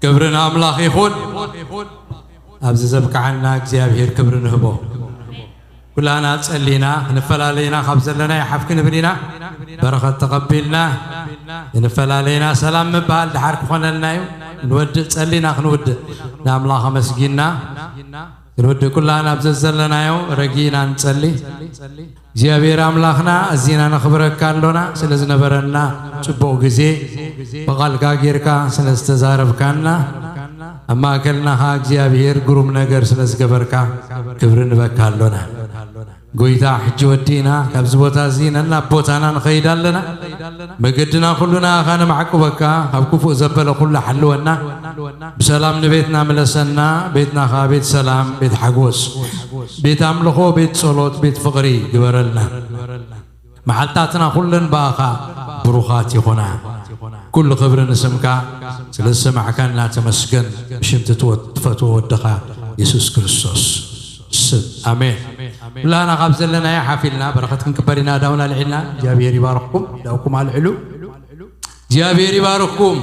ክብሪ ንኣምላኽ ይኹን። ኣብዚ ዘብቅዓና እግዚኣብሔር ክብሪ ንህቦ። ኩላና ጸሊና ክንፈላለ ኢና፣ ካብ ዘለና ይሓፍ ክንብል ኢና። በረኸት ተቐቢልና ክንፈላለ ኢና። ሰላም ምባል ደሓር ክኾነልና እዩ። ንወድእ ጸሊና ክንውድእ ንኣምላኽ ኣመስጊንና። ክንወዲ ኩላና ኣብ ዘዘለናዮ ረጊእና ንጸሊ። እግዚኣብሔር ኣምላኽና፣ ኣዚና ነኽብረካ ኣሎና፣ ስለ ዝነበረና ጽቡቕ ግዜ፣ ብቓልካ ጌርካ ስለ ዝተዛረብካና፣ ኣብ ማእከልና ኸኣ እግዚኣብሔር ግሩም ነገር ስለ ዝገበርካ፣ ክብሪ ንበካ ኣሎና። ጎይታ፣ ሕጂ ወዲእና ካብዚ ቦታ እዚ ነናብ ቦታና ንኸይድ ኣለና። መገድና ኩሉ ንኣኻ ነማዕቁበካ፣ ካብ ክፉእ ዘበለ ኩሉ ሓልወና። ብሰላም ንቤትና ምለሰና። ቤትና ኸኣ ቤት ሰላም፣ ቤት ሓጎስ፣ ቤት ኣምልኾ፣ ቤት ጸሎት፣ ቤት ፍቕሪ ግበረልና። መዓልታትና ኩለን ብኣኻ ብሩኻት ይኹና። ኩሉ ክብሪ ንስምካ። ስለ ዝሰማዕካና ተመስገን። ብሽምቲ ትወ-፣ ትፈትዎ ወድኻ የሱስ ክርስቶስ ስም፣ ኣሜን። ኩላና ካብ ዘለናዮ ሓፊልና በረኸት ክንቅበል ኢና። ዳውና ልዒልና። እግዚኣብሔር ይባርኽኩም። ዳውኩም ኣልዕሉ። እግዚኣብሔር ይባርኽኩም።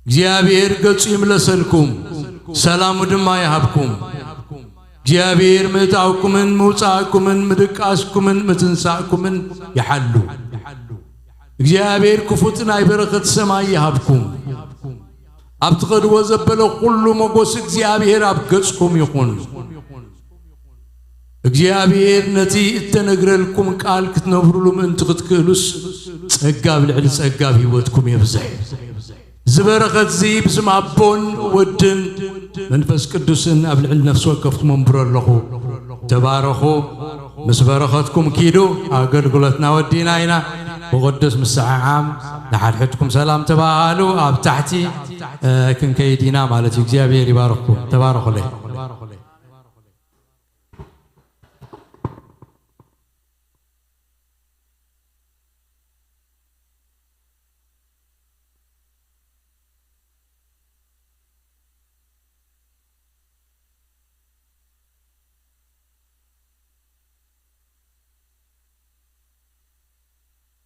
እግዚኣብሔር ገጹ ይምለሰልኩም፣ ሰላሙ ድማ ይሃብኩም። እግዚኣብሔር ምእታውኩምን ምውጻእኩምን ምድቃስኩምን ምትንሳእኩምን ይሓሉ። እግዚኣብሔር ክፉት ናይ በረኸት ሰማይ ይሃብኩም። ኣብ ትኸድዎ ዘበለ ኩሉ ሞጎስ እግዚኣብሔር ኣብ ገጽኩም ይኹን። እግዚኣብሔር ነቲ እተነግረልኩም ቃል ክትነብሩሉ ምእንቲ ክትክእሉስ፣ ጸጋ ኣብ ልዕሊ ጸጋ ኣብ ህይወትኩም የብዝሕ። እዚ በረኸት እዚ ብስም ኣቦን ወድን መንፈስ ቅዱስን ኣብ ልዕሊ ነፍሲ ወከፍኩም እምብሮ ኣለኹ። ተባረኹ። ምስ በረኸትኩም ኪዱ። ኣገልግሎትና ወዲና ኢና። ብቕዱስ ምስዓዓም ንሓድሕድኩም ሰላም ተባሃሉ። ኣብ ታሕቲ፣ እ፣ ክንከይድ ኢና ማለት እዩ። እግዚኣብሔር ይባርኽኩም። ተባረኹለይ።